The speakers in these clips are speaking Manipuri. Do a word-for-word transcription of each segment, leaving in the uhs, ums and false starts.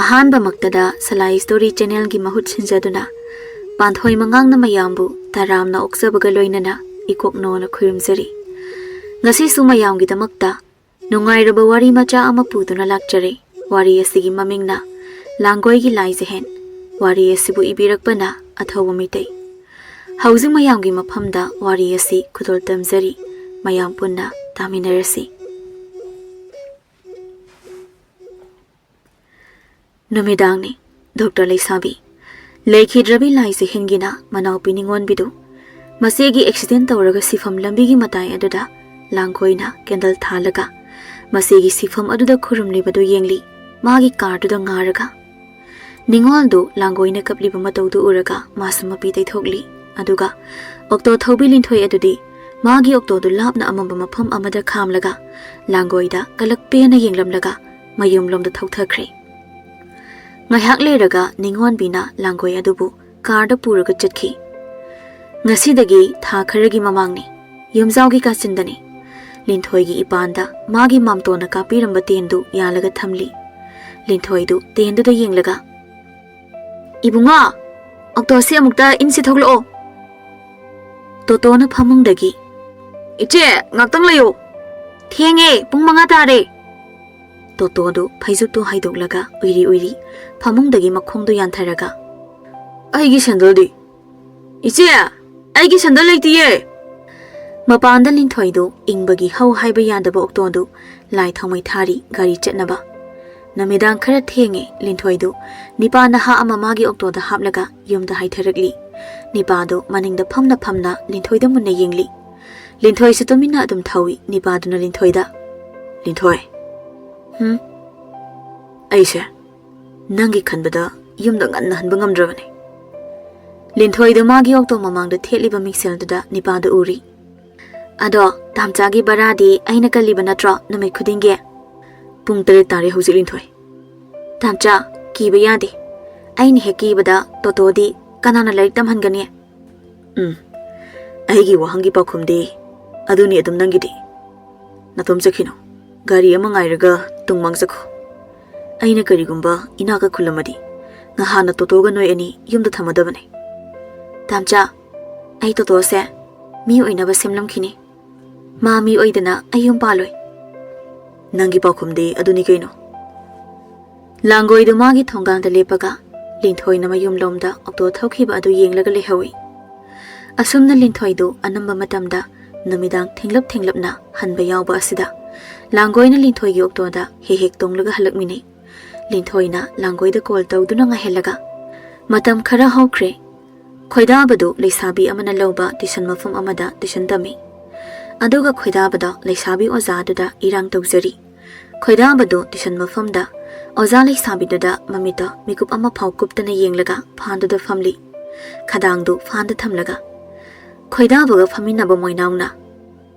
ꯑꯍꯥꯟꯕꯃꯛꯇꯗ ꯁꯂꯥꯏ ꯁ꯭ꯇꯣꯔꯤ ꯆꯦꯅꯦꯜꯒꯤ ꯃꯍꯨꯠ ꯁꯤꯟꯖꯗꯨꯅ ꯄꯥꯟꯊꯣꯏ ꯃꯉꯥꯡꯅ ꯃꯌꯥꯝꯕꯨ ꯇꯔꯥꯝꯅ ꯑꯣꯛꯆꯕꯒ ꯂꯣꯏꯅꯅ ꯏꯀꯣꯛꯅꯣꯅ ꯈꯨꯔꯨꯝꯖꯔꯤ꯫ ꯉꯁꯤꯁꯨ ꯃꯌꯥꯝꯒꯤꯗꯃꯛꯇ ꯅꯨꯡꯉꯥꯏꯔꯕ ꯋꯥꯔꯤ ꯃꯆꯥ ꯑꯃ ꯄꯨꯗꯨꯅ ꯂꯥꯛꯆꯔꯦ꯫ ꯋꯥꯔꯤ ꯑꯁꯤꯒꯤ ꯃꯃꯤꯡꯅ ꯂꯥꯡꯒꯣꯏꯒꯤ ꯂꯥꯏꯖꯍꯦꯟ꯫ ꯋꯥꯔꯤ ꯑꯁꯤꯕꯨ ꯏꯕꯤꯔꯛꯄꯅ ꯑꯊꯧꯕ ꯃꯤꯇꯩ꯫ ꯍꯧꯖꯤꯛ ꯃꯌꯥꯝꯒꯤ ꯃꯐꯝꯗ ꯋꯥꯔꯤ ꯑꯁꯤ ꯈꯨꯗꯣꯜ ꯇꯝꯖꯔꯤ꯫ ꯃꯌꯥꯝ ꯄꯨꯟꯅ ꯇꯥꯃꯤꯟꯅꯔꯁꯤ꯫ ꯅꯨꯃꯤꯗꯥꯡꯅꯤ꯫ ꯗꯣꯛꯇꯔ ꯂꯩꯁꯥꯕꯤ ꯂꯩꯈꯤꯗ꯭ꯔꯕꯤ ꯂꯥꯏꯖꯍꯦꯟꯒꯤꯅ ꯃꯅꯥꯎꯄꯤ ꯅꯤꯉꯣꯟꯕꯤꯗꯨ ꯃꯆꯦꯒꯤ ꯑꯦꯛꯁꯤꯗꯦꯟ ꯇꯧꯔꯒ ꯁꯤꯐꯝ ꯂꯝꯕꯤꯒꯤ ꯃꯇꯥꯏ ꯑꯗꯨꯗ ꯂꯥꯡꯒꯣꯏꯅ ꯀꯦꯟꯗꯜ ꯊꯥꯜꯂꯒ ꯃꯆꯦꯒꯤ ꯁꯤꯐꯝ ꯑꯗꯨꯗ ꯈꯨꯔꯨꯝꯂꯤꯕꯗꯨ ꯌꯦꯡꯂꯤ꯫ ꯃꯥꯒꯤ ꯀꯥꯔꯗꯨꯗ ꯉꯥꯔꯒ ꯅꯤꯉꯣꯜꯗꯨ ꯂꯥꯡꯒꯣꯏꯅ ꯀꯞꯂꯤꯕ ꯃꯇꯧꯗꯨ ꯎꯔꯒ ꯃꯥꯁꯨ ꯃꯄꯤ ꯇꯩꯊꯣꯛꯂꯤ꯫ ꯑꯗꯨꯒ ꯑꯣꯛꯇꯣ ꯊꯧꯕꯤ ꯂꯤꯟꯊꯣꯏ ꯑꯗꯨꯗꯤ ꯃꯥꯒꯤ ꯑꯣꯛꯇꯣꯗꯨ ꯂꯥꯞꯅ ꯑꯃꯝꯕ ꯃꯐꯝ ꯑꯃꯗ ꯈꯥꯝꯂꯒ ꯂꯥꯡꯒꯣꯏꯗ ꯀꯂꯛ ꯄꯦꯟꯅ ꯌꯦꯡꯂꯝꯂꯒ ꯃꯌꯨꯝꯂꯣꯝꯗ ꯊꯧꯊꯈ꯭ꯔꯦ꯫ ꯉꯥꯏꯍꯥꯛ ꯂꯩꯔꯒ ꯅꯤꯉꯣꯟꯕꯤꯅ ꯂꯥꯡꯒꯣꯏ ꯑꯗꯨꯕꯨ ꯀꯥꯔꯗ ꯄꯨꯔꯒ ꯆꯠꯈꯤ꯫ ꯉꯁꯤꯗꯒꯤ ꯊꯥ ꯈꯔꯒꯤ ꯃꯃꯥꯡꯅꯤ꯫ ꯌꯨꯝꯖꯥꯎꯒꯤ ꯀꯥꯆꯤꯟꯗꯅꯤ꯫ ꯂꯤꯟꯊꯣꯏꯒꯤ ꯏꯄꯥꯟꯗ ꯃꯥꯒꯤ ꯃꯥꯝꯇꯣꯟꯅ ꯀꯥꯞꯄꯤꯔꯝꯕ ꯇꯦꯟꯗꯨ ꯌꯥꯜꯂꯒ ꯊꯝꯂꯤ꯫ ꯂꯤꯟꯊꯣꯏꯗꯨ ꯇꯦꯟꯗꯨꯗ ꯌꯦꯡꯂꯒ, "ꯏꯕꯨꯡꯉꯣ, ꯑꯣꯛꯇꯣꯁꯤ ꯑꯃꯨꯛꯇ ꯏꯟꯁꯤ ꯊꯣꯛꯂꯛꯑꯣ꯫" ꯇꯣꯇꯣꯅ ꯐꯃꯨꯡꯗꯒꯤ, "ꯏꯆꯦ, ꯉꯥꯛꯇꯪ ꯂꯩꯌꯣ꯫ ꯊꯦꯡꯉꯦ, ꯄꯨꯡ ꯃꯉꯥ ꯇꯥꯔꯦ꯫" ꯇꯣꯇꯣꯗꯨ ꯐꯩꯖꯨꯞꯇꯨ ꯍꯥꯏꯗꯣꯛꯂꯒ ꯎꯏꯔꯤ ꯎꯏꯔꯤ ꯐꯃꯨꯡꯗꯒꯤ ꯃꯈꯣꯡꯗꯨ ꯌꯥꯟꯊꯔꯒ, "ꯑꯩꯒꯤ ꯁꯦꯟꯗꯜꯗꯤ? ꯏꯆꯦ, ꯑꯩꯒꯤ ꯁꯦꯟꯗꯜ ꯂꯩꯇꯤꯌꯦ!" ꯃꯄꯥꯟꯗ ꯂꯤꯟꯊꯣꯏꯗꯨ ꯏꯪꯕꯒꯤ ꯍꯧ ꯍꯥꯏꯕ ꯌꯥꯗꯕ ꯑꯣꯛꯇꯣꯗꯨ ꯂꯥꯏ ꯊꯥꯎꯃꯩ ꯊꯥꯔꯤ ꯒꯥꯔꯤ ꯆꯠꯅꯕ꯫ ꯅꯨꯃꯤꯗꯥꯡ ꯈꯔ ꯊꯦꯡꯉꯦ꯫ ꯂꯤꯟꯊꯣꯏꯗꯨ ꯅꯤꯄꯥ ꯅꯍꯥ ꯑꯃ ꯃꯥꯒꯤ ꯑꯣꯛꯇꯣꯗ ꯍꯥꯞꯂꯒ ꯌꯨꯝꯗ ꯍꯥꯏꯊꯔꯛꯂꯤ꯫ ꯅꯤꯄꯥꯗꯨ ꯃꯅꯤꯡꯗ ꯐꯝꯅ ꯐꯝꯅ ꯂꯤꯟꯊꯣꯏꯗ ꯃꯨꯟꯅ ꯌꯦꯡꯂꯤ꯫ ꯂꯤꯟꯊꯣꯏꯁꯨ ꯇꯨꯃꯤꯟꯅ ꯑꯗꯨꯝ ꯊꯧꯏ꯫ ꯅꯤꯄꯥꯗꯨꯅ ꯂꯤꯟꯊꯣꯏꯗ, "ꯂꯤꯟꯊꯣꯏ, ꯍꯨꯝ? ꯑꯩꯁꯦ ꯅꯪꯒꯤ ꯈꯟꯕꯗ ꯌꯨꯝꯗ ꯉꯟꯅ ꯍꯟꯕ ꯉꯝꯗ꯭ꯔꯕꯅꯤ꯫" ꯂꯤꯟꯊꯣꯏꯗꯨ ꯃꯥꯒꯤ ꯑꯣꯛꯇꯣ ꯃꯃꯥꯡꯗ ꯊꯦꯠꯂꯤꯕ ꯃꯤꯡꯁꯦꯜꯗꯨꯗ ꯅꯤꯄꯥꯗꯨ ꯎꯔꯤ꯫ "ꯑꯗꯣ ꯇꯥꯝꯆꯥꯒꯤ ꯕꯔꯥꯗꯤ ꯑꯩꯅ ꯀꯜꯂꯤꯕ ꯅꯠꯇ꯭ꯔꯣ ꯅꯨꯃꯤꯠ ꯈꯨꯗꯤꯡꯒꯤ?" "ꯄꯨꯡ ꯇꯔꯦꯠ ꯇꯥꯔꯦ ꯍꯧꯖꯤꯛ, ꯂꯤꯟꯊꯣꯏ꯫" "ꯇꯥꯝꯆꯥ, ꯀꯤꯕ ꯌꯥꯗꯦ꯫ ꯑꯩꯅ ꯍꯦꯛ ꯀꯤꯕꯗ ꯇꯣꯇꯣꯗꯤ ꯀꯅꯥꯅ ꯂꯥꯏꯔꯤꯛ ꯇꯝꯍꯟꯒꯅꯤ?" "ꯎꯝ, ꯑꯩꯒꯤ ꯋꯥꯍꯪꯒꯤ ꯄꯥꯎꯈꯨꯝꯗꯤ ꯑꯗꯨꯅꯤ ꯑꯗꯨꯝ ꯅꯪꯒꯤꯗꯤ꯫ ꯅꯇꯣꯝ ꯆꯠꯈꯤꯅꯨ꯫ ꯒꯥꯔꯤ ꯑꯃ ꯉꯥꯏꯔꯒ ꯇꯨꯡ ꯃꯥꯡ ꯆꯠꯈꯣ꯫" ꯑꯩꯅ ꯀꯔꯤꯒꯨꯝꯕ ꯏꯅꯥꯛꯀ ꯈꯨꯜꯂꯝꯃꯗꯤ, ꯉꯍꯥꯟꯅ ꯇꯣꯇꯣꯒ ꯅꯣꯏ ꯑꯅꯤ ꯌꯨꯝꯗ ꯊꯝꯃꯗꯕꯅꯤ꯫ ꯇꯥꯝꯆꯥ, ꯑꯩ ꯇꯣꯇꯣꯁꯦ ꯃꯤ ꯑꯣꯏꯅꯕ ꯁꯦꯝꯂꯝꯈꯤꯅꯤ꯫ ꯃꯥ ꯃꯤ ꯑꯣꯏꯗꯅ ꯑꯩ ꯌꯨꯝ ꯄꯥꯜꯂꯣꯏ꯫ ꯅꯪꯒꯤ ꯄꯥꯎꯈꯨꯝꯗꯤ ꯑꯗꯨꯅꯤ ꯀꯩꯅꯣ꯫ ꯂꯥꯡꯒꯣꯏꯗꯨ ꯃꯥꯒꯤ ꯊꯣꯡꯒꯥꯟꯗ ꯂꯦꯞꯄꯒ ꯂꯤꯟꯊꯣꯏꯅ ꯃꯌꯨꯝꯂꯣꯝꯗ ꯑꯣꯛꯇꯣ ꯊꯧꯈꯤꯕ ꯑꯗꯨ ꯌꯦꯡꯂꯒ ꯂꯩꯍꯧꯏ꯫ ꯑꯁꯨꯝꯅ ꯂꯤꯟꯊꯣꯏꯗꯨ ꯑꯅꯝꯕ ꯃꯇꯝꯗ ꯅꯨꯃꯤꯗꯥꯡ ꯊꯦꯡꯂꯞ ꯊꯦꯡꯂꯞꯅ ꯍꯟꯕ ꯌꯥꯎꯕ ꯑꯁꯤꯗ ꯂꯥꯡꯒꯣꯏꯅ ꯂꯤꯟꯊꯣꯏꯒꯤ ꯑꯣꯛꯇꯣꯗ ꯍꯦꯛ ꯍꯦꯛ ꯇꯣꯡꯂꯒ ꯍꯜꯂꯛꯃꯤꯟꯅꯩ꯫ ꯂꯤꯟꯊꯣꯏꯅ ꯂꯥꯡꯒꯣꯏꯗ ꯀꯣꯜ ꯇꯧꯗꯨꯅ ꯉꯥꯏꯍꯜꯂꯒ ꯃꯇꯝ ꯈꯔ ꯍꯧꯈ꯭ꯔꯦ꯫ ꯈꯣꯏꯗꯥꯕꯗꯨ ꯂꯩꯁꯥꯕꯤ ꯑꯃꯅ ꯂꯧꯕ ꯇ꯭ꯌꯨꯁꯟ ꯃꯐꯝ ꯑꯃꯗ ꯇ꯭ꯌꯨꯁꯟ ꯇꯝꯃꯤ꯫ ꯑꯗꯨꯒ ꯈꯣꯏꯗꯥꯕꯗ ꯂꯩꯁꯥꯕꯤ ꯑꯣꯖꯥꯗꯨꯗ ꯏꯔꯥꯡ ꯇꯧꯖꯔꯤ꯫ ꯈꯣꯏꯗꯥꯕꯗꯨ ꯇ꯭ꯌꯨꯁꯟ ꯃꯐꯝꯗ ꯑꯣꯖꯥ ꯂꯩꯁꯥꯕꯤꯗꯨꯗ ꯃꯃꯤꯠꯇ ꯃꯤꯀꯨꯞ ꯑꯃꯐꯥꯎ ꯀꯨꯞꯇꯅ ꯌꯦꯡꯂꯒ ꯐꯥꯟꯗꯨꯗ ꯐꯝꯂꯤ꯫ ꯈꯗꯥꯡꯗꯨ ꯐꯥꯟꯗ ꯊꯝꯂꯒ ꯈꯣꯏꯗꯥꯕꯒ ꯐꯝꯃꯤꯟꯅꯕ ꯃꯣꯏꯅꯥꯎꯅ,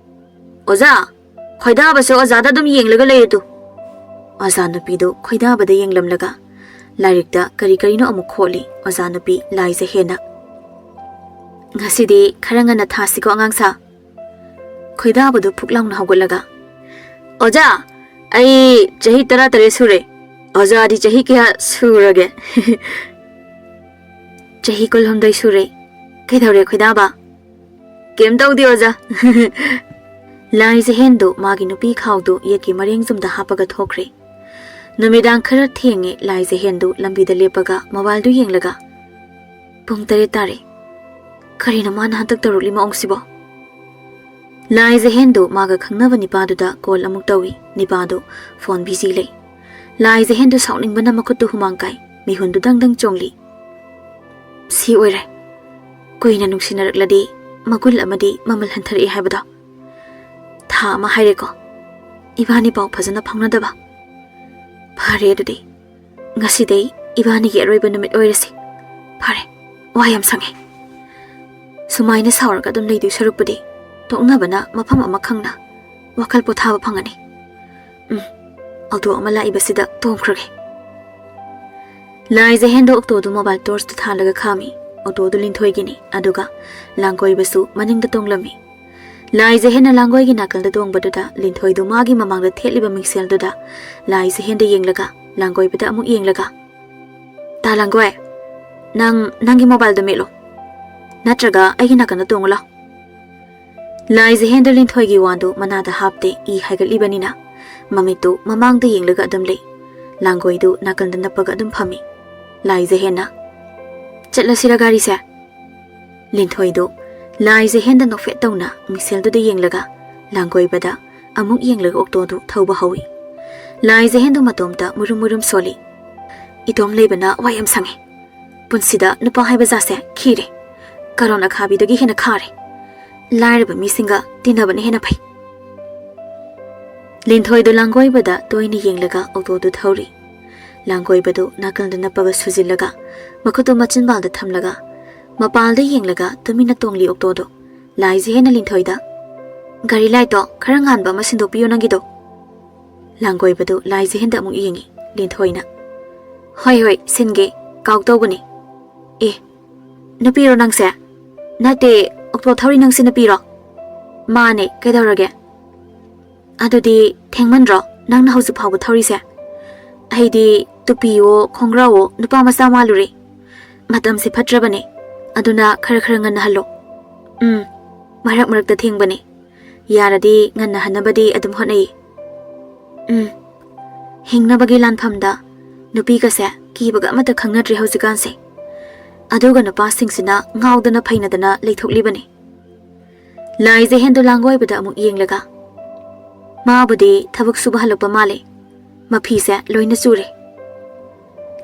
"ꯑꯣꯖꯥ, ꯈꯣꯏꯗꯥꯕꯁꯨ ꯑꯣꯖꯥꯗ ꯑꯗꯨꯝ ꯌꯦꯡꯂꯒ ꯂꯩꯔꯗꯨ?" ꯑꯣꯖꯥ ꯅꯨꯄꯤꯗꯨ ꯈꯣꯏꯗꯥꯕꯗ ꯌꯦꯡꯂꯝꯂꯒ ꯂꯥꯏꯔꯤꯛꯇ ꯀꯔꯤ ꯀꯔꯤꯅꯣ ꯑꯃꯨꯛ ꯈꯣꯠꯂꯤ꯫ ꯑꯣꯖꯥ ꯅꯨꯄꯤ ꯂꯥꯏꯖ ꯍꯦꯟꯅ, "ꯉꯁꯤꯗꯤ ꯈꯔ ꯉꯟꯅ ꯊꯥꯁꯤꯀꯣ ꯑꯉꯥꯡ ꯁꯥ?" ꯈꯣꯏꯗꯥꯕꯗꯨ ꯐꯨꯛ ꯂꯥꯎꯅ ꯍꯧꯒꯠꯂꯒ, "ꯑꯣꯖꯥ, ꯑꯩ ꯆꯍꯤ ꯇꯔꯥꯇꯔꯦꯠ ꯁꯨꯔꯦ꯫ ꯑꯣꯖꯥꯗꯤ ꯆꯍꯤ ꯀꯌꯥ ꯁꯨꯔꯒꯦ?" "ꯆꯍꯤ ꯀꯨꯟꯍꯨꯝꯗꯣꯏ ꯁꯨꯔꯦ꯫ ꯀꯩꯗꯧꯔꯦ ꯈꯣꯏꯗꯥꯕ?" "ꯀꯩꯝ ꯇꯧꯗꯦ ꯑꯣꯖꯥ꯫" ꯂꯥꯏꯖ ꯍꯦꯟꯗꯨ ꯃꯥꯒꯤ ꯅꯨꯄꯤ ꯈꯥꯎꯗꯨ ꯌꯦꯠꯀꯤ ꯃꯔꯦꯡꯖꯨꯝꯗ ꯍꯥꯞꯄꯒ ꯊꯣꯛꯈ꯭ꯔꯦ꯫ ꯅꯨꯃꯤꯗꯥꯡ ꯈꯔ ꯊꯦꯡꯉꯦ꯫ ꯂꯥꯏꯖ ꯍꯦꯟꯗꯨ ꯂꯝꯕꯤꯗ ꯂꯦꯞꯄꯒ ꯃꯣꯕꯥꯏꯜꯗꯨ ꯌꯦꯡꯂꯒ, "ꯄꯨꯡ ꯇꯔꯦꯠ ꯇꯥꯔꯦ꯫ ꯀꯔꯤꯅꯣ ꯃꯥꯅ ꯍꯟꯗꯛ ꯇꯧꯔꯛꯂꯤ ꯃꯑꯣꯡꯁꯤꯕꯣ?" ꯂꯥꯏꯖ ꯍꯦꯟꯗꯨ ꯃꯥꯒ ꯈꯪꯅꯕ ꯅꯤꯄꯥꯗꯨꯗ ꯀꯣꯜ ꯑꯃꯨꯛ ꯇꯧꯏ꯫ ꯅꯤꯄꯥꯗꯨ ꯐꯣꯟ ꯕꯤꯖꯤ ꯂꯩ꯫ ꯂꯥꯏꯖ ꯍꯦꯟꯗꯨ ꯁꯥꯎꯅꯤꯡꯕꯅ ꯃꯈꯨꯠꯇꯨ ꯍꯨꯃꯥꯡ ꯀꯥꯏ, ꯃꯤꯍꯨꯟꯗꯨ ꯗꯪ ꯗꯪ ꯆꯣꯡꯂꯤ꯫ "ꯁꯤ ꯑꯣꯏꯔꯦ꯫ ꯀꯨꯏꯅ ꯅꯨꯡꯁꯤꯅꯔꯛꯂꯗꯤ ꯃꯒꯨꯟ ꯑꯃꯗꯤ ꯃꯃꯜ ꯍꯟꯊꯔꯛꯏ ꯍꯥꯏꯕꯗꯣ꯫ ꯊꯥ ꯑꯃ ꯍꯥꯏꯔꯦꯀꯣ, ꯏꯕꯥꯅꯤ ꯄꯥꯎ ꯐꯖꯅ ꯐꯥꯎꯅꯗꯕ꯫ ꯐꯔꯦ ꯑꯗꯨꯗꯤ, ꯉꯁꯤꯗꯩ ꯏꯕꯥꯅꯤꯒꯤ ꯑꯔꯣꯏꯕ ꯅꯨꯃꯤꯠ ꯑꯣꯏꯔꯁꯤ꯫ ꯐꯔꯦ, ꯋꯥ ꯌꯥꯝ ꯁꯪꯉꯦ꯫ ꯁꯨꯃꯥꯏꯅ ꯁꯥꯎꯔꯒ ꯑꯗꯨꯝ ꯂꯩꯗꯣꯏ ꯁꯔꯨꯛꯄꯨꯗꯤ ꯇꯣꯛꯅꯕꯅ ꯃꯐꯝ ꯑꯃ ꯈꯪꯅ ꯋꯥꯈꯜ ꯄꯣꯊꯥꯕ ꯐꯪꯉꯅꯤ꯫ ꯎꯝ, ꯑꯣꯇꯣ ꯑꯃ ꯂꯥꯛꯏꯕꯁꯤꯗ ꯇꯣꯡꯈ꯭ꯔꯒꯦ꯫" ꯂꯥꯏꯖ ꯍꯦꯟꯗꯣ ꯑꯣꯛꯇꯣꯗꯨ ꯃꯣꯕꯥꯏꯜ ꯇꯣꯔꯆꯇꯨ ꯊꯥꯜꯂꯒ ꯈꯥꯝꯃꯤ꯫ ꯑꯣꯇꯣꯗꯨ ꯂꯤꯟꯊꯣꯏꯒꯤꯅꯤ, ꯑꯗꯨꯒ ꯂꯥꯡꯒꯣꯏꯕꯁꯨ ꯃꯅꯤꯡꯗ ꯇꯣꯡꯂꯝꯃꯤ꯫ ꯂꯥꯏꯖ ꯍꯦꯟꯅ ꯂꯥꯡꯒꯣꯏꯒꯤ ꯅꯥꯀꯜꯗ ꯇꯣꯡꯕꯗꯨꯗ ꯂꯤꯟꯊꯣꯏꯗꯨ ꯃꯥꯒꯤ ꯃꯃꯥꯡꯗ ꯊꯦꯠꯂꯤꯕ ꯃꯤꯡꯁꯦꯜꯗꯨꯗ ꯂꯥꯏꯖ ꯍꯦꯟꯗ ꯌꯦꯡꯂꯒ, ꯂꯥꯡꯒꯣꯏꯕꯗ ꯑꯃꯨꯛ ꯌꯦꯡꯂꯒ, "ꯇꯥ ꯂꯥꯡꯒꯣꯏ, ꯅꯪ ꯅꯪꯒꯤ ꯃꯣꯕꯥꯏꯜꯗꯣ ꯃꯦꯠꯂꯣ, ꯅꯠꯇ꯭ꯔꯒ ꯑꯩꯒꯤ ꯅꯥꯀꯟꯗ ꯇꯣꯡꯉꯨ ꯂꯥꯎ꯫" ꯂꯥꯏꯖꯍꯦꯟꯗꯨ ꯂꯤꯟꯊꯣꯏꯒꯤ ꯋꯥꯗꯨ ꯃꯅꯥꯗ ꯍꯥꯞꯇꯦ, ꯏ ꯍꯥꯏꯒꯠꯂꯤꯕꯅꯤꯅ ꯃꯃꯤꯠꯇꯨ ꯃꯃꯥꯡꯗ ꯌꯦꯡꯂꯒ ꯑꯗꯨꯝ ꯂꯩ꯫ ꯂꯥꯡꯒꯣꯏꯗꯨ ꯅꯥꯀꯟꯗ ꯅꯞꯄꯒ ꯑꯗꯨꯝ ꯐꯝꯃꯤ꯫ ꯂꯥꯏꯖꯍꯦꯟꯅ, "ꯆꯠꯂꯁꯤꯔ ꯒꯥꯔꯤꯁꯦ?" ꯂꯤꯟꯊꯣꯏꯗꯨ ꯂꯥꯏꯖꯍꯦꯟꯗ ꯅꯣꯛꯐꯦꯠ ꯇꯧꯅ ꯃꯤꯡꯁꯦꯜꯗꯨꯗ ꯌꯦꯡꯂꯒ ꯂꯥꯡꯒꯣꯏꯕꯗ ꯑꯃꯨꯛ ꯌꯦꯡꯂꯒ ꯑꯣꯛꯇꯣꯗꯨ ꯊꯧꯕ ꯍꯧꯏ꯫ ꯂꯥꯏꯖꯍꯦꯟꯗꯨ ꯃꯇꯣꯝꯇ ꯃꯨꯔꯨꯝ ꯃꯨꯔꯨꯝ ꯁꯣꯜꯂꯤ꯫ "ꯏꯇꯣꯝ ꯂꯩꯕꯅ ꯋꯥ ꯌꯥꯝ ꯁꯪꯉꯦ꯫ ꯄꯨꯟꯁꯤꯗ ꯅꯨꯄꯥ ꯍꯥꯏꯕ ꯖꯥꯠꯁꯦ ꯈꯤꯔꯦ꯫ ꯀꯔꯣꯟ ꯑꯈꯥꯕꯤꯗꯒꯤ ꯍꯦꯟꯅ ꯈꯥꯔꯦ꯫ ꯂꯥꯏꯔꯕ ꯃꯤꯁꯤꯡꯒ ꯇꯤꯟꯅꯕꯅ ꯍꯦꯟꯅ ꯐꯩ꯫" ꯂꯤꯟꯊꯣꯏꯗꯨ ꯂꯥꯡꯒꯣꯏꯕꯗ ꯇꯣꯏꯅ ꯌꯦꯡꯂꯒ ꯑꯣꯛꯇꯣꯗꯨ ꯊꯧꯔꯤ꯫ ꯂꯥꯡꯒꯣꯏꯕꯗꯨ ꯅꯥꯀꯜꯗ ꯅꯞꯄꯒ ꯁꯨꯖꯤꯜꯂꯒ ꯃꯈꯨꯠꯇꯨ ꯃꯆꯤꯟꯕꯥꯜꯗ ꯊꯝꯂꯒ ꯃꯄꯥꯜꯗ ꯌꯦꯡꯂꯒ ꯇꯨꯃꯤꯟꯅ ꯇꯣꯡꯂꯤ ꯑꯣꯛꯇꯣꯗꯨ꯫ ꯂꯥꯏꯖꯍꯦꯟꯅ ꯂꯤꯟꯊꯣꯏꯗ, "ꯒꯥꯔꯤ ꯂꯥꯏꯠꯇꯣ ꯈꯔ ꯉꯥꯟꯕ ꯑꯃ ꯁꯤꯟꯗꯣꯛꯄꯤꯌꯨ ꯅꯪꯒꯤꯗꯣ꯫" ꯂꯥꯡꯒꯣꯏꯕꯗꯨ ꯂꯥꯏꯖꯍꯦꯟꯗ ꯑꯃꯨꯛ ꯌꯦꯡꯉꯤ꯫ ꯂꯤꯟꯊꯣꯏꯅ, "ꯍꯣꯏ ꯍꯣꯏ, ꯁꯤꯟꯒꯦ, ꯀꯥꯎ ꯇꯧꯕꯅꯤ꯫" "ꯑꯦ, ꯅꯨꯄꯤꯔꯣ ꯅꯪꯁꯦ?" "ꯅꯠꯇꯦ, ꯑꯣꯛꯇꯣ ꯊꯧꯔꯤ ꯅꯪꯁꯦ ꯅꯨꯄꯤꯔꯣ?" "ꯃꯥꯅꯦ, ꯀꯩꯗꯧꯔꯒꯦ?" "ꯑꯗꯨꯗꯤ ꯊꯦꯡꯃꯟꯗ꯭ꯔꯣ ꯅꯪꯅ ꯍꯧꯖꯤꯛ ꯐꯥꯎꯕ ꯊꯧꯔꯤꯁꯦ? ꯑꯩꯗꯤ ꯇꯨꯄꯤꯋꯣ ꯈꯣꯡꯒ꯭ꯔꯥꯎꯋꯣ ꯅꯨꯄꯥ ꯃꯆꯥ ꯃꯥꯜꯂꯨꯔꯦ꯫ ꯃꯇꯝꯁꯦ ꯐꯠꯇ꯭ꯔꯕꯅꯦ, ꯑꯗꯨꯅ ꯈꯔ ꯈꯔ ꯉꯟꯅ ꯍꯜꯂꯣ꯫" "ꯎꯝ, ꯃꯔꯛ ꯃꯔꯛꯇ ꯊꯦꯡꯕꯅꯦ꯫ ꯌꯥꯔꯗꯤ ꯉꯟꯅ ꯍꯟꯅꯕꯗꯤ ꯑꯗꯨꯝ ꯍꯣꯠꯅꯩ꯫" "ꯎꯝ, ꯍꯤꯡꯅꯕꯒꯤ ꯂꯥꯟꯐꯝꯗ ꯅꯨꯄꯤꯒꯁꯦ ꯀꯤꯕꯒ ꯑꯃꯠꯇ ꯈꯪꯅꯗ꯭ꯔꯦ ꯍꯧꯖꯤꯛꯀꯥꯟꯁꯦ꯫ ꯑꯗꯨꯒ ꯅꯨꯄꯥꯁꯤꯡꯁꯤꯅ ꯉꯥꯎꯗꯅ ꯐꯩꯅꯗꯅ ꯂꯩꯊꯣꯛꯂꯤꯕꯅꯦ꯫" ꯂꯥꯏꯖꯍꯦꯟꯗꯨ ꯂꯥꯡꯒꯣꯏꯕꯗ ꯑꯃꯨꯛ ꯌꯦꯡꯂꯒ, "ꯃꯥꯕꯨꯗꯤ ꯊꯕꯛ ꯁꯨꯕ ꯍꯜꯂꯛꯄ ꯃꯥꯜꯂꯦ꯫ ꯃꯐꯤꯁꯦ ꯂꯣꯏꯅ ꯆꯨꯔꯦ꯫"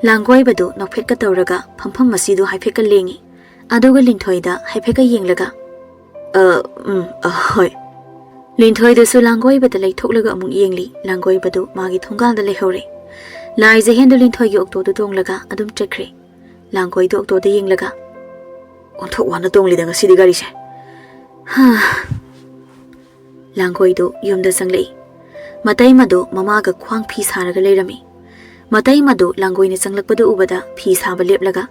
ꯂꯥꯡꯒꯣꯏꯕꯗꯨ ꯅꯣꯛꯐꯦꯠꯀ ꯇꯧꯔꯒ ꯐꯝꯐꯝ ꯑꯁꯤꯗꯨ ꯍꯥꯏꯐꯦꯠꯀ ꯂꯦꯡꯉꯤ꯫ ꯑꯗꯨꯒ ꯂꯤꯟꯊꯣꯏꯗ ꯍꯥꯏꯐꯦꯠꯀ ꯌꯦꯡꯂꯒ, "ꯑ, ꯎꯝ, ꯑ, ꯍꯣꯏ꯫" ꯂꯤꯟꯊꯣꯏꯗꯨꯁꯨ ꯂꯥꯡꯒꯣꯏꯕꯗ ꯂꯩꯊꯣꯛꯂꯒ ꯑꯃꯨꯛ ꯌꯦꯡꯂꯤ꯫ ꯂꯥꯡꯒꯣꯏꯕꯗꯨ ꯃꯥꯒꯤ ꯊꯣꯡꯒꯥꯜꯗ ꯂꯩꯍꯧꯔꯦ꯫ ꯂꯥꯏꯖꯍꯦꯟꯗꯨ ꯂꯤꯟꯊꯣꯏꯒꯤ ꯑꯣꯛꯇꯣꯗꯨ ꯇꯣꯡꯂꯒ ꯑꯗꯨꯝ ꯆꯠꯈ꯭ꯔꯦ꯫ ꯂꯥꯡꯒꯣꯏꯗꯨ ꯑꯣꯛꯇꯣꯗ ꯌꯦꯡꯂꯒ, "ꯑꯣꯟꯊꯣꯛ ꯋꯥꯅ ꯇꯣꯡꯂꯤꯗ ꯉꯁꯤꯗꯤ ꯒꯥꯔꯤꯁꯦ꯫ ꯍꯥ꯫" ꯂꯥꯡꯒꯣꯏꯗꯨ ꯌꯨꯝꯗ ꯆꯪꯂꯛꯏ꯫ ꯃꯇꯩꯃꯗꯨ ꯃꯃꯥꯒ ꯈ꯭ꯋꯥꯡ ꯐꯤ ꯁꯥꯔꯒ ꯂꯩꯔꯝꯃꯤ꯫ ꯃꯇꯩꯃꯗꯨ ꯂꯥꯡꯒꯣꯏꯅ ꯆꯪꯂꯛꯄꯗꯨ ꯎꯕꯗ ꯐꯤ ꯁꯥꯕ ꯂꯦꯞꯂꯒ,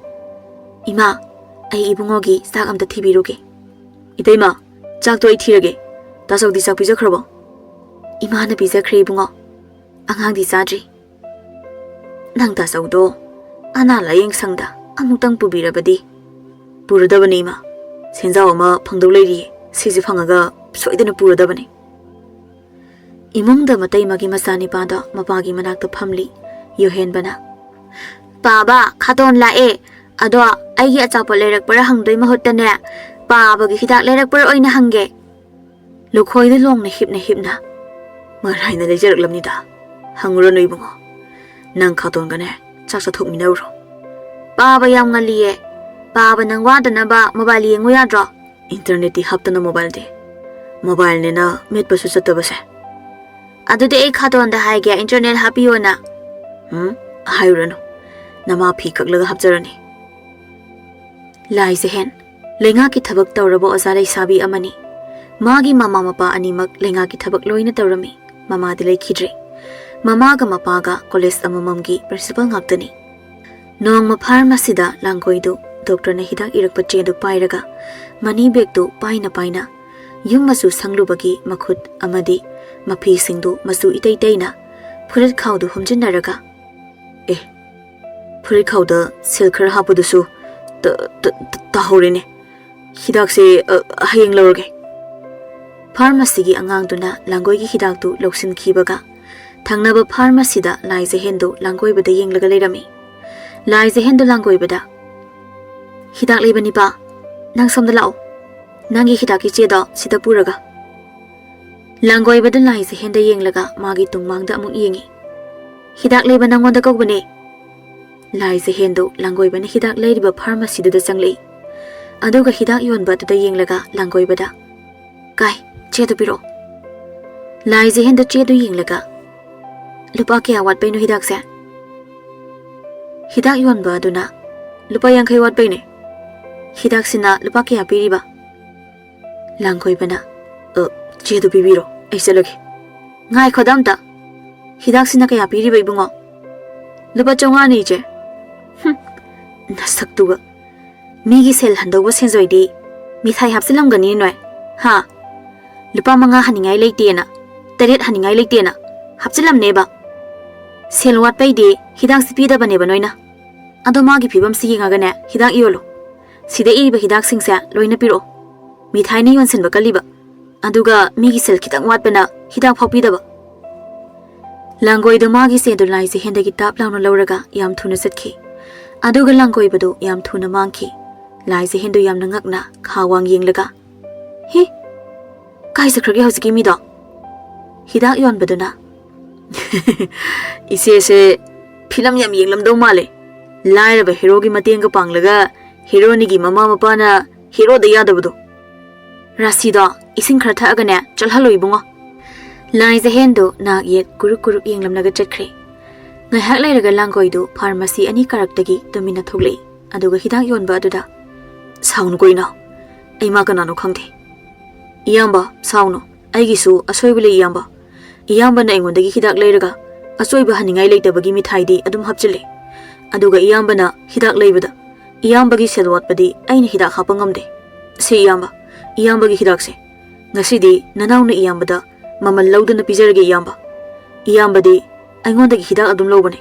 "ꯏꯃꯥ, ꯑꯩ ꯏꯕꯨꯡꯉꯣꯒꯤ ꯆꯥꯛ ꯑꯝꯇ ꯊꯤꯕꯤꯔꯨꯒꯦ꯫" "ꯏꯇꯩꯃ, ꯆꯥꯛꯇꯣ ꯑꯩ ꯊꯤꯔꯒꯦ꯫ ꯇꯥꯆꯧꯗꯤ ꯆꯥꯛ ꯄꯤꯖꯈ꯭ꯔꯕꯣ?" "ꯏꯃꯥꯅ ꯄꯤꯖꯈ꯭ꯔꯦ ꯏꯕꯨꯡꯉꯣ꯫ ꯑꯉꯥꯡꯗꯤ ꯆꯥꯗ꯭ꯔꯤ꯫" "ꯅꯪ ꯇꯥꯆꯧꯗꯣ ꯑꯅꯥ ꯂꯥꯌꯦꯡ ꯁꯪꯗ ꯑꯃꯨꯛꯇꯪ ꯄꯨꯕꯤꯔꯕꯗꯤ?" "ꯄꯨꯔꯗꯕꯅꯤ, ꯏꯃꯥ꯫ ꯁꯦꯟꯖꯥꯎ ꯑꯃ ꯐꯪꯗꯧ ꯂꯩꯔꯤꯌꯦ꯫ ꯁꯤꯁꯦ ꯐꯪꯉꯒ ꯁꯣꯏꯗꯅ ꯄꯨꯔꯗꯕꯅꯤ꯫" ꯏꯃꯨꯡꯗ ꯃꯇꯩꯃꯒꯤ ꯃꯆꯥꯅꯤꯄꯥꯗꯣ ꯃꯄꯥꯒꯤ ꯃꯅꯥꯛꯇ ꯐꯝꯂꯤ꯫ ꯌꯣꯍꯦꯟꯕꯅ, "ꯄꯥꯕ, ꯈꯥꯇꯣꯟ ꯂꯥꯛꯑꯦ꯫ ꯑꯗꯣ ꯑꯩꯒꯤ ꯑꯆꯥꯄꯣꯠ ꯂꯩꯔꯛꯄꯔꯥ ꯍꯪꯗꯣꯏ ꯃꯍꯨꯠꯇꯅꯦ, ꯄꯥꯕꯒꯤ ꯍꯤꯗꯥꯛ ꯂꯩꯔꯛꯄꯔꯥ ꯑꯣꯏꯅ ꯍꯪꯒꯦ꯫" ꯂꯨꯈꯣꯏꯗ ꯂꯣꯡꯅ ꯍꯤꯞꯅ ꯍꯤꯞꯅ, "ꯃꯔꯥꯏꯅ ꯂꯩꯖꯔꯛꯂꯝꯅꯤꯗ꯫ ꯍꯪꯉꯨꯔꯅꯨ ꯏꯕꯨꯡꯉꯣ꯫ ꯅꯪ ꯈꯥꯇꯣꯟꯒꯅꯦ ꯆꯥꯛ ꯆꯥꯊꯣꯛꯃꯤꯟꯅꯔꯨꯔꯣ꯫" "ꯄꯥꯕ ꯌꯥꯝ ꯉꯜꯂꯤꯌꯦ꯫ ꯄꯥꯕ, ꯅꯪ ꯋꯥꯗꯅꯕ ꯃꯣꯕꯥꯏꯜ ꯌꯦꯡꯉꯨ ꯌꯥꯗ꯭ꯔꯣ?" "ꯏꯟꯇꯔꯅꯦꯠꯇꯤ ꯍꯥꯞꯇꯅ ꯃꯣꯕꯥꯏꯜꯗꯤ꯫ ꯃꯣꯕꯥꯏꯜꯅꯦꯅ ꯃꯦꯠꯄꯁꯨ ꯆꯠꯇꯕꯁꯦ꯫" "ꯑꯗꯨꯗꯤ ꯑꯩ ꯈꯥꯇꯣꯟꯗ ꯍꯥꯏꯒꯦ ꯏꯟꯇꯔꯅꯦꯠ ꯍꯥꯞꯄꯤꯌꯣꯅ꯫" "ꯎꯝ, ꯍꯥꯏꯔꯨꯔꯅꯨ꯫ ꯅꯃꯥ ꯐꯤ ꯀꯛꯂꯒ ꯍꯥꯞꯆꯔꯅꯤ꯫" ꯂꯥꯏꯖꯍꯦꯟ ꯂꯩꯉꯥꯛꯀꯤ ꯊꯕꯛ ꯇꯧꯔꯕ ꯑꯣꯖꯥ ꯂꯩꯁꯥꯕꯤ ꯑꯃꯅꯤ꯫ ꯃꯥꯒꯤ ꯃꯃꯥ ꯃꯄꯥ ꯑꯅꯤꯃꯛ ꯂꯩꯉꯥꯛꯀꯤ ꯊꯕꯛ ꯂꯣꯏꯅ ꯇꯧꯔꯝꯃꯤ꯫ ꯃꯃꯥꯗꯤ ꯂꯩꯈꯤꯗ꯭ꯔꯦ꯫ ꯃꯃꯥꯒ ꯃꯄꯥꯒ ꯀꯣꯂꯦꯖ ꯑꯃꯃꯝꯒꯤ ꯄ꯭ꯔꯤꯟꯁꯤꯄꯥꯜ ꯉꯥꯛꯇꯅꯤ꯫ ꯅꯣꯡꯃ ꯐꯥꯔꯃꯥꯁꯤꯗ ꯂꯥꯡꯒꯣꯏꯗꯨ ꯗꯣꯛꯇꯔꯅ ꯍꯤꯗꯥꯛ ꯏꯔꯛꯄ ꯆꯦꯗꯨ ꯄꯥꯏꯔꯒ, ꯃꯅꯤ ꯕꯦꯒꯇꯨ ꯄꯥꯏꯅ ꯄꯥꯏꯅ, ꯌꯨꯝ ꯃꯆꯨ ꯁꯪꯂꯨꯕꯒꯤ ꯃꯈꯨꯠ ꯑꯃꯗꯤ ꯃꯐꯤꯁꯤꯡꯗꯨ ꯃꯆꯨ ꯏꯇꯩ ꯇꯩꯅ ꯐꯨꯔꯤꯠ ꯈꯥꯎꯗꯨ ꯍꯨꯝꯖꯤꯟꯅꯔꯒ, "ꯑꯦ, ꯐꯨꯔꯤꯠ ꯈꯥꯎꯗ ꯁꯤꯜ ꯈꯔ ꯍꯥꯞꯄꯗꯨꯁꯨ ꯇ-, ꯇ-, ꯇ-, ꯇꯥꯍꯧꯔꯦꯅꯦ꯫ ꯍꯤꯗꯥꯛꯁꯦ, ꯑ, ꯍꯌꯦꯡ ꯂꯧꯔꯒꯦ꯫" ꯐꯥꯔꯃꯥꯁꯤꯒꯤ ꯑꯉꯥꯡꯗꯨꯅ ꯂꯥꯡꯒꯣꯏꯒꯤ ꯍꯤꯗꯥꯛꯇꯨ ꯂꯧꯁꯤꯟꯈꯤꯕꯒ, ꯊꯪꯅꯕ ꯐꯥꯔꯃꯥꯁꯤꯗ ꯂꯥꯏꯖꯍꯦꯟꯗꯨ ꯂꯥꯡꯒꯣꯏꯕꯗ ꯌꯦꯡꯂꯒ ꯂꯩꯔꯝꯃꯤ꯫ ꯂꯥꯏꯖꯍꯦꯟꯗꯨ ꯂꯥꯡꯒꯣꯏꯕꯗ, "ꯍꯤꯗꯥꯛ ꯂꯩꯕ ꯅꯤꯄꯥ, ꯅꯪ ꯁꯣꯝꯗ ꯂꯥꯛꯑꯣ꯫ ꯅꯪꯒꯤ ꯍꯤꯗꯥꯛꯀꯤ ꯆꯦꯗꯣ ꯁꯤꯗ ꯄꯨꯔꯒ꯫" ꯂꯥꯡꯒꯣꯏꯕꯗ ꯂꯥꯏꯖꯍꯦꯟꯗ ꯌꯦꯡꯂꯒ ꯃꯥꯒꯤ ꯇꯨꯡꯃꯥꯡꯗ ꯑꯃꯨꯛ ꯌꯦꯡꯉꯤ꯫ "ꯍꯤꯗꯥꯛ ꯂꯩꯕ ꯅꯪꯉꯣꯟꯗ ꯀꯧꯕꯅꯦ꯫" ꯂꯥꯏꯖꯍꯦꯟꯗꯨ ꯂꯥꯡꯒꯣꯏꯕꯅ ꯍꯤꯗꯥꯛ ꯂꯩꯔꯤꯕ ꯐꯥꯔꯃꯥꯁꯤꯗꯨꯗ ꯆꯪꯂꯛꯏ꯫ ꯑꯗꯨꯒ ꯍꯤꯗꯥꯛ ꯌꯣꯟꯕ ꯑꯗꯨꯗ ꯌꯦꯡꯂꯒ ꯂꯥꯡꯒꯣꯏꯕꯗ, "ꯀꯥꯏ, ꯆꯦꯗꯨ ꯄꯤꯔꯛꯑꯣ꯫" ꯂꯥꯏꯖꯍꯦꯟꯗ ꯆꯦꯗꯨ ꯌꯦꯡꯂꯒ, "ꯂꯨꯄꯥ ꯀꯌꯥ ꯋꯥꯠꯄꯩꯅꯣ ꯍꯤꯗꯥꯛꯁꯦ?" ꯍꯤꯗꯥꯛ ꯌꯣꯟꯕ ꯑꯗꯨꯅ, "ꯂꯨꯄꯥ ꯌꯥꯡꯈꯩ ꯋꯥꯠꯄꯩꯅꯦ꯫" "ꯍꯤꯗꯥꯛꯁꯤꯅ ꯂꯨꯄꯥ ꯀꯌꯥ ꯄꯤꯔꯤꯕ?" ꯂꯥꯡꯒꯣꯏꯕꯅ, "ꯑ, ꯆꯦꯗꯨ ꯄꯤꯕꯤꯔꯣ, ꯑꯩ ꯆꯠꯂꯒꯦ꯫" "ꯉꯥꯏꯈꯣꯗ ꯑꯝꯇ꯫ ꯍꯤꯗꯥꯛꯁꯤꯅ ꯀꯌꯥ ꯄꯤꯔꯤꯕ, ꯏꯕꯨꯡꯉꯣ?" "ꯂꯨꯄꯥ ꯆꯥꯝꯃꯉꯥꯅꯤ, ꯏꯆꯦ꯫" "ꯍꯨꯝ, ꯅꯁꯛꯇꯨꯒ꯫ ꯃꯤꯒꯤ ꯁꯦꯜ ꯍꯟꯗꯧꯕ ꯁꯦꯟꯖꯣꯏꯗꯤ ꯃꯤꯊꯥꯏ ꯍꯥꯞꯆꯤꯜꯂꯝꯒꯅꯤ ꯅꯣꯏ, ꯍꯥ? ꯂꯨꯄꯥ ꯃꯉꯥ ꯍꯟꯅꯤꯡꯉꯥꯏ ꯂꯩꯇꯦꯅ, ꯇꯔꯦꯠ ꯍꯟꯅꯤꯡꯉꯥꯏ ꯂꯩꯇꯦꯅ ꯍꯥꯞꯆꯤꯜꯂꯝꯅꯦꯕ꯫" "ꯁꯦꯜ ꯋꯥꯠꯄꯩꯗꯤ ꯍꯤꯗꯥꯛꯁꯤ ꯄꯤꯗꯕꯅꯦꯕ ꯅꯣꯏꯅ꯫ ꯑꯗꯣ ꯃꯥꯒꯤ ꯐꯤꯕꯝꯁꯤ ꯌꯦꯡꯉꯒꯅꯦ ꯍꯤꯗꯥꯛ ꯌꯣꯜꯂꯣ꯫ ꯁꯤꯗ ꯏꯔꯤꯕ ꯍꯤꯗꯥꯛꯁꯤꯡꯁꯦ ꯂꯣꯏꯅ ꯄꯤꯔꯛꯑꯣ꯫ ꯃꯤꯊꯥꯏꯅ ꯌꯣꯟꯁꯤꯟꯕ ꯀꯜꯂꯤꯕ, ꯑꯗꯨꯒ ꯃꯤꯒꯤ ꯁꯦꯜ ꯈꯤꯇꯪ ꯋꯥꯠꯄꯅ ꯍꯤꯗꯥꯛ ꯐꯥꯎ ꯄꯤꯗꯕ"꯫ ꯂꯥꯡꯒꯣꯏꯗꯣ ꯃꯥꯒꯤ ꯆꯦꯗꯨ ꯂꯥꯏꯖꯍꯦꯟꯗꯒꯤ ꯇꯥꯞ ꯂꯥꯎꯅ ꯂꯧꯔꯒ ꯌꯥꯝ ꯊꯨꯅ ꯆꯠꯈꯤ꯫ ꯑꯗꯨꯒ ꯂꯥꯡꯒꯣꯏꯕꯗꯨ ꯌꯥꯝ ꯊꯨꯅ ꯃꯥꯡꯈꯤ꯫ ꯂꯥꯏꯖꯍꯦꯟꯗꯨ ꯌꯥꯝꯅ ꯉꯛꯅ ꯈꯥ ꯋꯥꯡ ꯌꯦꯡꯂꯒ, "ꯍꯤ, ꯀꯥꯏ ꯆꯠꯈ꯭ꯔꯒꯦ ꯍꯧꯖꯤꯛꯀꯤ ꯃꯤꯗꯣ?" ꯍꯤꯗꯥꯛ ꯌꯣꯟꯕꯗꯨꯅ, "ꯏꯆꯦꯁꯦ ꯐꯤꯂꯝ ꯌꯥꯝ ꯌꯦꯡꯂꯝꯗꯧ ꯃꯥꯜꯂꯦ꯫ ꯂꯥꯏꯔꯕ ꯍꯦꯔꯣꯒꯤ ꯃꯇꯦꯡꯒ ꯄꯥꯡꯂꯒ ꯍꯦꯔꯣꯅꯤꯒꯤ ꯃꯃꯥ ꯃꯄꯥꯅ ꯍꯦꯔꯣꯗ ꯌꯥꯗꯕꯗꯣ꯫ ꯔꯥꯁꯤꯗꯣ ꯏꯁꯤꯡ ꯈꯔ ꯊꯛꯑꯒꯅꯦ ꯆꯠꯍꯜꯂꯣ ꯏꯕꯨꯡꯉꯣ"꯫ ꯂꯥꯏꯖꯍꯦꯟꯗꯨ ꯅꯥꯛ ꯌꯦꯠ ꯀꯨꯔꯨꯛ ꯀꯨꯔꯨꯛ ꯌꯦꯡꯂꯝꯂꯒ ꯆꯠꯈ꯭ꯔꯦ꯫ ꯉꯥꯏꯍꯥꯛ ꯂꯩꯔꯒ ꯂꯥꯡꯒꯣꯏꯗꯨ ꯐꯥꯔꯃꯥꯁꯤ ꯑꯅꯤ ꯀꯥꯔꯛꯇꯒꯤ ꯇꯨꯃꯤꯟꯅ ꯊꯣꯛꯂꯛꯏ꯫ ꯑꯗꯨꯒ ꯍꯤꯗꯥꯛ ꯌꯣꯟꯕ ꯑꯗꯨꯗ, "ꯁꯥꯎꯅꯨ ꯀꯣ ꯏꯅꯥꯎ, ꯑꯩ ꯃꯥ ꯀꯅꯥꯅꯣ ꯈꯪꯗꯦ"꯫ "ꯏꯌꯥꯝꯕ, ꯁꯥꯎꯅꯨ, ꯑꯩꯒꯤꯁꯨ ꯑꯁꯣꯏꯕ ꯂꯩ ꯏꯌꯥꯝꯕ꯫ ꯏꯌꯥꯝꯕꯅ ꯑꯩꯉꯣꯟꯗꯒꯤ ꯍꯤꯗꯥꯛ ꯂꯩꯔꯒ ꯑꯆꯣꯏꯕ ꯍꯟꯅꯤꯡꯉꯥꯏ ꯂꯩꯇꯕꯒꯤ ꯃꯤꯊꯥꯏꯗꯤ ꯑꯗꯨꯝ ꯍꯥꯞꯆꯤꯜꯂꯦ꯫ ꯑꯗꯨꯒ ꯏꯌꯥꯝꯕꯅ ꯍꯤꯗꯥꯛ ꯂꯩꯕꯗ ꯏꯌꯥꯝꯕꯒꯤ ꯁꯦꯜ ꯋꯥꯠꯄꯗꯤ ꯑꯩꯅ ꯍꯤꯗꯥꯛ ꯍꯥꯞꯄ ꯉꯝꯗꯦ꯫ ꯁꯤ ꯏꯌꯥꯝꯕ, ꯏꯌꯥꯝꯕꯒꯤ ꯍꯤꯗꯥꯛꯁꯦ꯫ ꯉꯁꯤꯗꯤ ꯅꯅꯥꯎꯅ ꯏꯌꯥꯝꯕꯗ ꯃꯃꯜ ꯂꯧꯗꯅ ꯄꯤꯖꯔꯒꯦ ꯏꯌꯥꯝꯕ꯫ ꯏꯌꯥꯝꯕꯗꯤ ꯑꯩꯉꯣꯟꯗꯒꯤ ꯍꯤꯗꯥꯛ ꯑꯗꯨꯝ ꯂꯧꯕꯅꯦ"꯫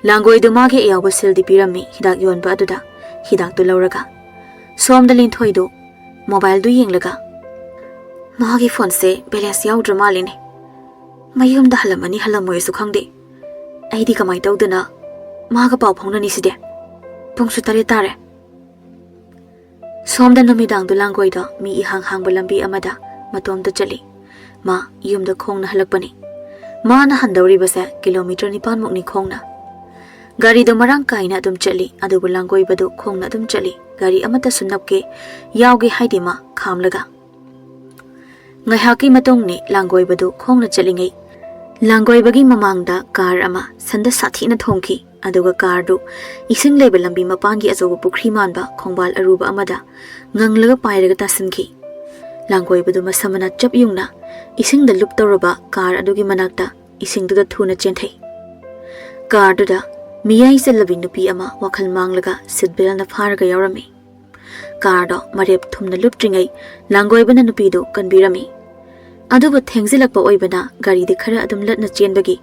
ꯂꯥꯡꯒꯣꯏꯗꯨ ꯃꯥꯒꯤ ꯑꯌꯥꯎꯕ ꯁꯦꯜꯗꯤ ꯄꯤꯔꯝꯃꯤ ꯍꯤꯗꯥꯛ ꯌꯣꯟꯕ ꯑꯗꯨꯗ ꯍꯤꯗꯥꯛꯇꯨ ꯂꯧꯔꯒ꯫ ꯁꯣꯝꯗ ꯂꯤꯟꯊꯣꯏꯗꯨ ꯃꯣꯕꯥꯏꯜꯗꯨ ꯌꯦꯡꯂꯒ, "ꯃꯥꯒꯤ ꯐꯣꯟꯁꯦ ꯕꯦꯂꯦꯟꯁ ꯌꯥꯎꯗ꯭ꯔ ꯃꯥꯜꯂꯤꯅꯦ꯫ ꯃꯌꯨꯝꯗ ꯍꯜꯂꯝꯃꯅꯤ ꯍꯜꯂꯝꯃꯣꯏꯁꯨ ꯈꯪꯗꯦ꯫ ꯑꯩꯗꯤ ꯀꯃꯥꯏ ꯇꯧꯗꯅ ꯃꯥꯒ ꯄꯥꯎ ꯐꯥꯎꯅꯅꯤ ꯁꯤꯗꯤ? ꯄꯨꯡꯁꯨ ꯇꯔꯦꯠ ꯇꯥꯔꯦ"꯫ ꯁꯣꯝꯗ ꯅꯨꯃꯤꯗꯥꯡꯗꯨ ꯂꯥꯡꯒꯣꯏꯗꯣ ꯃꯤ ꯏꯍꯥꯡ ꯍꯥꯡꯕ ꯂꯝꯕꯤ ꯑꯃꯗ ꯃꯇꯣꯝꯇ ꯆꯠꯂꯤ꯫ ꯃꯥ ꯌꯨꯝꯗ ꯈꯣꯡꯅ ꯍꯜꯂꯛꯄꯅꯤ꯫ ꯃꯥꯅ ꯍꯟꯗꯧꯔꯤꯕꯁꯦ ꯀꯤꯂꯣꯃꯤꯇꯔ ꯅꯤꯄꯥꯟꯃꯨꯛꯅꯤ ꯈꯣꯡꯅ꯫ ꯒꯥꯔꯤꯗꯣ ꯃꯔꯥꯡ ꯀꯥꯏꯅ ꯑꯗꯨꯝ ꯆꯠꯂꯤ, ꯑꯗꯨꯕꯨ ꯂꯥꯡꯒꯣꯏꯕꯗꯨ ꯈꯣꯡꯅ ꯑꯗꯨꯝ ꯆꯠꯂꯤ꯫ ꯒꯥꯔꯤ ꯑꯃꯠꯇꯁꯨ ꯅꯞꯀꯦ, ꯌꯥꯎꯒꯦ ꯍꯥꯏꯗꯦ ꯃꯥ ꯈꯥꯝꯂꯒ꯫ ꯉꯥꯏꯍꯥꯛꯀꯤ ꯃꯇꯨꯡꯅꯤ ꯂꯥꯡꯒꯣꯏꯕꯗꯨ ꯈꯣꯡꯅ ꯆꯠꯂꯤꯉꯩ꯫ ꯂꯥꯡꯒꯣꯏꯕꯒꯤ ꯃꯃꯥꯡꯗ ꯀꯥꯔ ꯑꯃ ꯁꯟꯗ ꯁꯥꯊꯤꯅ ꯊꯣꯝꯈꯤ, ꯑꯗꯨꯒ ꯀꯥꯔꯗꯨ ꯏꯁꯤꯡ ꯂꯩꯕ ꯂꯝꯕꯤ ꯃꯄꯥꯟꯒꯤ ꯑꯆꯧꯕ ꯄꯨꯈ꯭ꯔꯤ ꯃꯥꯟꯕ ꯈꯣꯡꯕꯥꯜ ꯑꯔꯨꯕ ꯑꯃꯗ ꯉꯪꯂꯒ ꯄꯥꯏꯔꯒ ꯇꯥꯁꯤꯟꯈꯤ꯫ ꯂꯥꯡꯒꯣꯏꯕꯗꯨ ꯃꯁꯝ ꯃꯅꯥ ꯆꯞ ꯌꯨꯡꯅ ꯏꯁꯤꯡꯗ ꯂꯨꯞ ꯇꯧꯔꯕ ꯀꯥꯔ ꯑꯗꯨꯒꯤ ꯃꯅꯥꯛꯇ ꯏꯁꯤꯡꯗꯨꯗ ꯊꯨꯅ ꯆꯦꯟꯊꯩ꯫ ꯀꯥꯔꯗꯨꯗ ꯃꯤꯌꯥꯏ ꯆꯜꯂꯕꯤ ꯅꯨꯄꯤ ꯑꯃ ꯋꯥꯈꯜ ꯃꯥꯡꯂꯒ ꯁꯤꯠ ꯕꯦꯜꯅ ꯐꯥꯔꯒ ꯌꯥꯎꯔꯝꯃꯤ꯫ ꯀꯥꯔꯗꯣ ꯃꯔꯦꯞ ꯊꯨꯝꯅ ꯂꯨꯞꯇ꯭ꯔꯤꯉꯩ ꯂꯥꯡꯒꯣꯏꯕꯅ ꯅꯨꯄꯤꯗꯨ ꯀꯟꯕꯤꯔꯝꯃꯤ꯫ ꯑꯗꯨꯕꯨ ꯊꯦꯡꯖꯤꯜꯂꯛꯄ ꯑꯣꯏꯕꯅ ꯒꯥꯔꯤꯗꯤ ꯈꯔ ꯑꯗꯨꯝ ꯂꯠꯅ ꯆꯦꯟꯕꯒꯤ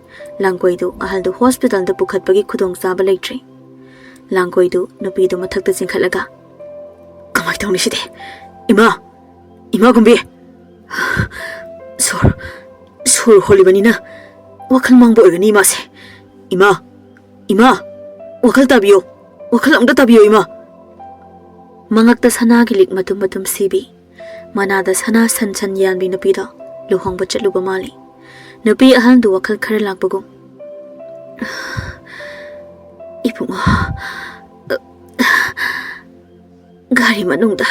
ꯂꯥꯡꯒꯣꯏꯗꯨ ꯑꯍꯜꯗꯨ ꯍꯣꯁꯄꯤꯇꯥꯜꯗ ꯄꯨꯈꯠꯄꯒꯤ ꯈꯨꯗꯣꯡꯆꯥꯕ ꯂꯩꯇ꯭ꯔꯦ꯫ ꯂꯥꯡꯒꯣꯏꯗꯨ ꯅꯨꯄꯤꯗꯨ ꯃꯊꯛꯇ ꯆꯤꯡꯈꯠꯂꯒ, "ꯀꯃꯥꯏ ꯇꯧꯅꯤ ꯁꯤꯗꯤ? ꯏꯃꯥ! ꯏꯃꯥ ꯒꯨꯝꯕꯤ!" ꯁꯣꯔ, ꯁꯣꯔ ꯍꯣꯜꯂꯤꯕꯅꯤꯅ ꯋꯥꯈꯜ ꯃꯥꯡꯕ ꯑꯣꯏꯒꯅꯤ ꯏꯃꯥꯁꯦ꯫ "ꯏꯃꯥ! ꯏꯃꯥ! ꯋꯥꯈꯜ ꯇꯥꯕꯤꯌꯨ! ꯋꯥꯈꯜ ꯑꯝꯇ ꯇꯥꯕꯤꯌꯨ ꯏꯃꯥ!" ꯃꯉꯛꯇ ꯁꯅꯥꯒꯤ ꯂꯤꯛ ꯃꯇꯨꯝ ꯃꯇꯨꯝ ꯁꯤꯕꯤ, ꯃꯅꯥꯗ ꯁꯅꯥ ꯁꯟ ꯁꯟ ꯌꯥꯟꯕꯤ ꯅꯨꯄꯤꯗꯣ ꯂꯨꯍꯣꯡꯕ ꯆꯠꯂꯨꯕ ꯃꯥꯜꯂꯤ꯫ ꯅꯨꯄꯤ ꯑꯍꯜꯗꯨ ꯋꯥꯈꯜ ꯈꯔ ꯂꯥꯛꯄꯒꯨꯝ, "ꯏꯕꯨꯡꯉꯣ, ꯒꯥꯔꯤ ꯃꯅꯨꯡꯗ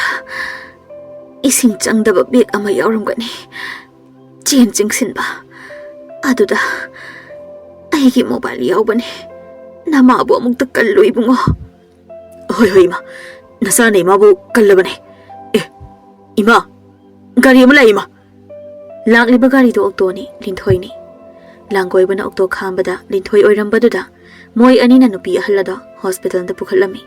ꯏꯁꯤꯡ ꯆꯪꯗꯕ ꯕꯦꯒ ꯑꯃ ꯌꯥꯎꯔꯝꯒꯅꯤ, ꯆꯦꯟ ꯆꯤꯡꯁꯤꯟꯕ꯫ ꯑꯗꯨꯗ ꯑꯩꯒꯤ ꯃꯣꯕꯥꯏꯜ ꯌꯥꯎꯕꯅꯤ꯫ ꯅꯃꯥꯕꯨ ꯑꯃꯨꯛꯇ ꯀꯜꯂꯨ ꯏꯕꯨꯡꯉꯣ꯫" "ꯍꯣꯏ, ꯍꯣꯏ ꯏꯃꯥ, ꯅꯆꯥꯅ ꯏꯃꯥꯕꯨ ꯀꯜꯂꯕꯅꯦ꯫ ꯑꯦ, ꯏꯃꯥ, ꯒꯥꯔꯤ ꯑꯃ ꯂꯥꯛꯑꯦ ꯏꯃꯥ!" ꯂꯥꯛꯂꯤꯕ ꯒꯥꯔꯤꯗꯨ ꯑꯣꯛꯇꯣꯅꯤ, ꯂꯤꯟꯊꯣꯏꯅꯤ꯫ ꯂꯥꯡꯒꯣꯏꯕꯅ ꯑꯣꯛꯇꯣ ꯈꯥꯝꯕꯗ ꯂꯤꯟꯊꯣꯏ ꯑꯣꯏꯔꯝꯕꯗꯨꯗ ꯃꯣꯏ ꯑꯅꯤꯅ ꯅꯨꯄꯤ ꯑꯍꯜ ꯑꯗꯣ ꯍꯣꯁꯄꯤꯇꯥꯜꯗ ꯄꯨꯈꯠꯂꯝꯃꯤ꯫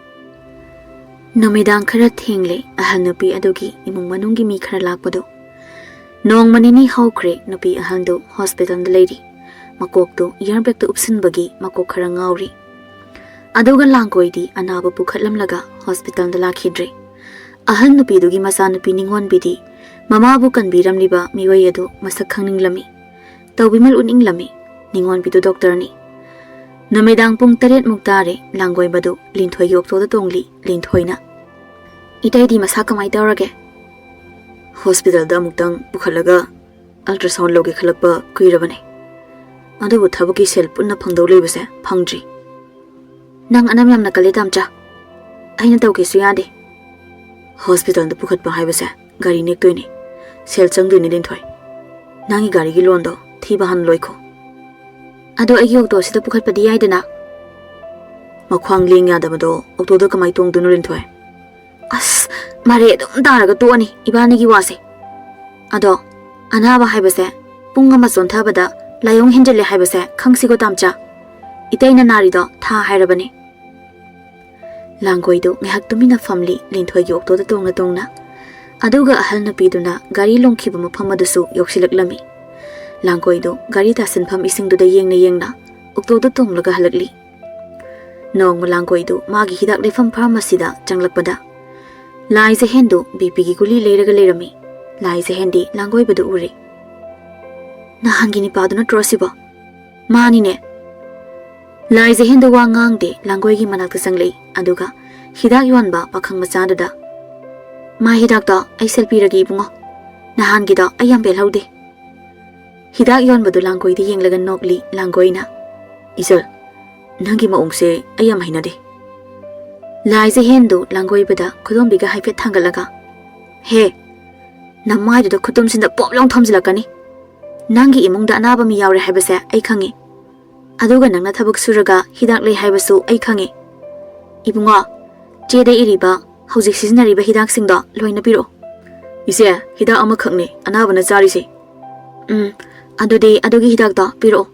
ꯅꯨꯃꯤꯗꯥꯡ ꯈꯔ ꯊꯦꯡꯂꯦ ꯑꯍꯜ ꯅꯨꯄꯤ ꯑꯗꯨꯒꯤ ꯏꯃꯨꯡ ꯃꯅꯨꯡꯒꯤ ꯃꯤ ꯈꯔ ꯂꯥꯛꯄꯗꯨ꯫ ꯅꯣꯡꯃ ꯅꯤꯅꯤ ꯍꯧꯈ꯭ꯔꯦ ꯅꯨꯄꯤ ꯑꯍꯜꯗꯨ ꯍꯣꯁꯄꯤꯇꯥꯜꯗ ꯂꯩꯔꯤ꯫ ꯃꯀꯣꯛꯇꯨ ꯏꯌꯥꯔ ꯕꯦꯒꯇ ꯎꯞꯁꯤꯟꯕꯒꯤ ꯃꯀꯣꯛ ꯈꯔ ꯉꯥꯎꯔꯤ꯫ ꯑꯗꯨꯒ ꯂꯥꯡꯒꯣꯏꯗꯤ ꯑꯅꯥꯕ ꯄꯨꯈꯠꯂꯝꯂꯒ ꯍꯣꯁꯄꯤꯇꯥꯜꯗ ꯂꯥꯛꯈꯤꯗ꯭ꯔꯦ꯫ ꯑꯍꯜ ꯅꯨꯄꯤꯗꯨꯒꯤ ꯃꯆꯥꯅꯨꯄꯤ ꯅꯤꯉꯣꯟꯕꯤꯗꯤ ꯃꯃꯥꯕꯨ ꯀꯟꯕꯤꯔꯝꯂꯤꯕ ꯃꯤꯑꯣꯏ ꯑꯗꯨ ꯃꯁꯛ ꯈꯪꯅꯤꯡꯂꯝꯃꯤ꯫ ꯇꯧꯕꯤꯃꯜ ꯎꯠꯅꯤꯡꯂꯝꯃꯤ꯫ ꯅꯤꯉꯣꯟꯕꯤꯗꯨ ꯗꯣꯛꯇꯔꯅꯤ꯫ ꯅꯨꯃꯤꯗꯥꯡ ꯄꯨꯡ ꯇꯔꯦꯠ ꯃꯨꯛ ꯇꯥꯔꯦ, ꯂꯥꯡꯒꯣꯏꯕꯗꯨ ꯂꯤꯟꯊꯣꯏꯒꯤ ꯑꯣꯛꯇꯣꯗ ꯇꯣꯡꯂꯤ꯫ ꯂꯤꯟꯊꯣꯏꯅ, "ꯏꯇꯩꯗꯤ ꯃꯁꯥ ꯀꯃꯥꯏ ꯇꯧꯔꯒꯦ?" "ꯍꯣꯁꯄꯤꯇꯥꯜꯗ ꯑꯃꯨꯛꯇꯪ ꯄꯨꯈꯠꯂꯒ ꯑꯜꯇ꯭ꯔꯥꯁꯥꯎꯟ ꯂꯧꯒꯦ ꯈꯜꯂꯛꯄ ꯀꯨꯏꯔꯕꯅꯦ꯫ ꯑꯗꯨꯕꯨ ꯊꯕꯛꯀꯤ ꯁꯦꯜ ꯄꯨꯟꯅ ꯐꯪꯗꯧ ꯂꯩꯕꯁꯦ ꯐꯪꯗ꯭ꯔꯤ꯫" "ꯅꯪ ꯑꯅꯝ ꯌꯥꯝꯅ ꯀꯜꯂꯦ ꯇꯥꯝꯆꯥ꯫ ꯑꯩꯅ ꯇꯧꯒꯦꯁꯨ ꯌꯥꯗꯦ꯫" "ꯍꯣꯁꯄꯤꯇꯥꯜꯗ ꯄꯨꯈꯠꯄ ꯍꯥꯏꯕꯁꯦ ꯒꯥꯔꯤ ꯅꯦꯛꯇꯣꯏꯅꯤ, ꯁꯦꯜ ꯆꯪꯗꯣꯏꯅꯤ ꯂꯤꯟꯊꯣꯏ꯫ ꯅꯪꯒꯤ ꯒꯥꯔꯤꯒꯤ ꯂꯣꯟꯗꯣ ꯊꯤꯕ ꯍꯥꯟꯅ ꯂꯣꯏꯈꯣ꯫" "ꯑꯗꯣ ꯑꯩꯒꯤ ꯑꯣꯛꯇꯣꯁꯤꯗ ꯄꯨꯈꯠꯄꯗꯤ ꯌꯥꯏꯗꯅ?" "ꯃꯈ꯭ꯋꯥꯡ ꯂꯦꯡ ꯌꯥꯗꯕꯗꯣ ꯑꯣꯛꯇꯣꯗ ꯀꯃꯥꯏ ꯇꯣꯡꯗꯣꯏꯅꯣ ꯂꯤꯟꯊꯣꯏ?" "ꯑꯁ, ꯃꯔꯩ ꯑꯗꯨꯝ ꯇꯥꯔꯒ ꯇꯣꯛꯑꯅꯤ ꯏꯕꯥꯅꯤꯒꯤ ꯋꯥꯁꯦ꯫ ꯑꯗꯣ ꯑꯅꯥꯕ ꯍꯥꯏꯕꯁꯦ ꯄꯨꯡ ꯑꯃ ꯆꯣꯟꯊꯕꯗ ꯂꯥꯏꯑꯣꯡ ꯍꯦꯟꯖꯜꯂꯦ ꯍꯥꯏꯕꯁꯦ ꯈꯪꯁꯤꯀꯣ ꯇꯥꯝꯆꯥ꯫ ꯏꯇꯩꯅ ꯅꯥꯔꯤꯗꯣ ꯊꯥ ꯍꯥꯏꯔꯕꯅꯦ꯫" ꯂꯥꯡꯒꯣꯏꯗꯨ ꯉꯥꯏꯍꯥꯛ ꯇꯨꯃꯤꯟꯅ ꯐꯝꯂꯤ ꯂꯤꯟꯊꯣꯏꯒꯤ ꯑꯣꯛꯇꯣꯗ ꯇꯣꯡꯅ ꯇꯣꯡꯅ꯫ ꯑꯗꯨꯒ ꯑꯍꯜ ꯅꯨꯄꯤꯗꯨꯅ ꯒꯥꯔꯤ ꯂꯣꯡꯈꯤꯕ ꯃꯐꯝ ꯑꯗꯨꯁꯨ ꯌꯧꯁꯤꯜꯂꯛꯂꯝꯃꯤ꯫ ꯂꯥꯡꯒꯣꯏꯗꯨ ꯒꯥꯔꯤ ꯇꯥꯁꯤꯟꯐꯝ ꯏꯁꯤꯡꯗꯨꯗ ꯌꯦꯡꯅ ꯌꯦꯡꯅ ꯑꯣꯛꯇꯣꯗ ꯇꯣꯡꯂꯒ ꯍꯜꯂꯛꯂꯤ꯫ ꯅꯣꯡꯃ ꯂꯥꯡꯒꯣꯏꯗꯨ ꯃꯥꯒꯤ ꯍꯤꯗꯥꯛ ꯂꯩꯐꯝ ꯐꯥꯔꯃꯥꯁꯤꯗ ꯆꯪꯂꯛꯄꯗ ꯂꯥꯏꯖꯍꯦꯟꯗꯨ ꯕꯤ ꯄꯤꯒꯤ ꯒꯨꯂꯤ ꯂꯩꯔꯒ ꯂꯩꯔꯝꯃꯤ꯫ ꯂꯥꯏꯖꯍꯦꯟꯗꯤ ꯂꯥꯡꯒꯣꯏꯕꯗꯨ ꯎꯔꯦ꯫ "ꯅꯍꯥꯟꯒꯤ ꯅꯤꯄꯥꯗꯨ ꯅꯠꯇ꯭ꯔꯣ ꯑꯁꯤꯕꯣ?" "ꯃꯥꯅꯤꯅꯦ꯫" ꯂꯥꯏꯖꯍꯦꯟꯗꯨ ꯋꯥ ꯉꯥꯡꯗꯦ, ꯂꯥꯡꯒꯣꯏꯒꯤ ꯃꯅꯥꯛꯇ ꯆꯪꯂꯛꯏ꯫ ꯑꯗꯨꯒ ꯍꯤꯗꯥꯛ ꯌꯣꯟꯕ ꯄꯥꯈꯪ ꯃꯆꯥꯗꯨꯗ, "ꯃꯥ ꯍꯤꯗꯥꯛꯇꯣ ꯑꯩ ꯁꯦꯜ ꯄꯤꯔꯒꯦ ꯏꯕꯨꯡꯉꯣ, ꯅꯍꯥꯟꯒꯤꯗꯣ ꯑꯩ ꯌꯥꯝ ꯄꯦꯜꯍꯧꯗꯦ꯫" ꯍꯤꯗꯥꯛ ꯌꯣꯟꯕꯗꯨ ꯂꯥꯡꯒꯣꯏꯗ ꯌꯦꯡꯂꯒ ꯅꯣꯛꯂꯤ꯫ ꯂꯥꯡꯒꯣꯏꯅ, "ꯏꯆꯜ, ꯅꯪꯒꯤ ꯃꯑꯣꯡꯁꯦ ꯑꯩ ꯌꯥꯝ ꯍꯩꯅꯗꯦ꯫" ꯂꯥꯏꯖꯍꯦꯟꯗꯨ ꯂꯥꯡꯒꯣꯏꯕꯗ ꯈꯨꯗꯣꯝꯕꯤꯒ ꯍꯥꯏꯐꯦꯠ ꯊꯥꯡꯒꯠꯂꯒ, "ꯍꯦ, ꯅꯃꯥꯏꯗꯨꯗ ꯈꯨꯇꯨꯝꯁꯤꯅ ꯄꯣꯞ ꯂꯥꯎ ꯊꯣꯝꯖꯤꯜꯂꯛꯀꯅꯤ꯫ ꯅꯪꯒꯤ ꯏꯃꯨꯡꯗ ꯑꯅꯥꯕ ꯃꯤ ꯌꯥꯎꯔꯦ ꯍꯥꯏꯕꯁꯦ ꯑꯩ ꯈꯪꯉꯤ꯫ ꯑꯗꯨꯒ ꯅꯪꯅ ꯊꯕꯛ ꯁꯨꯔꯒ ꯍꯤꯗꯥꯛ ꯂꯩ ꯍꯥꯏꯕꯁꯨ ꯑꯩ ꯈꯪꯉꯤ꯫ ꯏꯕꯨꯡꯉꯣ, ꯆꯦꯗ ꯏꯔꯤꯕ ꯍꯧꯖꯤꯛ ꯁꯤꯖꯤꯟꯅꯔꯤꯕ ꯍꯤꯗꯥꯛꯁꯤꯡꯗꯣ ꯂꯣꯏꯅ ꯄꯤꯔꯛꯑꯣ꯫" "ꯏꯆꯦ, ꯍꯤꯗꯥꯛ ꯑꯃꯈꯛꯅꯦ ꯑꯅꯥꯕꯅ ꯆꯥꯔꯤꯁꯦ꯫" "ꯎꯝ, ꯑꯗꯨꯗꯤ ꯑꯗꯨꯒꯤ ꯍꯤꯗꯥꯛꯇꯣ ꯄꯤꯔꯛꯑꯣ꯫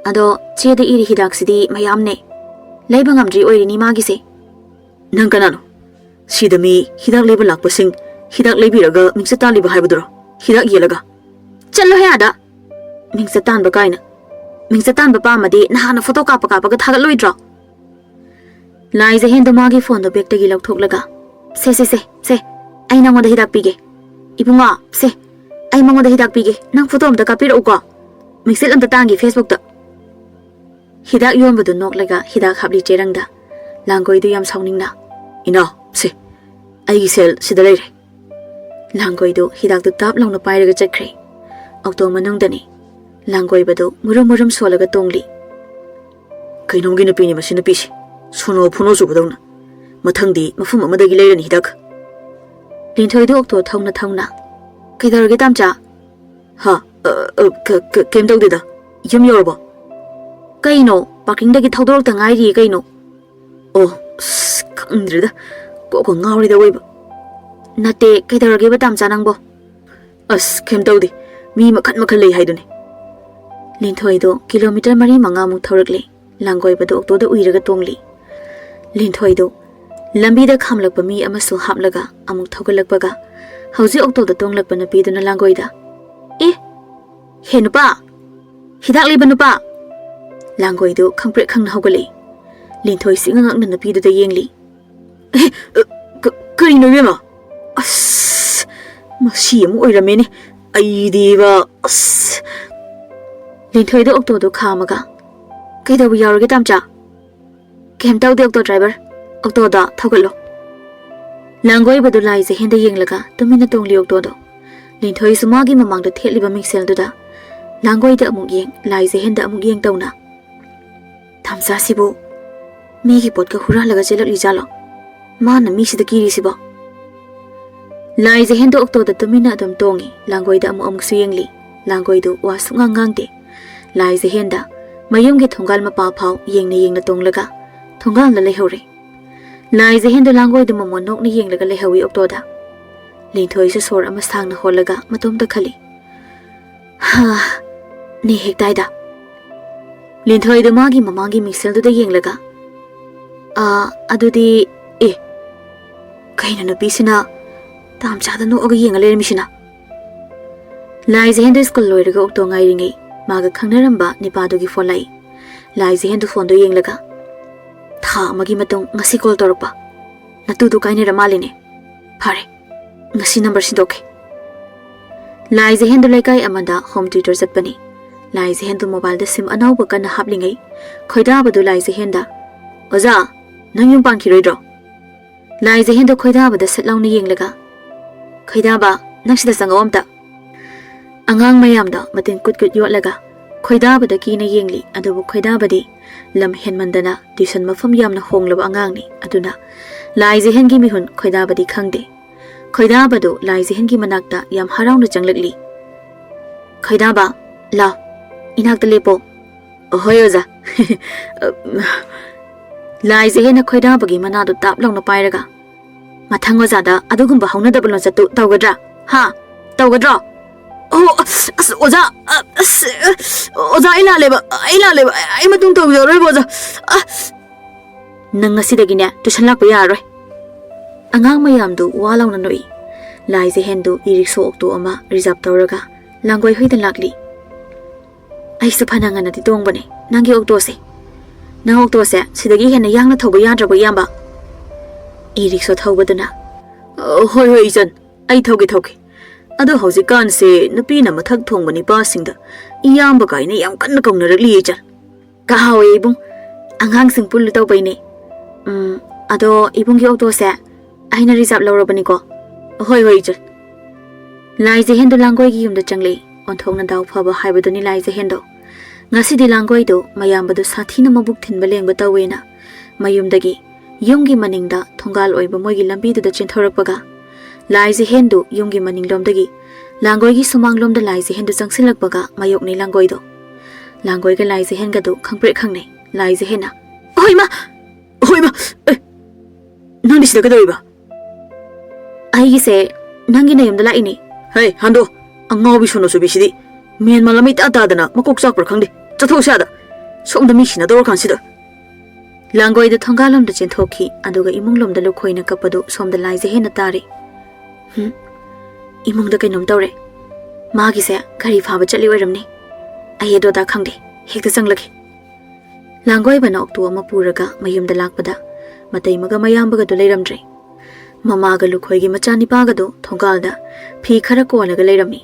ꯑꯗꯣ ꯆꯦꯗ ꯏꯔꯤ ꯍꯤꯗꯥꯛꯁꯤꯗꯤ ꯃꯌꯥꯝꯅꯦ꯫ ꯂꯩꯕ ꯉꯝꯗ꯭ꯔꯤ ꯑꯣꯏꯔꯤꯅꯤ ꯃꯥꯒꯤꯁꯦ꯫" "ꯅꯪ ꯀꯅꯥꯅꯣ? ꯁꯤꯗ ꯃꯤ ꯍꯤꯗꯥꯛ ꯂꯩꯕ ꯂꯥꯛꯄꯁꯤꯡ ꯍꯤꯗꯥꯛ ꯂꯩꯕꯤꯔꯒ ꯃꯤꯡꯆꯠ ꯇꯥꯜꯂꯤꯕ ꯍꯥꯏꯕꯗꯨꯔꯣ? ꯍꯤꯗꯥꯛ ꯌꯦꯜꯂꯒ?" "ꯆꯠꯂꯣꯍꯦ ꯑꯥꯗ! ꯃꯤꯡꯆꯠ ꯇꯥꯟꯕ ꯀꯥꯏꯅ꯫ ꯃꯤꯡꯆꯠ ꯇꯥꯟꯕ ꯄꯥꯝꯃꯗꯤ ꯅꯍꯥꯟꯅ ꯐꯣꯇꯣ ꯀꯥꯞꯄ ꯀꯥꯞꯄꯒ ꯊꯥꯒꯠꯂꯣꯏꯗ꯭ꯔꯣ?" ꯂꯥꯏꯖꯍꯦꯟꯗꯣ ꯃꯥꯒꯤ ꯐꯣꯟꯗꯣ ꯕꯦꯛꯇꯒꯤ ꯂꯧꯊꯣꯛꯂꯒ, "ꯁꯦ, ꯁꯦ, ꯁꯦ, ꯁꯦ, ꯑꯩ ꯅꯪꯉꯣꯟꯗ ꯍꯤꯗꯥꯛ ꯄꯤꯒꯦ꯫ ꯏꯕꯨꯡꯉꯣ, ꯁꯦ, ꯑꯩ ꯃꯉꯣꯟꯗ ꯍꯤꯗꯥꯛ ꯄꯤꯒꯦ꯫ ꯅꯪ ꯐꯣꯇꯣ ꯑꯝꯇ ꯀꯥꯞꯄꯤꯔꯛꯎꯀꯣ꯫ ꯃꯤꯡꯆꯠ ꯑꯝꯇ ꯇꯥꯟꯒꯦ ꯐꯦꯁꯕꯨꯛꯇ꯫" ꯍꯤꯗꯥꯛ ꯌꯣꯟꯕꯗꯨ ꯅꯣꯛꯂꯒ ꯍꯤꯗꯥꯛ ꯍꯥꯞꯂꯤ ꯆꯦꯔꯪꯗ꯫ ꯂꯥꯡꯒꯣꯏꯗꯨ ꯌꯥꯝ ꯁꯥꯎꯅꯤꯡꯅ, "ꯏꯅꯥꯎ, ꯁꯦ, ꯑꯩꯒꯤ ꯁꯦꯜ ꯁꯤꯗ ꯂꯩꯔꯦ꯫" ꯂꯥꯡꯒꯣꯏꯗꯨ ꯍꯤꯗꯥꯛꯇꯨ ꯇꯥꯞ ꯂꯥꯎꯅ ꯄꯥꯏꯔꯒ ꯆꯠꯈ꯭ꯔꯦ꯫ ꯑꯣꯛꯇꯣ ꯃꯅꯨꯡꯗꯅꯤ꯫ ꯂꯥꯡꯒꯣꯏꯕꯗꯨ ꯃꯨꯔꯨꯝ ꯃꯨꯔꯨꯝ ꯁꯣꯜꯂꯒ ꯇꯣꯡꯂꯤ꯫ "ꯀꯩꯅꯣꯝꯒꯤ ꯅꯨꯄꯤꯅꯤ ꯃꯁꯤ ꯅꯨꯄꯤꯁꯤ, ꯁꯣꯅꯣ ꯐꯣꯅꯣ ꯆꯨꯕꯗꯧꯅ꯫ ꯃꯊꯪꯗꯤ ꯃꯐꯝ ꯑꯃꯗꯒꯤ ꯂꯩꯔꯅꯤ ꯍꯤꯗꯥꯛ꯫" ꯂꯤꯟꯊꯣꯏꯗꯨ ꯑꯣꯛꯇꯣ ꯊꯧꯅ ꯊꯧꯅ, "ꯀꯩꯗꯧꯔꯒꯦ ꯇꯥꯝꯆꯥ?" "ꯍꯥ? ꯑ, ꯑ, ꯀ-, ꯀ-, ꯀꯩꯝ ꯇꯧꯗꯦꯗ꯫ ꯌꯨꯝ ꯌꯧꯔꯕꯣ?" "ꯀꯩꯅꯣ? ꯄꯥꯔꯀꯤꯡꯗꯒꯤ ꯊꯧꯗꯣꯔꯛꯇ ꯉꯥꯏꯔꯤꯌꯦ ꯀꯩꯅꯣ꯫" "ꯑꯣ, ꯑꯁ, ꯈꯪꯗ꯭ꯔꯦꯗ꯫ ꯀꯣꯛꯀ ꯉꯥꯎꯔꯦꯗ ꯑꯋꯣꯏꯕ꯫" "ꯅꯠꯇꯦ, ꯀꯩꯗꯧꯔꯒꯦꯕ ꯇꯥꯝꯆꯥ ꯅꯪꯕꯣ?" "ꯑꯁ, ꯀꯩꯝ ꯇꯧꯗꯦ꯫ ꯃꯤ ꯃꯈꯜ ꯃꯈꯜ ꯂꯩ ꯍꯥꯏꯗꯨꯅꯤ꯫" ꯂꯤꯟꯊꯣꯏꯗꯣ ꯀꯤꯂꯣꯃꯤꯇꯔ ꯃꯔꯤ ꯃꯉꯥꯃꯨꯛ ꯊꯧꯔꯛꯂꯦ꯫ ꯂꯥꯡꯒꯣꯏꯕꯗꯣ ꯑꯣꯛꯇꯣꯗ ꯎꯏꯔꯒ ꯇꯣꯡꯂꯤ꯫ ꯂꯤꯟꯊꯣꯏꯗꯣ ꯂꯝꯕꯤꯗ ꯈꯥꯝꯂꯛꯄ ꯃꯤ ꯑꯃꯁꯨ ꯍꯥꯞꯂꯒ ꯑꯃꯨꯛ ꯊꯧꯒꯠꯂꯛꯄꯒ ꯍꯧꯖꯤꯛ ꯑꯣꯛꯇꯣꯗ ꯇꯣꯡꯂꯛꯄ ꯅꯨꯄꯤꯗꯨꯅ ꯂꯥꯡꯒꯣꯏꯗ, "ꯑꯦ, ꯍꯦ ꯅꯨꯄꯥ, ꯍꯤꯗꯥꯛ ꯂꯩꯕ ꯅꯨꯄꯥ!" ꯂꯥꯡꯒꯣꯏꯗꯨ ꯈꯪꯄ꯭ꯔꯦꯛ ꯈꯪꯅ ꯍꯧꯒꯠꯂꯛꯏ꯫ ꯂꯤꯟꯊꯣꯏꯁꯨ ꯏꯉꯛ ꯉꯛꯅ ꯅꯨꯄꯤꯗꯨꯗ ꯌꯦꯡꯂꯤ꯫ "ꯑꯦ, ꯑ, ꯀ-, ꯀꯔꯤꯅꯣ ꯏꯕꯦꯝꯃ? ꯑꯁ, ꯃꯁꯤ ꯑꯃꯨꯛ ꯑꯣꯏꯔꯝꯃꯦꯅꯦ꯫ ꯑꯩꯗꯤꯕ, ꯑꯁ!" ꯂꯤꯟꯊꯣꯏꯗ ꯑꯣꯛꯇꯣꯗꯨ ꯈꯥꯝꯃꯒ, "ꯀꯩꯗꯧꯕ ꯌꯥꯎꯔꯒꯦ ꯇꯥꯝꯆꯥ?" "ꯀꯩꯝ ꯇꯧꯗꯦ ꯑꯣꯛꯇꯣ ꯗ꯭ꯔꯥꯏꯚꯔ꯫ ꯑꯣꯛꯇꯣꯗ ꯊꯧꯒꯠꯂꯣ꯫" ꯂꯥꯡꯒꯣꯏꯕꯗꯨ ꯂꯥꯏꯖꯍꯦꯟꯗ ꯌꯦꯡꯂꯒ ꯇꯨꯃꯤꯟꯅ ꯇꯣꯡꯂꯤ ꯑꯣꯛꯇꯣꯗꯣ꯫ ꯂꯤꯟꯊꯣꯏꯁꯨ ꯃꯥꯒꯤ ꯃꯃꯥꯡꯗ ꯊꯦꯠꯂꯤꯕ ꯃꯤꯡꯁꯦꯜꯗꯨꯗ ꯂꯥꯡꯒꯣꯏꯗ ꯑꯃꯨꯛ ꯌꯦꯡ, ꯂꯥꯏꯖꯍꯦꯟꯗ ꯑꯃꯨꯛ ꯌꯦꯡ ꯇꯧꯅ, "ꯇꯥꯝꯆꯥꯁꯤꯕꯨ ꯃꯤꯒꯤ ꯄꯣꯠꯀ ꯍꯨꯔꯥꯜꯂꯒ ꯆꯦꯜꯂꯛꯂꯤ ꯖꯥꯠꯂꯣ? ꯃꯥꯅ ꯃꯤꯁꯤꯗ ꯀꯤꯔꯤꯁꯤꯕꯣ?" ꯂꯥꯏꯖꯍꯦꯟꯗꯣ ꯑꯣꯛꯇꯣꯗ ꯇꯨꯃꯤꯟꯅ ꯑꯗꯨꯝ ꯇꯣꯡꯉꯤ꯫ ꯂꯥꯡꯒꯣꯏꯗ ꯑꯃꯨꯛ ꯑꯃꯨꯛꯁꯨ ꯌꯦꯡꯂꯤ꯫ ꯂꯥꯡꯒꯣꯏꯗꯨ ꯋꯥ ꯁꯨꯡꯉꯥꯡ ꯉꯥꯡꯗꯦ꯫ ꯂꯥꯏꯖꯍꯦꯟꯗ ꯃꯌꯨꯝꯒꯤ ꯊꯣꯡꯒꯥꯜ ꯃꯄꯥ ꯐꯥꯎ ꯌꯦꯡꯅ ꯌꯦꯡꯅ ꯇꯣꯡꯂꯒ ꯊꯣꯡꯒꯥꯜꯗ ꯂꯩꯍꯧꯔꯦ꯫ ꯂꯥꯏꯖꯍꯦꯟꯗꯣ ꯂꯥꯡꯒꯣꯏꯗ ꯃꯃꯣꯟ ꯅꯣꯛꯅ ꯌꯦꯡꯂꯒ ꯂꯩꯍꯧꯏ ꯑꯣꯛꯇꯣꯗ꯫ ꯂꯤꯟꯊꯣꯏꯁꯨ ꯁꯣꯔ ꯑꯃ ꯁꯥꯡꯅ ꯍꯣꯜꯂꯒ ꯃꯇꯣꯝꯇ ꯈꯜꯂꯤ, "ꯍꯥ, ꯅꯦ ꯍꯦꯛꯇꯥꯏꯗ꯫" ꯂꯤꯟꯊꯣꯏꯗꯨ ꯃꯥꯒꯤ ꯃꯃꯥꯡꯒꯤ ꯃꯤꯡꯁꯦꯜꯗꯨꯗ ꯌꯦꯡꯂꯒ, "ꯑꯥ, ꯑꯗꯨꯗꯤ, ꯑꯦ, ꯀꯩꯅꯣ ꯅꯨꯄꯤꯁꯤꯅ ꯇꯥꯝꯆꯥꯗ ꯅꯣꯛꯑꯒ ꯌꯦꯡꯉ ꯂꯩꯔꯝꯃꯤꯁꯤꯅ?" ꯂꯥꯏꯖꯍꯦꯟꯗꯨ ꯁ꯭ꯀꯨꯜ ꯂꯣꯏꯔꯒ ꯑꯣꯛꯇꯣ ꯉꯥꯏꯔꯤꯉꯩ ꯃꯥꯒ ꯈꯪꯅꯔꯝꯕ ꯅꯤꯄꯥꯗꯨꯒꯤ ꯐꯣꯟ ꯂꯥꯛꯏ꯫ ꯂꯥꯏꯖꯍꯦꯟꯗꯨ ꯐꯣꯟꯗꯣ ꯌꯦꯡꯂꯒ, "ꯊꯥ ꯑꯃꯒꯤ ꯃꯇꯨꯡ ꯉꯁꯤ ꯀꯣꯜ ꯇꯧꯔꯛꯄ꯫ ꯅꯇꯨꯗꯨ ꯀꯥꯏꯅꯔ ꯃꯥꯜꯂꯤꯅꯦ꯫ ꯐꯔꯦ, ꯉꯁꯤ ꯅꯝꯕꯔ ꯁꯤꯟꯗꯣꯛꯀꯦ꯫" ꯂꯥꯏꯖꯍꯦꯟꯗꯨ ꯂꯩꯀꯥꯏ ꯑꯃꯗ ꯍꯣꯝ ꯇ꯭ꯌꯨꯇꯔ ꯆꯠꯄꯅꯤ꯫ ꯂꯥꯏꯖꯍꯦꯟꯗꯨ ꯃꯣꯕꯥꯏꯜꯗ ꯁꯤꯝ ꯑꯅꯧꯕ ꯀꯟꯅ ꯍꯥꯞꯂꯤꯉꯩ ꯈꯣꯏꯗꯥꯕꯗꯨ ꯂꯥꯏꯖꯍꯦꯟꯗ, "ꯑꯣꯖꯥ, ꯅꯪ ꯌꯨꯝ ꯄꯥꯟꯈꯤꯔꯣꯏꯗ꯭ꯔꯣ?" ꯂꯥꯏꯖꯍꯦꯟꯗꯣ ꯈꯣꯏꯗꯥꯕꯗ ꯁꯠ ꯂꯥꯎꯅ ꯌꯦꯡꯂꯒ, "ꯈꯣꯏꯗꯥꯕ, ꯅꯪ ꯁꯤꯗ ꯆꯪꯉꯛꯑꯣ ꯑꯝꯇ꯫" ꯑꯉꯥꯡ ꯃꯌꯥꯝꯗꯣ ꯃꯇꯤꯟ ꯀꯨꯠ ꯀꯨꯠ ꯌꯣꯠꯂꯒ ꯈꯣꯏꯗꯥꯕꯗ ꯀꯤꯅ ꯌꯦꯡꯂꯤ꯫ ꯑꯗꯨꯕꯨ ꯈꯣꯏꯗꯥꯕꯗꯤ ꯂꯝ ꯍꯦꯟꯃꯟꯗꯅ ꯇ꯭ꯌꯨꯁꯟ ꯃꯐꯝ ꯌꯥꯝꯅ ꯍꯣꯡꯂꯕ ꯑꯉꯥꯡꯅꯤ꯫ ꯑꯗꯨꯅ ꯂꯥꯏꯖꯍꯦꯟꯒꯤ ꯃꯤꯍꯨꯟ ꯈꯣꯏꯗꯥꯕꯗꯤ ꯈꯪꯗꯦ꯫ ꯈꯣꯏꯗꯥꯕꯗꯨ ꯂꯥꯏꯖꯍꯦꯟꯒꯤ ꯃꯅꯥꯛꯇ ꯌꯥꯝ ꯍꯔꯥꯎꯅ ꯆꯪꯂꯛꯂꯤ꯫ "ꯈꯣꯏꯗꯥꯕ, ꯂꯥꯎ, ꯏꯅꯥꯛꯇ ꯂꯦꯞꯄꯣ꯫" "ꯍꯣꯏ ꯑꯣꯖꯥ꯫" ꯂꯥꯏꯖꯍꯦꯟꯅ ꯈꯣꯏꯗꯥꯕꯒꯤ ꯃꯅꯥꯗꯨ ꯇꯥꯞ ꯂꯥꯎꯅ ꯄꯥꯏꯔꯒ, "ꯃꯊꯪ ꯑꯣꯖꯥꯗ ꯑꯗꯨꯒꯨꯝꯕ ꯍꯧꯅꯗꯕ ꯂꯣꯟꯆꯠꯇꯨ ꯇꯧꯒꯗ꯭ꯔꯥ? ꯍꯥ? ꯇꯧꯒꯗ꯭ꯔꯣ?" "ꯑꯣ, ꯑꯁ, ꯑꯁ, ꯑꯣꯖꯥ, ꯑ, ꯑꯁ, ꯑ, ꯑꯣꯖꯥ, ꯑꯩ ꯂꯥꯜꯂꯦꯕ, ꯑꯩ ꯂꯥꯜꯂꯦꯕ, ꯑꯩ, ꯑꯩ ꯃꯇꯨꯡ ꯇꯧꯖꯔꯣꯏꯕ, ꯑꯣꯖꯥ꯫ ꯑ, ꯅꯪ ꯉꯁꯤꯗꯒꯤꯅꯦ ꯇ꯭ꯌꯨꯁꯟ ꯂꯥꯛꯄ ꯌꯥꯔꯔꯣꯏ꯫" ꯑꯉꯥꯡ ꯃꯌꯥꯝꯗꯨ ꯋꯥ ꯂꯥꯎꯅ ꯅꯣꯛꯏ꯫ ꯂꯥꯏꯖꯍꯦꯟꯗꯨ ꯏ ꯔꯤꯛꯁꯣ ꯑꯣꯛꯇꯣ ꯑꯃ ꯔꯤꯖꯥꯕ ꯇꯧꯔꯒ ꯂꯥꯡꯒꯣꯏ ꯍꯣꯏꯗ ꯂꯥꯛꯂꯤ꯫ "ꯑꯩꯁꯨ ꯐꯅ ꯉꯟꯅꯗꯤ ꯇꯣꯡꯕꯅꯦ ꯅꯪꯒꯤ ꯑꯣꯛꯇꯣꯁꯦ꯫ ꯅꯪ ꯑꯣꯛꯇꯣꯁꯦ ꯁꯤꯗꯒꯤ ꯍꯦꯟꯅ ꯌꯥꯡꯅ ꯊꯧꯕ ꯌꯥꯗ꯭ꯔꯕꯣ, ꯏꯌꯥꯝꯕ?" ꯏ ꯔꯤꯛꯁꯣ ꯊꯧꯕꯗꯨꯅ, "ꯑ, ꯍꯣꯏ, ꯍꯣꯏ, ꯏꯆꯟ, ꯑꯩ ꯊꯧꯒꯦ, ꯊꯧꯒꯦ꯫ ꯑꯗꯣ ꯍꯧꯖꯤꯛꯀꯥꯟꯁꯦ ꯅꯨꯄꯤꯅ ꯃꯊꯛ ꯊꯣꯡꯕ ꯅꯤꯄꯥꯁꯤꯡꯗ ꯏꯌꯥꯝꯕ ꯀꯥꯏꯅ ꯌꯥꯝ ꯀꯟꯅ ꯀꯧꯅꯔꯛꯂꯤꯌꯦ, ꯏꯆꯟ꯫" "ꯀꯥꯎꯋꯦ ꯏꯕꯨꯡ, ꯑꯉꯥꯡꯁꯤꯡ ꯄꯨꯜꯂꯨ ꯇꯧꯕꯩꯅꯦ꯫ ꯎꯝ, ꯑꯗꯣ ꯏꯕꯨꯡꯒꯤ ꯑꯣꯛꯇꯣꯁꯦ ꯑꯩꯅ ꯔꯤꯖꯥꯕ ꯂꯧꯔꯕꯅꯤꯀꯣ?" "ꯍꯣꯏ, ꯍꯣꯏ, ꯏꯆꯟ꯫" ꯂꯥꯏꯖꯍꯦꯟꯗꯣ ꯂꯥꯡꯒꯣꯏꯒꯤ ꯌꯨꯝꯗ ꯆꯪꯂꯛꯏ꯫ ꯑꯣꯟꯊꯣꯛꯅ ꯗꯥꯎ ꯐꯕ ꯍꯥꯏꯕꯗꯨꯅꯤ ꯂꯥꯏꯖꯍꯦꯟꯗꯣ꯫ ꯉꯁꯤꯗꯤ ꯂꯥꯡꯒꯣꯏꯗꯣ ꯃꯌꯥꯝꯕꯗꯣ ꯁꯥꯊꯤꯅ ꯃꯕꯨꯛ ꯊꯤꯟꯕ ꯂꯦꯡꯕ ꯇꯧꯋꯦꯅ ꯃꯌꯨꯝꯗꯒꯤ ꯌꯨꯝꯒꯤ ꯃꯅꯤꯡꯗ ꯊꯣꯡꯒꯥꯜ ꯑꯣꯏꯕ ꯃꯣꯏꯒꯤ ꯂꯝꯕꯤꯗꯨꯗ ꯆꯦꯟꯊꯣꯔꯛꯄꯒ, ꯂꯥꯏꯖꯍꯦꯟꯗꯨ ꯌꯨꯝꯒꯤ ꯃꯅꯤꯡꯂꯣꯝꯗꯒꯤ ꯂꯥꯡꯒꯣꯏꯒꯤ ꯁꯨꯃꯥꯡꯂꯣꯝꯗ ꯂꯥꯏꯖꯍꯦꯟꯗꯨ ꯆꯪꯁꯤꯜꯂꯛꯄꯒ ꯃꯥꯌꯣꯛꯅꯩ ꯂꯥꯡꯒꯣꯏꯗꯣ꯫ ꯂꯥꯡꯒꯣꯏꯒ ꯂꯥꯏꯖꯍꯦꯟꯒꯗꯨ ꯈꯪꯄ꯭ꯔꯦꯛ ꯈꯪꯅꯩ꯫ ꯂꯥꯏꯖꯍꯦꯟꯅ, "ꯑꯍꯣꯏ, ꯏꯃꯥ! ꯑꯍꯣꯏ, ꯏꯃꯥ! ꯑꯦ, ꯅꯪꯗꯤ ꯁꯤꯗ ꯀꯩꯗꯧꯔꯤꯕ?" "ꯑꯩꯒꯤꯁꯦ ꯅꯪꯒꯤ ꯅꯌꯨꯝꯗ ꯂꯥꯛꯏꯅꯦ꯫" "ꯍꯩ, ꯍꯟꯗꯣ! ꯑꯉꯥꯎꯕꯤ ꯁꯣꯅꯣꯆꯨꯕꯤꯁꯤꯗꯤ ꯃꯦꯟ ꯃꯥꯟ ꯑꯃ ꯏꯇꯥ ꯇꯥꯗꯅ ꯃꯀꯣꯛ ꯆꯥꯛꯄ꯭ꯔꯥ ꯈꯪꯗꯦ꯫ ꯆꯠꯊꯣꯛꯁꯤ ꯑꯥꯗ꯫ ꯁꯣꯝꯗ ꯃꯤ ꯁꯤꯟꯅꯗꯧꯔꯀꯥꯟꯁꯤꯗ꯫" ꯂꯥꯡꯒꯣꯏꯗ ꯊꯣꯡꯒꯥꯜꯂꯣꯝꯗ ꯆꯦꯟꯊꯣꯛꯈꯤ, ꯑꯗꯨꯒ ꯏꯃꯨꯡꯂꯣꯝꯗ ꯂꯨꯈꯣꯏꯅ ꯀꯞꯄꯗꯨ ꯁꯣꯝꯗ ꯂꯥꯏꯖꯍꯦꯟꯅ ꯇꯥꯔꯤ꯫ "ꯍꯨꯝ, ꯏꯃꯨꯡꯗ ꯀꯩꯅꯣꯝ ꯇꯧꯔꯦ꯫ ꯃꯥꯒꯤꯁꯦ ꯒꯥꯔꯤ ꯐꯥꯕ ꯆꯠꯂꯤ ꯑꯣꯏꯔꯝꯅꯤ꯫ ꯑꯩ ꯑꯗꯨ ꯑꯗꯥ ꯈꯪꯗꯦ, ꯍꯦꯛꯇ ꯆꯪꯂꯒꯦ꯫" ꯂꯥꯡꯒꯣꯏꯕꯅ ꯑꯣꯛꯇꯣ ꯑꯃ ꯄꯨꯔꯒ ꯃꯌꯨꯝꯗ ꯂꯥꯛꯄꯗ ꯃꯇꯩꯃꯒ ꯃꯌꯥꯝꯕꯒꯗꯨ ꯂꯩꯔꯝꯗ꯭ꯔꯦ꯫ ꯃꯃꯥꯒ ꯂꯨꯈꯣꯏꯒꯤ ꯃꯆꯥꯅꯤꯄꯥꯒꯗꯨ ꯊꯣꯡꯒꯥꯜꯗ ꯐꯤ ꯈꯔ ꯀꯣꯜꯂꯒ ꯂꯩꯔꯝꯃꯤ꯫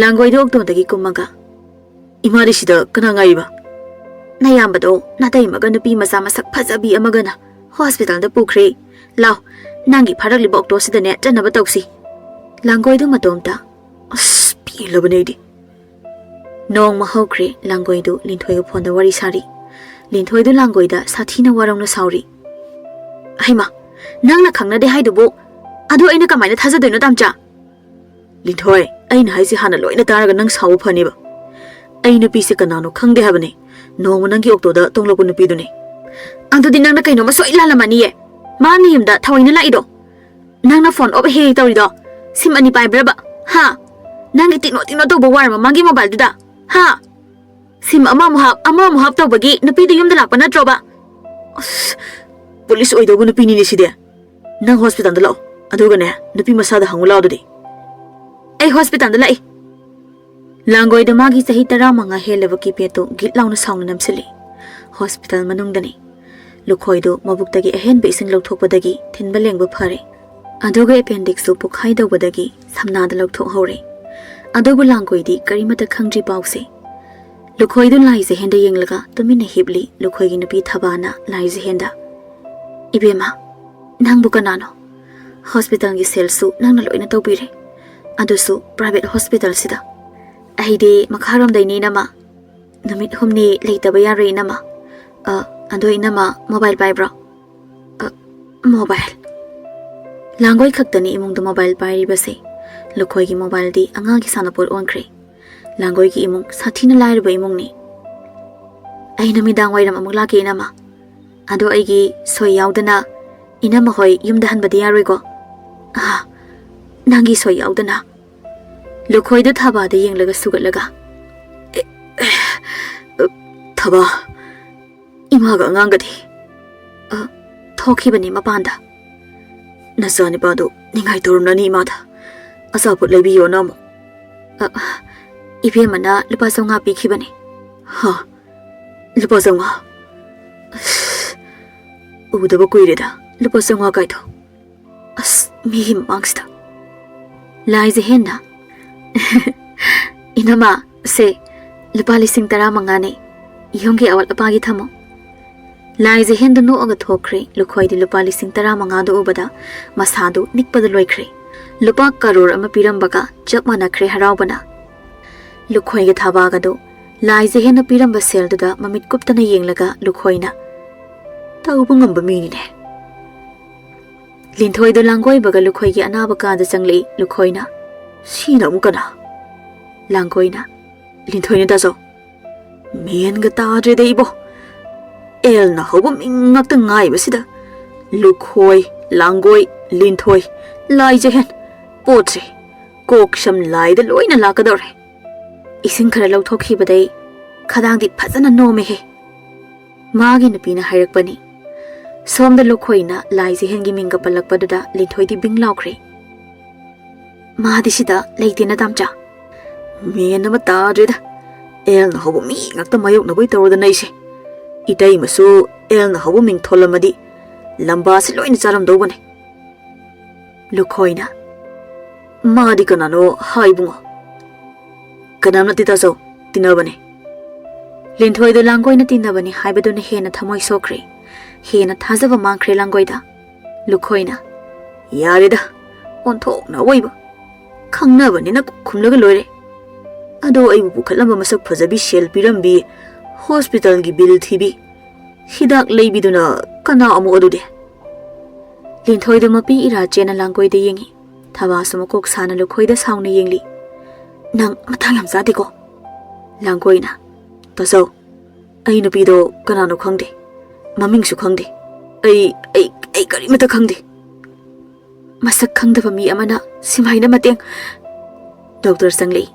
ꯂꯥꯡꯒꯣꯏꯗꯨ ꯑꯣꯛꯇꯣꯗꯒꯤ ꯀꯨꯝꯃꯒ, "ꯏꯃꯥꯗꯤ ꯁꯤꯗ ꯀꯅꯥ ꯉꯥꯏꯔꯤꯕ?" "ꯅꯌꯥꯝꯕꯗꯣ, ꯅꯇꯩꯃꯒ ꯅꯨꯄꯤ ꯃꯆꯥ ꯃꯁꯛ ꯐꯖꯕꯤ ꯑꯃꯒꯅ ꯍꯣꯁꯄꯤꯇꯥꯜꯗ ꯄꯨꯈ꯭ꯔꯦ꯫ ꯂꯥꯎ, ꯅꯪꯒꯤ ꯐꯥꯔꯛꯂꯤꯕ ꯑꯣꯛꯇꯣꯁꯤꯗꯅꯦ ꯆꯠꯅꯕ ꯇꯧꯁꯤ꯫" ꯂꯥꯡꯒꯣꯏꯗꯨ ꯃꯇꯣꯝꯇ, "ꯑꯁ, ꯄꯦꯜꯂꯕꯅꯦ ꯑꯩꯗꯤ꯫" ꯅꯣꯡꯃ ꯍꯧꯈ꯭ꯔꯦ, ꯂꯥꯡꯒꯣꯏꯗꯨ ꯂꯤꯟꯊꯣꯏꯒ ꯐꯣꯟꯗ ꯋꯥꯔꯤ ꯁꯥꯔꯤ꯫ ꯂꯤꯟꯊꯣꯏꯗꯨ ꯂꯥꯡꯒꯣꯏꯗ ꯁꯥꯊꯤꯅ ꯋꯥꯔꯧꯅ ꯁꯥꯎꯔꯤ꯫ "ꯍꯩꯃꯥ, ꯅꯪꯅ ꯈꯪꯅꯗꯦ ꯍꯥꯏꯗꯨꯕꯨ ꯑꯗꯨ ꯑꯩꯅ ꯀꯃꯥꯏꯅ ꯊꯥꯖꯗꯣꯏꯅꯣ, ꯇꯥꯝꯆꯥ?" "ꯂꯤꯟꯊꯣꯏ, ꯑꯩꯅ ꯍꯥꯏꯁꯤ ꯍꯥꯟꯅ ꯂꯣꯏꯅ ꯇꯥꯔꯒ ꯅꯪ ꯁꯥꯎꯕ ꯐꯅꯦꯕ꯫ ꯑꯩ ꯅꯨꯄꯤꯁꯦ ꯀꯅꯥꯅꯣ ꯈꯪꯗꯦ ꯍꯥꯏꯕꯅꯦ꯫ ꯅꯣꯡꯃ ꯅꯪꯒꯤ ꯑꯣꯛꯇꯣꯗ ꯇꯣꯡꯂꯛꯄ ꯅꯨꯄꯤꯗꯨꯅꯦ꯫" "ꯑꯗꯨꯗꯤ ꯅꯪꯅ ꯀꯩꯅꯣꯝꯃ ꯁꯣꯏ ꯂꯥꯜꯂꯝꯃꯅꯤꯌꯦ꯫ ꯃꯥꯅ ꯌꯨꯝꯗ ꯊꯑꯣꯏꯅ ꯂꯥꯛꯏꯗꯣ꯫ ꯅꯪꯅ ꯐꯣꯟ ꯑꯣꯞ ꯍꯦꯛ ꯍꯦꯛ ꯇꯧꯔꯤꯗꯣ ꯁꯤꯝ ꯑꯅꯤ ꯄꯥꯏꯕ꯭ꯔꯕ? ꯍꯥ? ꯅꯪꯒꯤ ꯇꯤꯛꯅꯣ ꯇꯤꯛꯅꯣ ꯇꯧꯕ ꯋꯥꯔ ꯃꯃꯥꯡꯒꯤ ꯃꯣꯕꯥꯏꯜꯗꯨꯗ? ꯍꯥ? ꯁꯤꯝ ꯑꯃꯃꯨꯛ ꯍꯥꯞ, ꯑꯃꯃꯨꯛ ꯍꯥꯞ ꯇꯧꯕꯒꯤ ꯅꯨꯄꯤꯗꯨ ꯌꯨꯝꯗ ꯂꯥꯛꯄ ꯅꯠꯇ꯭ꯔꯣꯕ?" "ꯑꯁ, ꯄꯨꯂꯤꯁ ꯑꯣꯏꯗꯧꯕ ꯅꯨꯄꯤꯅꯤꯅꯦ ꯁꯤꯗꯤ꯫ ꯅꯪ ꯍꯣꯁꯄꯤꯇꯥꯜꯗ ꯂꯥꯛꯑꯣ, ꯑꯗꯨꯒꯅꯦ, ꯅꯨꯄꯤ ꯃꯁꯥꯗ ꯍꯪꯉꯨ ꯂꯥꯎꯗꯨꯗꯤ꯫ ꯑꯩ ꯍꯣꯁꯄꯤꯇꯥꯜꯗ ꯂꯥꯛꯏ꯫ ꯂꯥꯡꯒꯣꯏꯗ ꯃꯥꯒꯤ ꯆꯍꯤ ꯇꯔꯥꯃꯉꯥ ꯍꯦꯜꯂꯕ ꯀꯤꯄꯦꯗꯇꯨ ꯒꯤꯠ ꯂꯥꯎꯅ ꯁꯥꯎꯅ ꯅꯝꯁꯤꯜꯂꯤ꯫ ꯍꯣꯁꯄꯤꯇꯥꯜ ꯃꯅꯨꯡꯗꯅꯤ꯫ ꯂꯨꯈꯣꯏꯗꯨ ꯃꯕꯨꯛꯇꯒꯤ ꯑꯍꯦꯟꯕ ꯏꯁꯤꯡ ꯂꯧꯊꯣꯛꯄꯗꯒꯤ ꯊꯤꯟꯕ ꯂꯦꯡꯕ ꯐꯔꯦ꯫ ꯑꯗꯨꯒ ꯑꯦꯄꯦꯟꯗꯤꯛꯁꯁꯨ ꯄꯣꯛꯈꯥꯏꯗꯧꯕꯗꯒꯤ ꯁꯝꯅꯥꯗ ꯂꯧꯊꯣꯛꯍꯧꯔꯦ꯫ ꯑꯗꯨꯕꯨ ꯂꯥꯡꯒꯣꯏꯗꯤ ꯀꯔꯤꯃꯠꯇ ꯈꯪꯗ꯭ꯔꯤ ꯄꯥꯎꯁꯦ꯫ ꯂꯨꯈꯣꯏꯗꯨ ꯂꯥꯏꯖꯍꯦꯟꯗ ꯌꯦꯡꯂꯒ ꯇꯨꯃꯤꯟꯅ ꯍꯤꯞꯂꯤ ꯂꯨꯈꯣꯏꯒꯤ ꯅꯨꯄꯤ ꯊꯕꯥꯅ ꯂꯥꯏꯖꯍꯦꯟꯗ꯫ "ꯏꯕꯦꯝꯃ, ꯅꯪꯕꯨ ꯀꯅꯥꯅꯣ? ꯍꯣꯁꯄꯤꯇꯥꯜꯒꯤ ꯁꯦꯜꯁꯨ ꯅꯪꯅ ꯂꯣꯏꯅ ꯇꯧꯕꯤꯔꯦ, ꯑꯗꯨꯁꯨ ꯄ꯭ꯔꯥꯏꯚꯦꯠ ꯍꯣꯁꯄꯤꯇꯥꯜꯁꯤꯗ꯫ ꯑꯩꯗꯤ ꯃꯈꯥꯔꯣꯝꯗꯩꯅꯦ, ꯏꯅꯝꯃ꯫ ꯅꯨꯃꯤꯠ ꯍꯨꯝꯅꯤ ꯂꯩꯇꯕ ꯌꯥꯔꯣꯏ, ꯏꯅꯝꯃ꯫ ꯑ, ꯑꯗꯣ ꯏꯅꯝꯃ ꯃꯣꯕꯥꯏꯜ ꯄꯥꯏꯕ꯭ꯔꯣ?" "ꯑ, ꯃꯣꯕꯥꯏꯜ?" ꯂꯥꯡꯒꯣꯏ ꯈꯛꯇꯅꯤ ꯏꯃꯨꯡꯗ ꯃꯣꯕꯥꯏꯜ ꯄꯥꯏꯔꯤꯕꯁꯦ꯫ ꯂꯨꯈꯣꯏꯒꯤ ꯃꯣꯕꯥꯏꯜꯗꯤ ꯑꯉꯥꯡꯒꯤ ꯁꯥꯟꯅꯄꯣꯠ ꯑꯣꯟꯈ꯭ꯔꯦ꯫ ꯂꯥꯡꯒꯣꯏꯒꯤ ꯏꯃꯨꯡ ꯁꯥꯊꯤꯅ ꯂꯥꯏꯔꯕ ꯏꯃꯨꯡꯅꯤ꯫ "ꯑꯩ ꯅꯨꯃꯤꯗꯥꯡ ꯋꯥꯏꯔꯝ ꯑꯃꯨꯛ ꯂꯥꯛꯀꯦ, ꯏꯅꯝꯃ꯫ ꯑꯗꯣ ꯑꯩꯒꯤ ꯁꯣꯏ ꯌꯥꯎꯗꯅ ꯏꯅꯝꯃ ꯍꯣꯏ ꯌꯨꯝꯗ ꯍꯟꯕꯗꯤ ꯌꯥꯔꯣꯏꯀꯣ?" "ꯑꯥ, ꯅꯪꯒꯤ ꯁꯣꯏ ꯌꯥꯎꯗꯅ?" ꯂꯨꯈꯣꯏꯗ ꯊꯥꯕꯥꯗ ꯌꯦꯡꯂꯒ ꯁꯨꯒꯠꯂꯒ, "ꯑꯦ, ꯑꯦ, ꯊꯥꯕꯥ, ꯏꯃꯥꯒ ꯑꯉꯥꯡꯒꯗꯤ?" "ꯑ, ꯊꯣꯛꯈꯤꯕꯅꯤ ꯃꯄꯥꯟꯗ꯫ ꯅꯆꯥꯅꯤꯄꯥꯗꯨ ꯅꯤꯡꯉꯥꯏ ꯇꯧꯔꯝꯂꯅꯤ ꯏꯃꯥꯗ꯫ ꯑꯆꯥꯄꯣꯠ ꯂꯩꯕꯤꯌꯣꯅ ꯑꯃꯨꯛ꯫" "ꯑ, ꯏꯕꯦꯝꯃꯅ ꯂꯨꯄꯥ ꯆꯥꯝꯃꯉꯥ ꯄꯤꯈꯤꯕꯅꯤ꯫" "ꯍꯥ? ꯂꯨꯄꯥ ꯆꯥꯝꯃꯉꯥ? ꯑꯁ, ꯎꯗꯕ ꯀꯨꯏꯔꯦꯗ ꯂꯨꯄꯥ ꯆꯥꯝꯃꯉꯥ ꯀꯥꯏꯗꯣ꯫ ꯑꯁ, ꯃꯤꯒꯤ ꯃꯃꯥꯡꯁꯤꯗ꯫" ꯂꯥꯏꯖꯍꯦꯟꯅ, "ꯏꯅꯝꯃ, ꯁꯦ, ꯂꯨꯄꯥ ꯂꯤꯁꯤꯡ ꯇꯔꯥꯃꯉꯥꯅꯦ꯫ ꯌꯨꯝꯒꯤ ꯑꯋꯥꯠ ꯑꯄꯥꯒꯤ ꯊꯝꯃꯣ꯫" ꯂꯥꯏꯖꯍꯦꯟꯗꯨ ꯅꯣꯛꯑꯒ ꯊꯣꯛꯈ꯭ꯔꯦ꯫ ꯂꯨꯈꯣꯏꯗꯤ ꯂꯨꯄꯥ ꯂꯤꯁꯤꯡ ꯇꯔꯥꯃꯉꯥꯗꯨ ꯎꯕꯗ ꯃꯁꯥꯗꯨ ꯅꯤꯛꯄꯗ ꯂꯣꯏꯈ꯭ꯔꯦ꯫ ꯂꯨꯄꯥ ꯀꯔꯣꯔ ꯑꯃ ꯄꯤꯔꯝꯕꯒ ꯆꯞ ꯃꯥꯟꯅꯈ꯭ꯔꯦ ꯍꯔꯥꯎꯕꯅ꯫ ꯂꯨꯈꯣꯏꯒ ꯊꯥꯕꯥꯒꯗꯨ ꯂꯥꯏꯖꯍꯦꯟꯅ ꯄꯤꯔꯝꯕ ꯁꯦꯜꯗꯨꯗ ꯃꯃꯤꯠ ꯀꯨꯞꯇꯅ ꯌꯦꯡꯂꯒ ꯂꯨꯈꯣꯏꯅ, "ꯇꯧꯕ ꯉꯝꯕ ꯃꯤꯅꯤꯅꯦ꯫" ꯂꯤꯟꯊꯣꯏꯗꯨ ꯂꯥꯡꯒꯣꯏꯕꯒ ꯂꯨꯈꯣꯏꯒꯤ ꯑꯅꯥꯕ ꯀꯥꯗ ꯆꯪꯂꯛꯏ꯫ ꯂꯨꯈꯣꯏꯅ, "ꯁꯤꯅ ꯑꯃꯨꯛ ꯀꯅꯥ?" ꯂꯥꯡꯒꯣꯏꯅ, "ꯂꯤꯟꯊꯣꯏꯅꯦ ꯇꯥꯖꯧ꯫" "ꯃꯦꯟꯒ ꯇꯥꯗ꯭ꯔꯦꯗ ꯏꯕꯣ꯫ ꯑꯦꯜꯅ ꯍꯧꯕ ꯃꯤꯡ ꯉꯥꯛꯇ ꯉꯥꯏꯕꯁꯤꯗ ꯂꯨꯈꯣꯏ, ꯂꯥꯡꯒꯣꯏ, ꯂꯤꯟꯊꯣꯏ, ꯂꯥꯏꯖꯍꯦꯟ, ꯄꯣꯠꯁꯦ ꯀꯣꯛ ꯁꯝ ꯂꯥꯏꯗ ꯂꯣꯏꯅ ꯂꯥꯛꯀꯗꯧꯔꯦ꯫" ꯏꯁꯤꯡ ꯈꯔ ꯂꯧꯊꯣꯛꯈꯤꯕꯗꯩ ꯈꯗꯥꯡꯗꯤ ꯐꯖꯅ ꯅꯣꯝꯃꯦꯍꯦ꯫ ꯃꯥꯒꯤ ꯅꯨꯄꯤꯅ ꯍꯥꯏꯔꯛꯄꯅꯤ, ꯁꯣꯝꯗ ꯂꯨꯈꯣꯏꯅ ꯂꯥꯏꯖꯍꯦꯟꯒꯤ ꯃꯤꯡꯒ ꯄꯜꯂꯛꯄꯗꯨꯗ ꯂꯤꯟꯊꯣꯏꯗꯤ ꯕꯤꯡ ꯂꯥꯎꯈ꯭ꯔꯦ꯫ "ꯃꯥꯗꯤ ꯁꯤꯗ ꯂꯩꯇꯦꯅ, ꯇꯥꯝꯆꯥ?" "ꯃꯦꯟ ꯑꯃ ꯇꯥꯗ꯭ꯔꯦꯗ꯫ ꯑꯦꯜꯅ ꯍꯧꯕ ꯃꯤ ꯉꯥꯛꯇ ꯃꯥꯌꯣꯛꯅꯕꯩ ꯇꯧꯔꯗꯅ ꯑꯩꯁꯦ꯫ ꯏꯇꯩꯃꯁꯨ ꯑꯦꯜꯅ ꯍꯧꯕ ꯃꯤꯡ ꯊꯣꯜꯂꯝꯃꯗꯤ ꯂꯝꯕꯥꯁꯤ ꯂꯣꯏꯅ ꯆꯥꯔꯝꯗꯧꯕꯅꯦ꯫" ꯂꯨꯈꯣꯏꯅ, "ꯃꯥꯗꯤ ꯀꯅꯥꯅꯣ ꯍꯥꯏ, ꯏꯕꯨꯡꯉꯣ?" "ꯀꯅꯥꯝ ꯅꯠꯇꯦ ꯇꯥꯆꯧ, ꯇꯤꯟꯅꯕꯅꯦ꯫" ꯂꯤꯟꯊꯣꯏꯗꯣ ꯂꯥꯡꯒꯣꯏꯅ ꯇꯤꯟꯅꯕꯅꯤ ꯍꯥꯏꯕꯗꯨꯅ ꯍꯦꯟꯅ ꯊꯃꯣꯏ ꯁꯣꯛꯈ꯭ꯔꯦ꯫ ꯍꯦꯟꯅ ꯊꯥꯖꯕ ꯃꯥꯡꯈ꯭ꯔꯦ ꯂꯥꯡꯒꯣꯏꯗ꯫ ꯂꯨꯈꯣꯏꯅ, "ꯌꯥꯔꯦꯗ, ꯑꯣꯟꯊꯣꯛꯅ ꯑꯋꯣꯏꯕ꯫ ꯈꯪꯅꯕꯅꯤꯅ ꯈꯨꯝꯂꯒ ꯂꯣꯏꯔꯦ꯫ ꯑꯗꯣ ꯑꯩꯕꯨ ꯄꯨꯈꯠꯂꯝꯕ ꯃꯁꯛ ꯐꯖꯕꯤ, ꯁꯦꯜ ꯄꯤꯔꯝꯕꯤ, ꯍꯣꯁꯄꯤꯇꯥꯜꯒꯤ ꯕꯤꯜ ꯊꯤꯕꯤ, ꯍꯤꯗꯥꯛ ꯂꯩꯕꯤꯗꯨꯅ ꯀꯅꯥ ꯑꯃꯨꯛ ꯑꯗꯨꯗꯤ?" ꯂꯤꯟꯊꯣꯏꯗꯣ ꯃꯄꯤ ꯏꯔꯥ ꯆꯦꯟꯅ ꯂꯥꯡꯒꯣꯏꯗ ꯌꯦꯡꯉꯤ꯫ ꯊꯕꯥꯁꯨ ꯃꯀꯣꯛ ꯁꯥꯅ ꯂꯨꯈꯣꯏꯗ ꯁꯥꯎꯅ ꯌꯦꯡꯂꯤ꯫ "ꯅꯪ ꯃꯇꯥꯡ ꯌꯥꯝ ꯆꯥꯗꯦꯀꯣ꯫" ꯂꯥꯡꯒꯣꯏꯅ, "ꯇꯥꯆꯧ, ꯑꯩ ꯅꯨꯄꯤꯗꯣ ꯀꯅꯥꯅꯣ ꯈꯪꯗꯦ, ꯃꯃꯤꯡꯁꯨ ꯈꯪꯗꯦ꯫ ꯑꯩ, ꯑꯩ, ꯑꯩ ꯀꯔꯤꯃꯠꯇ ꯈꯪꯗꯦ꯫" ꯃꯁꯛ ꯈꯪꯗꯕ ꯃꯤ ꯑꯃꯅ ꯁꯤꯃꯥꯏꯅ ꯃꯇꯦꯡ꯫ ꯗꯣꯛꯇꯔ ꯆꯪꯂꯛꯏ꯫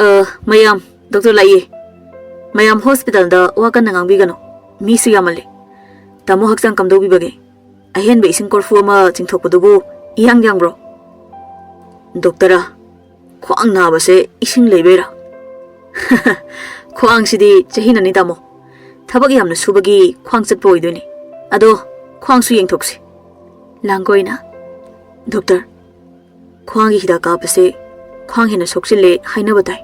"ꯑ, ꯃꯌꯥꯝ, ꯗꯣꯛꯇꯔ ꯂꯥꯛꯏ꯫ ꯃꯌꯥꯝ ꯍꯣꯁꯄꯤꯇꯥꯜꯗ ꯋꯥ ꯀꯟꯅ ꯉꯥꯡꯕꯤꯒꯅꯨ꯫ ꯃꯤꯁꯨ ꯌꯥꯝꯃꯜꯂꯦ꯫ ꯇꯥꯃꯣ ꯍꯛꯆꯥꯡ ꯀꯝꯗꯧꯕꯤꯕꯒꯦ? ꯑꯍꯦꯟꯕ ꯏꯁꯤꯡ ꯀꯣꯔꯐꯨ ꯑꯃ ꯆꯤꯡꯊꯣꯛꯄꯗꯨꯕꯨ ꯏꯌꯥꯡ ꯌꯥꯡꯕ꯭ꯔꯣ?" ꯗꯣꯛꯇꯔ, "ꯈ꯭ꯋꯥꯡ ꯅꯥꯕꯁꯦ ꯏꯁꯤꯡ ꯂꯩꯕꯩꯔꯥ?" "ꯈ꯭ꯋꯥꯡꯁꯤꯗꯤ ꯆꯍꯤ ꯑꯅꯤ, ꯇꯥꯃꯣ꯫ ꯊꯕꯛ ꯌꯥꯝꯅ ꯁꯨꯕꯒꯤ ꯈ꯭ꯋꯥꯡ ꯆꯠꯄ ꯑꯣꯏꯗꯣꯏꯅꯦ꯫ ꯑꯗꯣ ꯈ꯭ꯋꯥꯡꯁꯨ ꯌꯦꯡꯊꯣꯛꯁꯤ꯫" ꯂꯥꯡꯒꯣꯏꯅ, "ꯗꯣꯛꯇꯔ, ꯈ꯭ꯋꯥꯡꯒꯤ ꯍꯤꯗꯥꯛ ꯀꯥꯞꯄꯁꯦ ꯈ꯭ꯋꯥꯡ ꯍꯦꯟꯅ ꯁꯣꯛꯆꯤꯜꯂꯦ ꯍꯥꯏꯅꯕ ꯇꯥꯏ꯫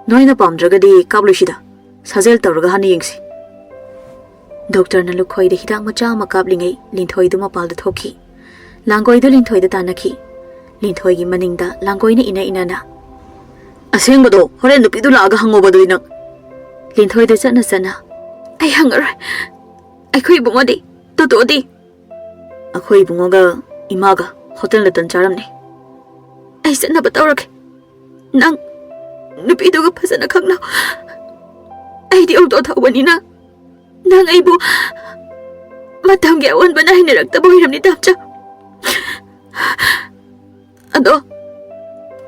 ꯅꯣꯏꯅ ꯄꯥꯝꯗ꯭ꯔꯒꯗꯤ ꯀꯥꯞꯂꯣꯏꯁꯤꯗ, ꯁꯥꯖꯦꯜ ꯇꯧꯔꯒ ꯍꯥꯟꯅ ꯌꯦꯡꯁꯤ꯫" ꯗꯣꯛꯇꯔꯅ ꯂꯨꯈꯣꯏꯗ ꯍꯤꯗꯥꯛ ꯃꯆꯥ ꯑꯃ ꯀꯥꯞꯂꯤꯉꯩ ꯂꯤꯟꯊꯣꯏꯗꯨ ꯃꯄꯥꯜꯗ ꯊꯣꯛꯈꯤ꯫ ꯂꯥꯡꯒꯣꯏꯗꯨ ꯂꯤꯟꯊꯣꯏꯗ ꯇꯥꯟꯅꯈꯤ꯫ ꯂꯤꯟꯊꯣꯏꯒꯤ ꯃꯅꯤꯡꯗ ꯂꯥꯡꯒꯣꯏꯅ ꯏꯅ ꯏꯅꯅ, "ꯑꯁꯦꯡꯕꯗꯣ ꯍꯣꯔꯦꯟ ꯅꯨꯄꯤꯗꯨ ꯂꯥꯛꯑꯒ ꯍꯪꯉꯣꯕ ꯑꯗꯨꯗꯤ ꯅꯪ꯫" ꯂꯤꯟꯊꯣꯏꯗ ꯆꯠꯅ ꯆꯠꯅ, "ꯑꯩ ꯍꯪꯉꯔꯣꯏ꯫ ꯑꯩꯈꯣꯏ ꯏꯕꯨꯡꯉꯣꯗꯤ, ꯇꯣꯇꯣꯗꯤ?" "ꯑꯩꯈꯣꯏ ꯏꯕꯨꯡꯉꯣꯒ ꯏꯃꯥꯒ ꯍꯣꯇꯦꯜꯗ ꯇꯟ ꯆꯥꯔꯝꯅꯦ꯫" "ꯑꯩ ꯆꯠꯅꯕ ꯇꯧꯔꯒꯦ꯫ ꯅꯪ ꯅꯨꯄꯤꯗꯨꯒ ꯐꯖꯅ ꯈꯪꯅꯧ꯫ ꯑꯩꯗꯤ ꯑꯣꯇꯣ ꯊꯧꯕꯅꯤꯅ ꯅꯪ ꯑꯩꯕꯨ ꯃꯇꯝꯒꯤ ꯑꯑꯣꯟꯕꯅ ꯍꯩꯅꯔꯛꯇꯕ ꯑꯣꯏꯔꯝꯅꯤ, ꯇꯥꯝꯆꯥ꯫ ꯑꯗꯣ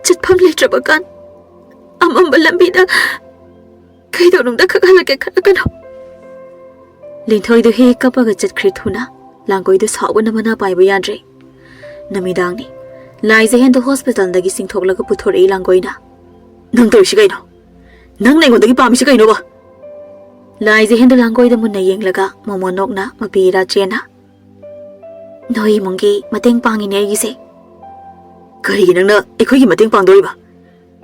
ꯆꯠꯐꯝ ꯂꯩꯇ꯭ꯔꯕ ꯀꯥꯟ ꯑꯃꯝꯕ ꯂꯝꯕꯤꯗ ꯀꯩꯗꯧꯅꯨꯡꯗ ꯈꯛ ꯍꯜꯂꯛꯀꯦ ꯈꯜꯂꯛꯀꯅꯨ꯫" ꯂꯤꯟꯊꯣꯏꯗꯨ ꯍꯦꯛ ꯀꯞꯄꯒ ꯆꯠꯈ꯭ꯔꯦ ꯊꯨꯅ꯫ ꯂꯥꯡꯒꯣꯏꯗꯨ ꯁꯥꯎꯕꯅ ꯃꯅꯥ ꯄꯥꯏꯕ ꯌꯥꯗ꯭ꯔꯦ꯫ ꯅꯨꯃꯤꯗꯥꯡꯅꯤ꯫ ꯂꯥꯏꯖꯍꯦꯟꯗꯨ ꯍꯣꯁꯄꯤꯇꯥꯜꯗꯒꯤ ꯆꯤꯡꯊꯣꯛꯂꯒ ꯄꯨꯊꯣꯔꯛꯏ ꯂꯥꯡꯒꯣꯏꯅ꯫ "ꯅꯪ ꯇꯧꯔꯤꯁꯤ ꯀꯩꯅꯣ? ꯅꯪꯅ ꯑꯩꯉꯣꯟꯗꯒꯤ ꯄꯥꯝꯃꯤꯁꯤ ꯀꯩꯅꯣꯕ?" ꯂꯥꯏꯖꯍꯦꯟꯗꯨ ꯂꯥꯡꯒꯣꯏꯗ ꯃꯨꯟꯅ ꯌꯦꯡꯂꯒ ꯃꯣꯃꯣꯟ ꯅꯣꯛꯅ ꯃꯄꯤ ꯏꯔꯥ ꯆꯦꯟꯅ, "ꯅꯣꯏ ꯏꯃꯨꯡꯒꯤ ꯃꯇꯦꯡ ꯄꯥꯡꯉꯤꯅꯦ ꯑꯩꯒꯤꯁꯦ꯫" "ꯀꯔꯤꯒꯤ ꯅꯪꯅ ꯑꯩꯈꯣꯏꯒꯤ ꯃꯇꯦꯡ ꯄꯥꯡꯗꯣꯔꯤꯕ?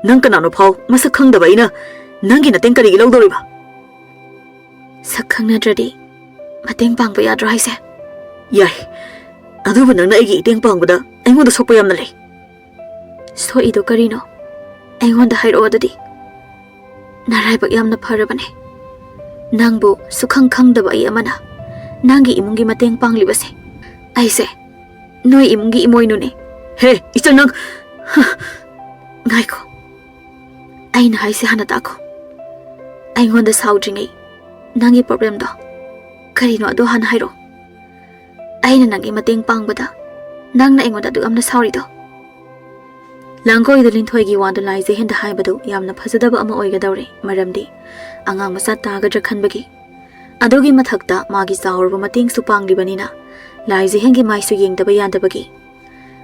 ꯅꯪ ꯀꯅꯥꯅꯣ ꯐꯥꯎ ꯃꯁꯛ ꯈꯪꯗꯕ ꯑꯩꯅ ꯅꯪꯒꯤ ꯃꯇꯦꯡ ꯀꯔꯤꯒꯤ ꯂꯧꯗꯣꯔꯤꯕ?" "ꯁꯛ ꯈꯪꯅꯗ꯭ꯔꯗꯤ ꯃꯇꯦꯡ ꯄꯥꯡꯕ ꯌꯥꯗ꯭ꯔꯣ ꯍꯥꯏꯁꯦ?" "ꯌꯥꯏ, ꯑꯗꯨꯕꯨ ꯅꯪꯅ ꯑꯩꯒꯤ ꯏꯇꯦꯡ ꯄꯥꯡꯕꯗ ꯑꯩꯉꯣꯟꯗ ꯁꯣꯛꯄ ꯌꯥꯝꯅ ꯂꯩ꯫" "ꯁꯣꯛꯏꯗꯣ ꯀꯔꯤꯅꯣ? ꯑꯩꯉꯣꯟꯗ ꯍꯥꯏꯔꯛꯑꯣ ꯑꯗꯨꯗꯤ꯫" "ꯅꯔꯥꯏꯕꯛ ꯌꯥꯝꯅ ꯐꯔꯕꯅꯦ, ꯅꯪꯕꯨ ꯁꯨꯈꯪ ꯈꯪꯗꯕ ꯑꯩ ꯑꯃꯅ ꯅꯪꯒꯤ ꯏꯃꯨꯡꯒꯤ ꯃꯇꯦꯡ ꯄꯥꯡꯂꯤꯕꯁꯦ꯫ ꯑꯩꯁꯦ ꯅꯣꯏ ꯏꯃꯨꯡꯒꯤ ꯏꯃꯣꯏꯅꯨꯅꯦ꯫" "ꯍꯦ, ꯏꯆꯟ, ꯅꯪ!" "ꯉꯥꯏꯈꯣ, ꯑꯩꯅ ꯍꯥꯏꯁꯦ ꯍꯥꯟꯅ ꯇꯥꯈꯣ꯫ ꯑꯩꯉꯣꯟꯗ ꯁꯥꯎꯗ꯭ꯔꯤꯉꯩ ꯅꯪꯒꯤ ꯄ꯭ꯔꯣꯕ꯭ꯂꯦꯝꯗꯣ ꯀꯔꯤꯅꯣ ꯑꯗꯣ ꯍꯥꯟꯅ ꯍꯥꯏꯔꯛꯑꯣ꯫ ꯑꯩꯅ ꯅꯪꯒꯤ ꯃꯇꯦꯡ ꯄꯥꯡꯕꯗ ꯅꯪꯅ ꯑꯩꯉꯣꯟꯗ ꯑꯗꯨꯛ ꯌꯥꯝꯅ ꯁꯥꯎꯔꯤꯗꯣ?" ꯂꯥꯡꯒꯣꯏꯗ ꯂꯤꯟꯊꯣꯏꯒꯤ ꯋꯥꯗꯨ ꯂꯥꯏꯖꯍꯦꯟꯗ ꯍꯥꯏꯕꯗꯨ ꯌꯥꯝꯅ ꯐꯖꯗꯕ ꯑꯃ ꯑꯣꯏꯒꯗꯧꯔꯦ, ꯃꯔꯝꯗꯤ ꯑꯉꯥꯡ ꯃꯆꯥ ꯇꯥꯒꯗ꯭ꯔꯥ ꯈꯟꯕꯒꯤ꯫ ꯑꯗꯨꯒꯤ ꯃꯊꯛꯇ ꯃꯥꯒꯤ ꯆꯥꯎꯔꯕ ꯃꯇꯦꯡꯁꯨ ꯄꯥꯡꯂꯤꯕꯅꯤꯅ ꯂꯥꯏꯖꯍꯦꯟꯒꯤ ꯃꯥꯏꯁꯨ ꯌꯦꯡꯗꯕ ꯌꯥꯗꯕꯒꯤ꯫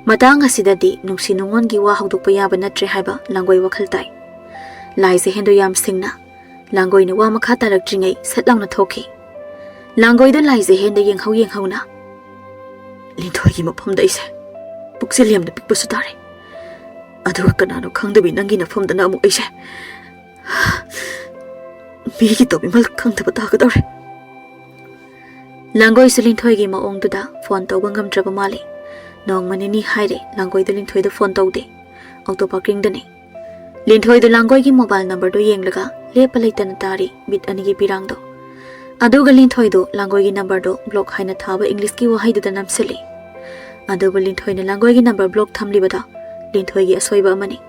ꯃꯇꯥꯡ ꯑꯁꯤꯗꯗꯤ ꯅꯨꯡꯁꯤ ꯅꯨꯡꯉꯣꯟꯒꯤ ꯋꯥ ꯍꯧꯗꯣꯛꯄ ꯌꯥꯕ ꯅꯠꯇ꯭ꯔꯦ ꯍꯥꯏꯕ ꯂꯥꯡꯒꯣꯏ ꯋꯥꯈꯜ ꯇꯥꯏ꯫ ꯂꯥꯏꯖꯍꯦꯟꯗꯨ ꯌꯥꯝ ꯁꯤꯡꯅ ꯂꯥꯡꯒꯣꯏꯅ ꯋꯥ ꯃꯈꯥ ꯇꯥꯔꯛꯇ꯭ꯔꯤꯉꯩ ꯁꯠ ꯂꯥꯎꯅ ꯊꯣꯛꯈꯤ꯫ ꯂꯥꯡꯒꯣꯏꯗ ꯂꯥꯏꯖꯍꯦꯟꯗ ꯌꯦꯡꯍꯧ ꯌꯦꯡꯍꯧꯅ, "ꯂꯤꯟꯊꯣꯏꯒꯤ ꯃꯐꯝꯗ ꯑꯩꯁꯦ ꯄꯨꯛꯆꯦꯜ ꯌꯥꯝꯅ ꯄꯤꯛꯄꯁꯨ ꯇꯥꯔꯦ, ꯑꯗꯨꯒ ꯀꯅꯥꯅꯣ ꯈꯪꯗꯕꯤ ꯅꯪꯒꯤ ꯅꯐꯝꯗꯅ ꯑꯃꯨꯛ ꯑꯩꯁꯦ ꯃꯤꯒꯤ ꯇꯧꯕꯤꯃꯜ ꯈꯪꯗꯕ ꯇꯥꯒꯗꯧꯔꯦ꯫" ꯂꯥꯡꯒꯣꯏꯁꯨ ꯂꯤꯟꯊꯣꯏꯒꯤ ꯃꯑꯣꯡꯗꯨꯗ ꯐꯣꯟ ꯇꯧꯕ ꯉꯝꯗ꯭ꯔꯕ ꯃꯥꯜꯂꯤ꯫ ꯅꯣꯡꯃ ꯅꯤꯅꯤ ꯍꯥꯏꯔꯦ ꯂꯥꯡꯒꯣꯏꯗ ꯂꯤꯟꯊꯣꯏꯗ ꯐꯣꯟ ꯇꯧꯗꯦ꯫ ꯑꯣꯇꯣ ꯄꯥꯔꯀꯤꯡꯗꯅꯤ꯫ ꯂꯤꯟꯊꯣꯏꯗ ꯂꯥꯡꯒꯣꯏꯒꯤ ꯃꯣꯕꯥꯏꯜ ꯅꯝꯕꯔꯗꯨ ꯌꯦꯡꯂꯒ ꯂꯦꯞꯄ ꯂꯩꯇꯅ ꯇꯥꯔꯤ ꯃꯤꯠ ꯑꯅꯤꯒꯤ ꯄꯤꯔꯥꯡꯗꯣ꯫ ꯑꯗꯨꯒ ꯂꯤꯟꯊꯣꯏꯗꯨ ꯂꯥꯡꯒꯣꯏꯒꯤ ꯅꯝꯕꯔꯗꯨ ꯕ꯭ꯂꯣꯛ ꯍꯥꯏꯅ ꯊꯥꯕ ꯏꯪꯂꯤꯁꯀꯤ ꯋꯥꯍꯩꯗꯨꯗ ꯅꯝꯁꯤꯜꯂꯤ꯫ ꯑꯗꯨꯕꯨ ꯂꯤꯟꯊꯣꯏꯅ ꯂꯥꯡꯒꯣꯏꯒꯤ ꯅꯝꯕꯔ ꯕ꯭ꯂꯣꯛ ꯊꯝꯂꯤꯕꯗꯣ ꯂꯤꯟꯊꯣꯏꯒꯤ ꯑꯁꯣꯏꯕ ꯑꯃꯅꯤ꯫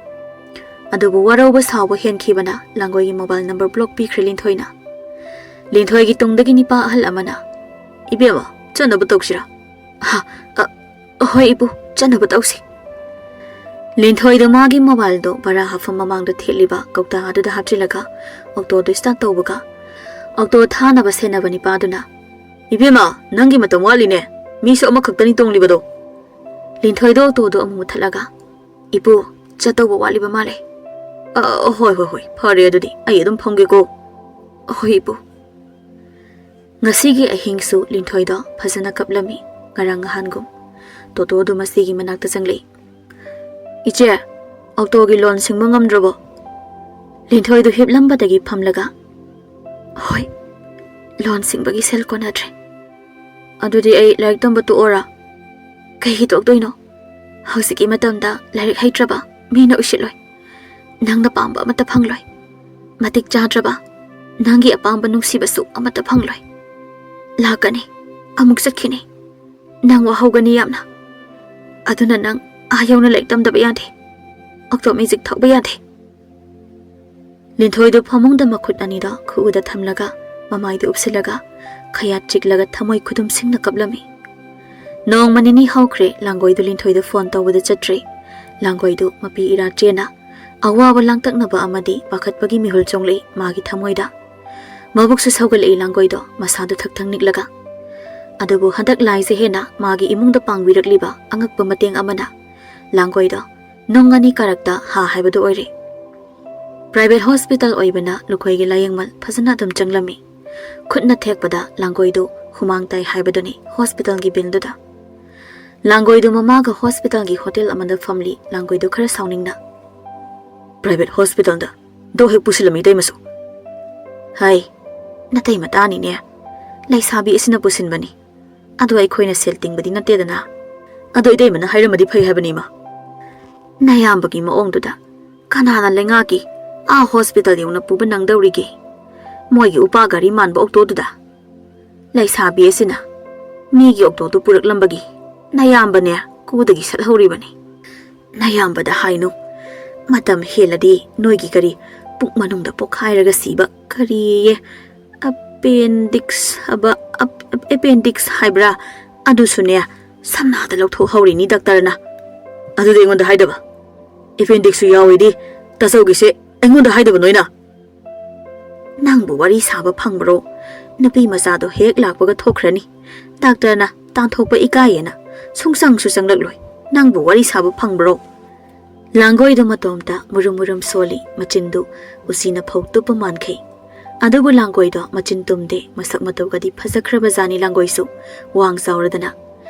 ꯑꯗꯨꯕꯨ ꯋꯥꯔꯧꯕ ꯁꯥꯎꯕ ꯍꯦꯟꯈꯤꯕꯅ ꯂꯥꯡꯒꯣꯏꯒꯤ ꯃꯣꯕꯥꯏꯜ ꯅꯝꯕꯔ ꯕ꯭ꯂꯣꯛ ꯄꯤꯈ꯭ꯔꯦ ꯂꯤꯟꯊꯣꯏꯅ꯫ ꯂꯤꯟꯊꯣꯏꯒꯤ ꯇꯨꯡꯗꯒꯤ ꯅꯤꯄꯥ ꯑꯍꯜ ꯑꯃꯅ, "ꯏꯕꯦꯝꯃ, ꯆꯠꯅꯕ ꯇꯧꯁꯤꯔꯥ?" "ꯍꯥ, ꯑ, ꯍꯣꯏ ꯏꯄꯨ, ꯆꯠꯅꯕ ꯇꯧꯁꯤ꯫" ꯂꯤꯟꯊꯣꯏꯗ ꯃꯥꯒꯤ ꯃꯣꯕꯥꯏꯜꯗꯣ ꯚꯔꯥ ꯍꯥꯞꯐꯝ ꯃꯃꯥꯡꯗ ꯊꯦꯠꯂꯤꯕ ꯀꯧꯇꯥ ꯑꯗꯨꯗ ꯍꯥꯞꯆꯤꯜꯂꯒ ꯑꯣꯛꯇꯣꯗꯨ ꯁ꯭ꯇꯥꯔꯠ ꯇꯧꯕꯒ, ꯑꯣꯛꯇꯣ ꯊꯥꯅꯕ ꯁꯦꯟꯅꯕ ꯅꯤꯄꯥꯗꯨꯅ "ꯏꯕꯦꯝꯃ, ꯅꯪꯒꯤ ꯃꯇꯝ ꯋꯥꯠꯂꯤꯅꯦ꯫ ꯃꯤꯁꯨ ꯑꯃꯈꯛꯇꯅꯤ ꯇꯣꯡꯂꯤꯕꯗꯣ꯫" ꯂꯤꯟꯊꯣꯏꯗꯣ ꯑꯣꯇꯣꯗꯣ ꯑꯃꯨꯛ ꯃꯨꯊꯠꯂꯒ, "ꯏꯄꯨ, ꯆꯠꯇꯧꯕ ꯋꯥꯠꯂꯤꯕ ꯃꯥꯜꯂꯦ꯫" "ꯑ, ꯍꯣꯏ, ꯍꯣꯏ, ꯍꯣꯏ, ꯐꯔꯦ ꯑꯗꯨꯗꯤ, ꯑꯩ ꯑꯗꯨꯝ ꯐꯝꯒꯦꯀꯣ꯫" "ꯍꯣꯏ, ꯏꯄꯨ꯫" ꯉꯁꯤꯒꯤ ꯑꯍꯤꯡꯁꯨ ꯂꯤꯟꯊꯣꯏꯗꯣ ꯐꯖꯅ ꯀꯞꯂꯝꯃꯤ, ꯉꯔꯥꯡ ꯅꯍꯥꯟꯒꯨꯝ꯫ ꯇꯣꯇꯣꯗꯨ ꯃꯁꯤꯒꯤ ꯃꯅꯥꯛꯇ ꯆꯪꯂꯛꯏ꯫ "ꯏꯆꯦ, ꯑꯣꯇꯣꯒꯤ ꯂꯣꯟ ꯁꯤꯡꯕ ꯉꯝꯗ꯭ꯔꯕꯣ?" ꯂꯤꯟꯊꯣꯏꯗꯨ ꯍꯤꯞꯂꯝꯕꯗꯒꯤ ꯐꯝꯂꯒ, "ꯍꯣꯏ, ꯂꯣꯟ ꯁꯤꯡꯕꯒꯤ ꯁꯦꯜ ꯀꯣꯟꯅꯗ꯭ꯔꯦ꯫" "ꯑꯗꯨꯗꯤ ꯑꯩ ꯂꯥꯏꯔꯤꯛ ꯇꯝꯕ ꯇꯣꯛꯑꯣꯔꯥ?" "ꯀꯩꯒꯤ ꯇꯣꯛꯇꯣꯏꯅꯣ? ꯍꯧꯖꯤꯛꯀꯤ ꯃꯇꯝꯗ ꯂꯥꯏꯔꯤꯛ ꯍꯩꯇ꯭ꯔꯕ ꯃꯤꯅ ꯎꯁꯤꯠꯂꯣꯏ꯫ ꯅꯪꯅ ꯄꯥꯝꯕ ꯑꯃꯠꯇ ꯐꯪꯂꯣꯏ꯫ ꯃꯇꯤꯛ ꯆꯥꯗ꯭ꯔꯕ ꯅꯪꯒꯤ ꯑꯄꯥꯝꯕ ꯅꯨꯡꯁꯤꯕꯁꯨ ꯑꯃꯠꯇ ꯐꯪꯂꯣꯏ꯫ ꯂꯥꯛꯀꯅꯤ, ꯑꯃꯨꯛ ꯆꯠꯈꯤꯅꯤ꯫ ꯅꯪ ꯋꯥꯍꯧꯒꯅꯤ ꯌꯥꯝꯅ꯫ ꯑꯗꯨꯅ ꯅꯪ ꯑꯥ ꯌꯧꯅ ꯂꯥꯏꯔꯤꯛ ꯇꯝꯗꯕ ꯌꯥꯗꯦ꯫ ꯑꯣꯛꯇꯣ ꯃꯦꯖꯤꯛ ꯊꯧꯕ ꯌꯥꯗꯦ꯫" ꯂꯤꯟꯊꯣꯏꯗꯨ ꯐꯃꯨꯡꯗ ꯃꯈꯨꯠ ꯑꯅꯤꯗꯣ ꯈꯨꯎꯗ ꯊꯝꯂꯒ, ꯃꯃꯥꯏꯗꯨ ꯎꯞꯁꯤꯜꯂꯒ, ꯈꯌꯥꯠ ꯆꯤꯛꯂꯒ ꯊꯃꯣꯏ ꯈꯨꯗꯨꯝꯁꯤꯡꯅ ꯀꯞꯂꯝꯃꯤ꯫ ꯅꯣꯡꯃ ꯅꯤꯅꯤ ꯍꯧꯈ꯭ꯔꯦ, ꯂꯥꯡꯒꯣꯏꯗꯨ ꯂꯤꯟꯊꯣꯏꯗ ꯐꯣꯟ ꯇꯧꯕꯗ ꯆꯠꯇ꯭ꯔꯦ꯫ ꯂꯥꯡꯒꯣꯏꯗꯨ ꯃꯄꯤ ꯏꯔꯥ ꯆꯦꯟꯅ ꯑꯋꯥꯕ ꯂꯥꯡꯇꯛꯅꯕ ꯑꯃꯗꯤ ꯄꯥꯈꯠꯄꯒꯤ ꯃꯤꯍꯨꯜ ꯆꯣꯡꯂꯛꯏ ꯃꯥꯒꯤ ꯊꯃꯣꯏꯗ꯫ ꯃꯕꯨꯛꯁꯨ ꯁꯧꯒꯠꯂꯛꯏ ꯂꯥꯡꯒꯣꯏꯗꯣ, ꯃꯁꯥꯗꯨ ꯊꯛ ꯊꯛ ꯅꯤꯛꯂꯒ꯫ ꯑꯗꯨꯕꯨ ꯍꯟꯗꯛ ꯂꯥꯏꯁꯦ ꯍꯦꯟꯅ ꯃꯥꯒꯤ ꯏꯃꯨꯡꯗ ꯄꯥꯡꯕꯤꯔꯛꯂꯤꯕ ꯑꯉꯛꯄ ꯃꯇꯦꯡ ꯑꯃꯅ ꯂꯥꯡꯒꯣꯏꯗꯣ ꯅꯨꯡ ꯑꯅꯤ ꯀꯥꯔꯛꯇ ꯍꯥ ꯍꯥꯏꯕꯗꯨ ꯑꯣꯏꯔꯦ꯫ ꯄ꯭ꯔꯥꯏꯚꯦꯠ ꯍꯣꯁꯄꯤꯇꯥꯜ ꯑꯣꯏꯕꯅ ꯂꯨꯈꯣꯏꯒꯤ ꯂꯥꯌꯦꯡꯃꯜ ꯐꯖꯅ ꯑꯗꯨꯝ ꯆꯪꯂꯝꯃꯤ꯫ ꯈꯨꯠꯅ ꯊꯦꯛꯄꯗ ꯂꯥꯡꯒꯣꯏꯗꯨ ꯍꯨꯃꯥꯡ ꯇꯥꯏ ꯍꯥꯏꯕꯗꯨꯅꯤ ꯍꯣꯁꯄꯤꯇꯥꯜꯒꯤ ꯕꯤꯜꯗꯨꯗ꯫ ꯂꯥꯡꯒꯣꯏꯗꯨ ꯃꯃꯥꯒ ꯍꯣꯁꯄꯤꯇꯥꯜꯒꯤ ꯍꯣꯇꯦꯜ ꯑꯃꯗ ꯐꯝꯂꯤ, ꯂꯥꯡꯒꯣꯏꯗꯨ ꯈꯔ ꯁꯥꯎꯅꯤꯡꯅ꯫ "ꯄ꯭ꯔꯥꯏꯚꯦꯠ ꯍꯣꯁꯄꯤꯇꯥꯜꯗ ꯗꯣꯛ ꯍꯦꯛ ꯄꯨꯁꯤꯜꯂꯝꯃꯤ ꯏꯇꯩꯃꯁꯨ꯫" "ꯍꯥꯏ, ꯅꯇꯩꯃ ꯇꯥꯅꯤꯅꯦ꯫ ꯂꯩꯁꯥꯕꯤ ꯑꯁꯤꯅ ꯄꯨꯁꯤꯟꯕꯅꯤ꯫ ꯑꯗꯣ ꯑꯩꯈꯣꯏꯅ ꯁꯦꯜ ꯇꯤꯡꯕꯗꯤ ꯅꯠꯇꯦꯗꯅ꯫" "ꯑꯗꯣ ꯏꯇꯩꯃꯅ ꯍꯥꯏꯔꯝꯃꯗꯤ ꯐꯩ ꯍꯥꯏꯕꯅꯤ ꯏꯃꯥ꯫" "ꯅꯌꯥꯝꯕꯒꯤ ꯃꯑꯣꯡꯗꯨꯗ ꯀꯅꯥꯅ ꯂꯩꯉꯥꯛꯀꯤ ꯑꯥ ꯍꯣꯁꯄꯤꯇꯥꯜ ꯌꯧꯅ ꯄꯨꯕ ꯅꯪꯗꯧꯔꯤꯒꯦ? ꯃꯣꯏꯒꯤ ꯎꯄꯥ ꯒꯥꯔꯤ ꯃꯥꯟꯕ ꯑꯣꯛꯇꯣꯗꯨꯗ꯫ ꯂꯩꯁꯥꯕꯤ ꯑꯁꯤꯅ ꯃꯤꯒꯤ ꯑꯣꯛꯇꯣꯗꯨ ꯄꯨꯔꯛꯂꯝꯕꯒꯤ ꯅꯌꯥꯝꯕꯅꯦ ꯀꯨꯗꯒꯤ ꯁꯠꯍꯧꯔꯤꯕꯅꯤ꯫ ꯅꯌꯥꯝꯕꯗ ꯍꯥꯏꯅꯨ, ꯃꯇꯝ ꯍꯦꯜꯂꯗꯤ ꯅꯣꯏꯒꯤ ꯀꯔꯤ ꯄꯨꯛ ꯃꯅꯨꯡꯗ ꯄꯣꯛꯈꯥꯏꯔꯒ ꯁꯤꯕ ꯀꯔꯤꯌꯦ, ꯑꯦꯄꯦꯟꯗꯤꯛꯁ ꯍꯥꯏꯕ, ꯑꯦꯄꯦꯟꯗꯤꯛꯁ ꯍꯥꯏꯕ꯭ꯔꯥ? ꯑꯗꯨꯁꯨꯅꯦ, ꯁꯝꯅꯥꯗ ꯂꯧꯊꯣꯛꯍꯧꯔꯤꯅꯤ ꯗꯥꯛꯇꯔꯅ꯫" "ꯑꯗꯨꯗꯤ ꯑꯩꯉꯣꯟꯗ ꯍꯥꯏꯗꯕ? ꯑꯦꯄꯦꯟꯗꯤꯛꯁꯁꯨ ꯌꯥꯎꯏꯗꯤ ꯇꯥꯆꯧꯒꯤꯁꯦ ꯑꯩꯉꯣꯟꯗ ꯍꯥꯏꯗꯕ ꯅꯣꯏꯅ?" "ꯅꯪꯕꯨ ꯋꯥꯔꯤ ꯁꯥꯕ ꯐꯪꯕ꯭ꯔꯣ? ꯅꯨꯄꯤ ꯃꯆꯥꯗꯣ ꯍꯦꯛ ꯂꯥꯛꯄꯒ ꯊꯣꯛꯈ꯭ꯔꯅꯤ꯫ ꯗꯥꯛꯇꯔꯅ ꯇꯥꯟꯊꯣꯛꯄ ꯏꯀꯥꯏꯌꯦꯅ ꯁꯨꯡꯆꯪꯁꯨ ꯆꯪꯂꯛꯂꯣꯏ꯫ ꯅꯪꯕꯨ ꯋꯥꯔꯤ ꯁꯥꯕ ꯐꯪꯕ꯭ꯔꯣ?" ꯂꯥꯡꯒꯣꯏꯗꯣ ꯃꯇꯣꯝꯇ ꯃꯨꯔꯨꯝ ꯃꯨꯔꯨꯝ ꯁꯣꯜꯂꯤ, ꯃꯆꯤꯟꯗꯨ ꯎꯆꯤꯅ ꯐꯧ ꯇꯨꯞꯄ ꯃꯥꯟꯈꯩ꯫ ꯑꯗꯨꯕꯨ ꯂꯥꯡꯒꯣꯏꯗꯣ ꯃꯆꯤꯟ ꯇꯨꯝꯗꯦ, ꯃꯁꯛ ꯃꯇꯧꯒꯗꯤ ꯐꯖꯈ꯭ꯔꯕꯖꯥꯠꯅꯤ ꯂꯥꯡꯒꯣꯏꯁꯨ, ꯋꯥꯡ ꯆꯥꯎꯔꯗꯅ꯫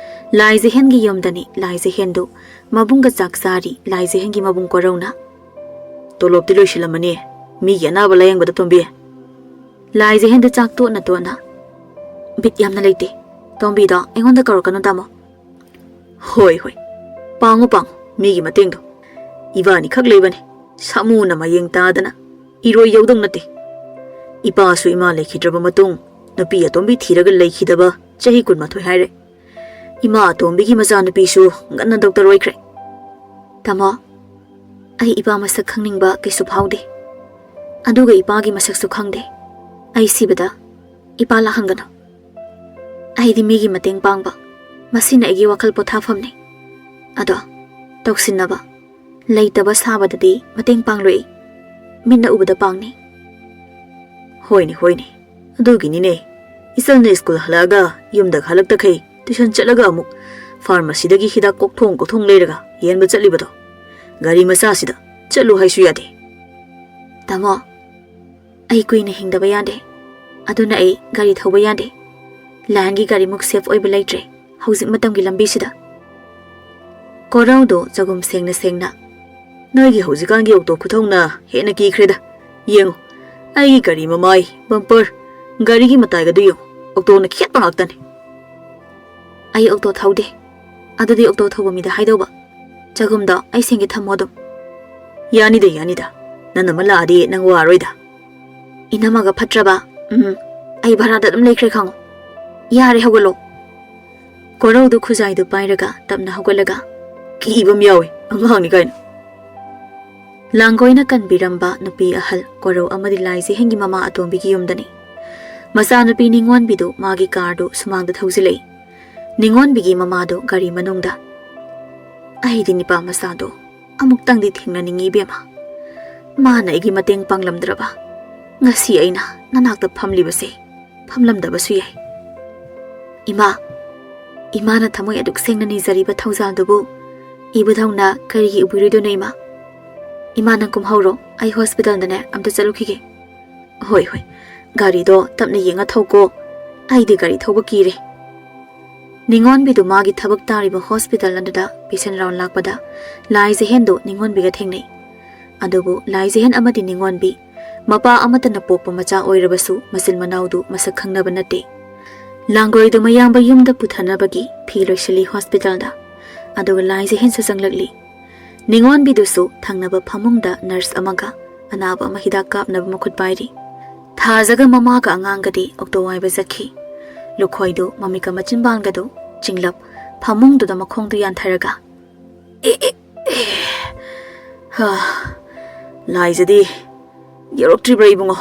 ꯂꯥꯏꯖꯍꯦꯟꯒꯤ ꯌꯨꯝꯗꯅꯤ, ꯂꯥꯏꯖꯍꯦꯟꯗꯨ ꯃꯕꯨꯡꯒ ꯆꯥꯛ ꯆꯥꯔꯤ, ꯂꯥꯏꯖꯍꯦꯟꯒꯤ ꯃꯕꯨꯡ ꯀꯣꯔꯧꯅ꯫ "ꯇꯣꯂꯣꯞꯇꯤ ꯂꯣꯏꯁꯤꯜꯂꯝꯃꯅꯤ, ꯃꯤꯒꯤ ꯑꯅꯥꯕ ꯂꯥꯌꯦꯡꯕꯗ ꯇꯣꯝꯕꯤ?" ꯂꯥꯏꯖꯍꯦꯟꯗꯨ ꯆꯥꯛ ꯇꯣꯠꯅ ꯇꯣꯠꯅ, "ꯕꯤꯠ ꯌꯥꯝꯅ ꯂꯩꯇꯦ, ꯇꯣꯝꯕꯤꯗꯣ ꯑꯩꯉꯣꯟꯗ ꯀꯧꯔꯛꯀꯅꯨ ꯇꯥꯃꯣ꯫" "ꯍꯣꯏ ꯍꯣꯏ, ꯄꯥꯡꯉꯨ ꯄꯥꯡꯉꯨ ꯃꯤꯒꯤ ꯃꯇꯦꯡꯗꯣ꯫ ꯏꯕꯥꯅꯤꯈꯛ ꯂꯩꯕꯅꯤ, ꯁꯥꯃꯨꯅ ꯃꯌꯦꯡ ꯇꯥꯗꯅ ꯏꯔꯣꯏ ꯌꯧꯗꯧ ꯅꯠꯇꯦ꯫ ꯏꯄꯥꯁꯨ ꯏꯃꯥ ꯂꯩꯈꯤꯗ꯭ꯔꯕ ꯃꯇꯨꯡ ꯅꯨꯄꯤ ꯑꯇꯣꯝꯕꯤ ꯊꯤꯔꯒ ꯂꯩꯈꯤꯗꯕ ꯆꯍꯤ ꯀꯨꯟꯃꯥꯊꯣꯏ ꯍꯥꯏꯔꯦ꯫ ꯏꯃꯥ ꯑꯇꯣꯝꯕꯤꯒꯤ ꯃꯆꯥꯅꯨꯄꯤꯁꯨ ꯉꯟꯅ ꯗꯣꯛꯇꯔ ꯑꯣꯏꯈ꯭ꯔꯦ꯫" "ꯇꯥꯃꯣ, ꯑꯩ ꯏꯄꯥ ꯃꯁꯛ ꯈꯪꯅꯤꯡꯕ ꯀꯩꯁꯨ ꯐꯥꯎꯗꯦ, ꯑꯗꯨꯒ ꯏꯄꯥꯒꯤ ꯃꯁꯛꯁꯨ ꯈꯪꯗꯦ꯫ ꯑꯩ ꯁꯤꯕꯗ ꯏꯄꯥ ꯂꯥꯛꯍꯟꯒꯅꯨ꯫ ꯑꯩꯗꯤ ꯃꯤꯒꯤ ꯃꯇꯦꯡ ꯄꯥꯡꯕ, ꯃꯁꯤꯅ ꯑꯩꯒꯤ ꯋꯥꯈꯜ ꯄꯣꯊꯥꯐꯝꯅꯤ꯫ ꯑꯗꯣ ꯇꯧꯁꯤꯟꯅꯕ, ꯂꯩꯇꯕ ꯁꯥꯕꯗꯗꯤ ꯃꯇꯦꯡ ꯄꯥꯡꯂꯣꯏ꯫ ꯃꯤꯠꯅ ꯎꯕꯗ ꯄꯥꯡꯅꯤ꯫" "ꯍꯣꯏꯅꯦ, ꯍꯣꯏꯅꯦ, ꯑꯗꯨꯒꯤꯅꯤꯅꯦ ꯏꯆꯜꯅ ꯁ꯭ꯀꯨꯜ ꯍꯜꯂꯛꯑꯒ ꯌꯨꯝꯗ ꯍꯜꯂꯛꯇꯈꯩ ꯇꯨꯏꯁꯟ ꯆꯠꯂꯒ ꯑꯃꯨꯛ ꯐꯥꯔꯃꯥꯁꯤꯗꯒꯤ ꯍꯤꯗꯥꯛ ꯀꯣꯛꯊꯣꯡ ꯀꯣꯛꯊꯣꯡ ꯂꯩꯔꯒ ꯌꯦꯟꯕ ꯆꯠꯂꯤꯕꯗꯣ꯫ ꯒꯥꯔꯤ ꯃꯆꯥꯁꯤꯗ ꯆꯠꯂꯨ ꯍꯥꯏꯁꯨ ꯌꯥꯗꯦ꯫" "ꯇꯥꯃꯣ, ꯑꯩ ꯀꯨꯏꯅ ꯍꯤꯡꯗꯕ ꯌꯥꯗꯦ, ꯑꯗꯨꯅ ꯑꯩ ꯒꯥꯔꯤ ꯊꯧꯕ ꯌꯥꯗꯦ꯫ ꯂꯥꯏꯟꯒꯤ ꯒꯥꯔꯤꯃꯨꯛ ꯁꯦꯐ ꯑꯣꯏꯕ ꯂꯩꯇ꯭ꯔꯦ ꯍꯧꯖꯤꯛ ꯃꯇꯝꯒꯤ ꯂꯝꯕꯤꯁꯤꯗ꯫" ꯀꯣꯔꯧꯗꯣ ꯆꯒꯨꯝ ꯁꯦꯡꯅ ꯁꯦꯡꯅ, "ꯅꯣꯏꯒꯤ ꯍꯧꯖꯤꯛꯀꯥꯟꯒꯤ ꯑꯣꯛꯇꯣ ꯈꯨꯊꯧꯅ ꯍꯦꯟꯅ ꯀꯤꯈ꯭ꯔꯦꯗ꯫ ꯌꯦꯡꯉꯨ, ꯑꯩꯒꯤ ꯒꯥꯔꯤ ꯃꯃꯥꯏ, ꯕꯝꯄꯔ, ꯒꯥꯔꯤꯒꯤ ꯃꯇꯥꯏꯒꯗꯨ ꯌꯦꯡꯉꯨ, ꯑꯣꯛꯇꯣꯅ ꯈꯦꯠꯄ ꯉꯥꯛꯇꯅꯤ꯫" "ꯑꯩ ꯑꯣꯛꯇꯣ ꯊꯧꯗꯦ꯫ ꯑꯗꯨꯗꯤ ꯑꯣꯛꯇꯣ ꯊꯧꯕ ꯃꯤꯗ ꯍꯥꯏꯗꯧꯕ꯫ ꯆꯒꯨꯝꯗꯣ ꯑꯩ ꯁꯦꯡꯒꯦ, ꯊꯝꯃꯣ ꯑꯗꯨꯝ꯫" "ꯌꯥꯅꯤꯗ, ꯌꯥꯅꯤꯗ꯫ ꯅꯅꯝꯃ ꯂꯥꯛꯑꯗꯤ ꯅꯪ ꯋꯥꯔꯣꯏꯗ꯫" "ꯏꯅꯝꯃꯒ ꯐꯠꯇ꯭ꯔꯕ? ꯎꯝ, ꯑꯩ ꯚꯔꯥꯗ ꯑꯗꯨꯝ ꯂꯩꯈ꯭ꯔꯦ ꯈꯪꯉꯨ꯫ ꯌꯥꯔꯦ, ꯍꯧꯒꯠꯂꯣ꯫" ꯀꯣꯔꯧꯗꯨ ꯈꯨꯖꯥꯏꯗꯨ ꯄꯥꯏꯔꯒ ꯇꯞꯅ ꯍꯧꯒꯠꯂꯒ, "ꯀꯤꯕ ꯑꯃ ꯌꯥꯎꯏ, ꯑꯉꯥꯡꯅꯤ ꯀꯥꯏꯅ꯫" ꯂꯥꯡꯒꯣꯏꯅ ꯀꯟꯕꯤꯔꯝꯕ ꯅꯨꯄꯤ ꯑꯍꯜ ꯀꯣꯔꯧ ꯑꯃꯗꯤ ꯂꯥꯏꯖꯍꯦꯟꯒꯤ ꯃꯃꯥ ꯑꯇꯣꯝꯕꯤꯒꯤ ꯌꯨꯝꯗꯅꯤ꯫ ꯃꯆꯥꯅꯨꯄꯤ ꯅꯤꯉꯣꯟꯕꯤꯗꯨ ꯃꯥꯒꯤ ꯀꯥꯔꯗꯨ ꯁꯨꯃꯥꯡꯗ ꯊꯧꯖꯤꯜꯂꯛꯏ꯫ ꯅꯤꯉꯣꯟꯕꯤꯒꯤ ꯃꯃꯥꯗꯨ ꯒꯥꯔꯤ ꯃꯅꯨꯡꯗ, "ꯑꯩꯗꯤ ꯅꯤꯄꯥ ꯃꯆꯥꯗꯣ ꯑꯃꯨꯛꯇꯪꯗꯤ ꯊꯦꯡꯅꯅꯤꯡꯉꯤ ꯏꯕꯦꯝꯃ꯫ ꯃꯥꯅ ꯑꯩꯒꯤ ꯃꯇꯦꯡ ꯄꯥꯡꯂꯝꯗ꯭ꯔꯕ? ꯉꯁꯤ ꯑꯩꯅ ꯅꯅꯥꯛꯇ ꯐꯝꯂꯤꯕꯁꯦ ꯐꯝꯂꯝꯗꯕꯁꯨ ꯌꯥꯏ꯫ ꯏꯃꯥ, ꯏꯃꯥꯅ ꯊꯃꯣꯏ ꯑꯗꯨꯛ ꯁꯦꯡꯅ ꯅꯤꯖꯔꯤꯕ ꯊꯧꯖꯥꯜꯗꯨꯕꯨ ꯏꯕꯨꯙꯧꯅ ꯀꯔꯤꯒꯤ ꯎꯕꯤꯔꯣꯏꯗꯣꯏꯅꯣ ꯏꯃꯥ? ꯏꯃꯥ, ꯅꯪ ꯀꯨꯝꯍꯧꯔꯣ, ꯑꯩ ꯍꯣꯁꯄꯤꯇꯥꯜꯗꯅꯦ ꯑꯝꯇ ꯆꯠꯂꯨꯈꯤꯒꯦ꯫ ꯍꯣꯏ, ꯍꯣꯏ, ꯒꯥꯔꯤꯗꯣ ꯇꯞꯅ ꯌꯦꯡꯉ ꯊꯧꯀꯣ, ꯑꯩꯗꯤ ꯒꯥꯔꯤ ꯊꯧꯕ ꯀꯤꯔꯦ꯫ ꯅꯤꯉꯣꯟꯕꯤꯗꯨ ꯃꯥꯒꯤ ꯊꯕꯛ ꯇꯥꯔꯤꯕ ꯍꯣꯁꯄꯤꯇꯥꯜ ꯑꯗꯨꯗ ꯄꯦꯁꯦꯟ ꯔꯥꯎꯟ ꯂꯥꯛꯄꯗ ꯂꯥꯏꯖꯍꯦꯟꯗꯨ ꯅꯤꯉꯣꯟꯕꯤꯒ ꯊꯦꯡꯅꯩ꯫ ꯑꯗꯨꯕꯨ ꯂꯥꯏꯖꯍꯦꯟ ꯑꯃꯗꯤ ꯅꯤꯉꯣꯟꯕꯤ ꯃꯄꯥ ꯑꯃꯠꯇꯅ ꯄꯣꯛꯄ ꯃꯆꯥ ꯑꯣꯏꯔꯕꯁꯨ ꯃꯆꯤꯟ ꯃꯅꯥꯎꯗꯨ ꯃꯁꯛ ꯈꯪꯅꯕ ꯅꯠꯇꯦ꯫ ꯂꯥꯡꯒꯣꯏꯗꯨ ꯃꯌꯥꯝꯕ ꯌꯨꯝꯗ ꯄꯨꯊꯅꯕꯒꯤ ꯐꯤ ꯂꯣꯏꯁꯤꯜꯂꯤ ꯍꯣꯁꯄꯤꯇꯥꯜꯗ꯫ ꯑꯗꯨꯒ ꯂꯥꯏꯖꯍꯦꯟꯁꯨ ꯆꯪꯂꯛꯂꯤ꯫ ꯅꯤꯉꯣꯟꯕꯤꯗꯨꯁꯨ ꯊꯪꯅꯕ ꯐꯃꯨꯡꯗ ꯅꯔꯁ ꯑꯃꯒ ꯑꯅꯥꯕ ꯑꯃ ꯍꯤꯗꯥꯛ ꯀꯥꯞꯅꯕ ꯃꯈꯨꯠ ꯄꯥꯏꯔꯤ꯫ ꯊꯥꯖꯒ ꯃꯃꯥꯒ ꯑꯉꯥꯡꯒꯗꯤ ꯑꯣꯛꯇꯣ ꯋꯥꯏꯕ ꯆꯠꯈꯤ꯫ ꯂꯨꯈꯣꯏꯗꯨ ꯃꯃꯤꯠꯀ ꯃꯆꯤꯟꯕꯥꯜꯒꯗꯨ ꯆꯤꯡꯂꯞ ꯐꯃꯨꯡꯗꯨꯗ ꯃꯈꯣꯡꯗꯨ ꯌꯥꯟꯊꯔꯒ, "ꯑꯦ, ꯑꯦ, ꯑꯦ, ꯍꯥ, ꯂꯥꯏꯖꯗꯤ ꯌꯧꯔꯛꯇ꯭ꯔꯤꯕ꯭ꯔꯥ ꯏꯕꯨꯡꯉꯣ?"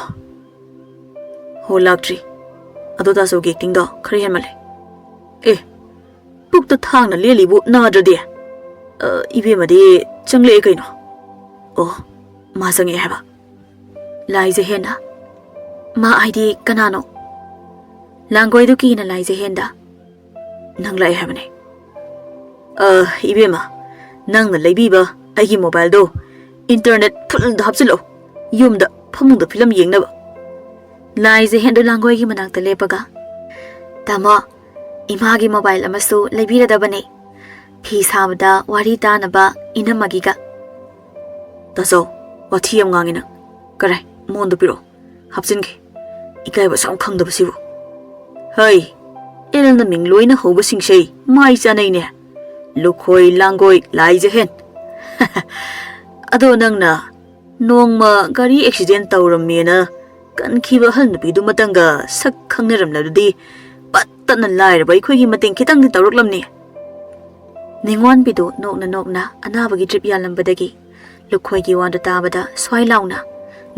"ꯍꯣ, ꯂꯥꯛꯇ꯭ꯔꯤ꯫ ꯑꯗꯣ ꯇꯥꯆꯧꯒꯤ ꯑꯦꯛꯇꯤꯡꯗꯣ ꯈꯔ ꯍꯦꯟꯃꯜꯂꯦ꯫ ꯑꯦ, ꯄꯨꯛꯇ ꯊꯥꯡꯅ ꯂꯦꯜꯂꯤꯕꯨ ꯅꯥꯗ꯭ꯔꯗꯤ? ꯑ, ꯏꯕꯦꯝꯃꯗꯤ ꯆꯪꯂꯛꯑꯦ ꯀꯩꯅꯣ?" "ꯑꯣ, ꯃꯥ ꯆꯪꯉꯛꯑꯦ ꯍꯥꯏꯕ?" ꯂꯥꯏꯖꯍꯦꯟꯅ, "ꯃꯥ ꯍꯥꯏꯗꯤ ꯀꯅꯥꯅꯣ?" ꯂꯥꯡꯒꯣꯏꯗꯨ ꯀꯤꯅ ꯂꯥꯏꯖꯍꯦꯟꯗ, "ꯅꯪ ꯂꯥꯛꯑꯦ ꯍꯥꯏꯕꯅꯦ꯫ ꯑ, ꯏꯕꯦꯝꯃ, ꯅꯪꯅ ꯂꯩꯕꯤꯕ ꯑꯩꯒꯤ ꯃꯣꯕꯥꯏꯜꯗꯣ ꯏꯟꯇꯔꯅꯦꯠ ꯐꯨꯜꯗ ꯍꯥꯞꯆꯤꯜꯂꯛꯑꯣ, ꯌꯨꯝꯗ ꯐꯃꯨꯡꯗ ꯐꯤꯂꯝ ꯌꯦꯡꯅꯕ꯫" ꯂꯥꯏꯖꯍꯦꯟꯗꯨ ꯂꯥꯡꯒꯣꯏꯒꯤ ꯃꯅꯥꯛꯇ ꯂꯦꯞꯄꯒ, "ꯇꯥꯃꯣ, ꯏꯃꯥꯒꯤ ꯃꯣꯕꯥꯏꯜ ꯑꯃꯁꯨ ꯂꯩꯕꯤꯔꯗꯕꯅꯦ, ꯐꯤ ꯁꯥꯕꯗ ꯋꯥꯔꯤ ꯇꯥꯅꯕ ꯏꯅꯝꯃꯒꯤꯒ꯫" "ꯇꯥꯆꯧ, ꯋꯥꯊꯤ ꯌꯥꯝ ꯉꯥꯡꯉꯤ ꯅꯪ꯫ ꯀꯔꯥꯏ, ꯃꯉꯣꯟꯗ ꯄꯤꯔꯛꯑꯣ, ꯍꯥꯞꯆꯤꯟꯒꯦ꯫ ꯏꯀꯥꯏꯕ ꯁꯥꯎ ꯈꯪꯗꯕꯁꯤꯕꯨ꯫ ꯍꯩ, ꯑꯦꯜꯅ ꯃꯤꯡ ꯂꯣꯏꯅ ꯍꯧꯕꯁꯤꯡꯁꯦ ꯃꯥꯏ ꯆꯥꯅꯩꯅꯦ꯫ ꯂꯨꯈꯣꯏ, ꯂꯥꯡꯒꯣꯏ, ꯂꯥꯏꯖꯍꯦꯟ꯫ ꯑꯗꯣ ꯅꯪꯅ ꯅꯣꯡꯃ ꯒꯥꯔꯤ ꯑꯦꯛꯁꯤꯗꯦꯟ ꯇꯧꯔꯝꯃꯦꯅ ꯀꯟꯈꯤꯕ ꯑꯍꯜ ꯅꯨꯄꯤꯗꯨꯃꯇꯪꯒ ꯁꯛ ꯈꯪꯅꯔꯝꯂꯕꯗꯤ ꯄꯠ ꯇꯠꯅ ꯂꯥꯏꯔꯕ ꯑꯩꯈꯣꯏꯒꯤ ꯃꯇꯦꯡ ꯈꯤꯇꯪꯗꯤ ꯇꯧꯔꯛꯂꯝꯅꯤ꯫" ꯅꯤꯉꯣꯟꯕꯤꯗꯨ ꯅꯣꯛꯅ ꯅꯣꯛꯅ ꯑꯅꯥꯕꯒꯤ ꯗ꯭ꯔꯤꯞ ꯌꯥꯜꯂꯝꯕꯗꯒꯤ ꯂꯨꯈꯣꯏꯒꯤ ꯋꯥꯗꯨ ꯇꯥꯕꯗ ꯁ꯭ꯋꯥꯏ ꯂꯥꯎꯅ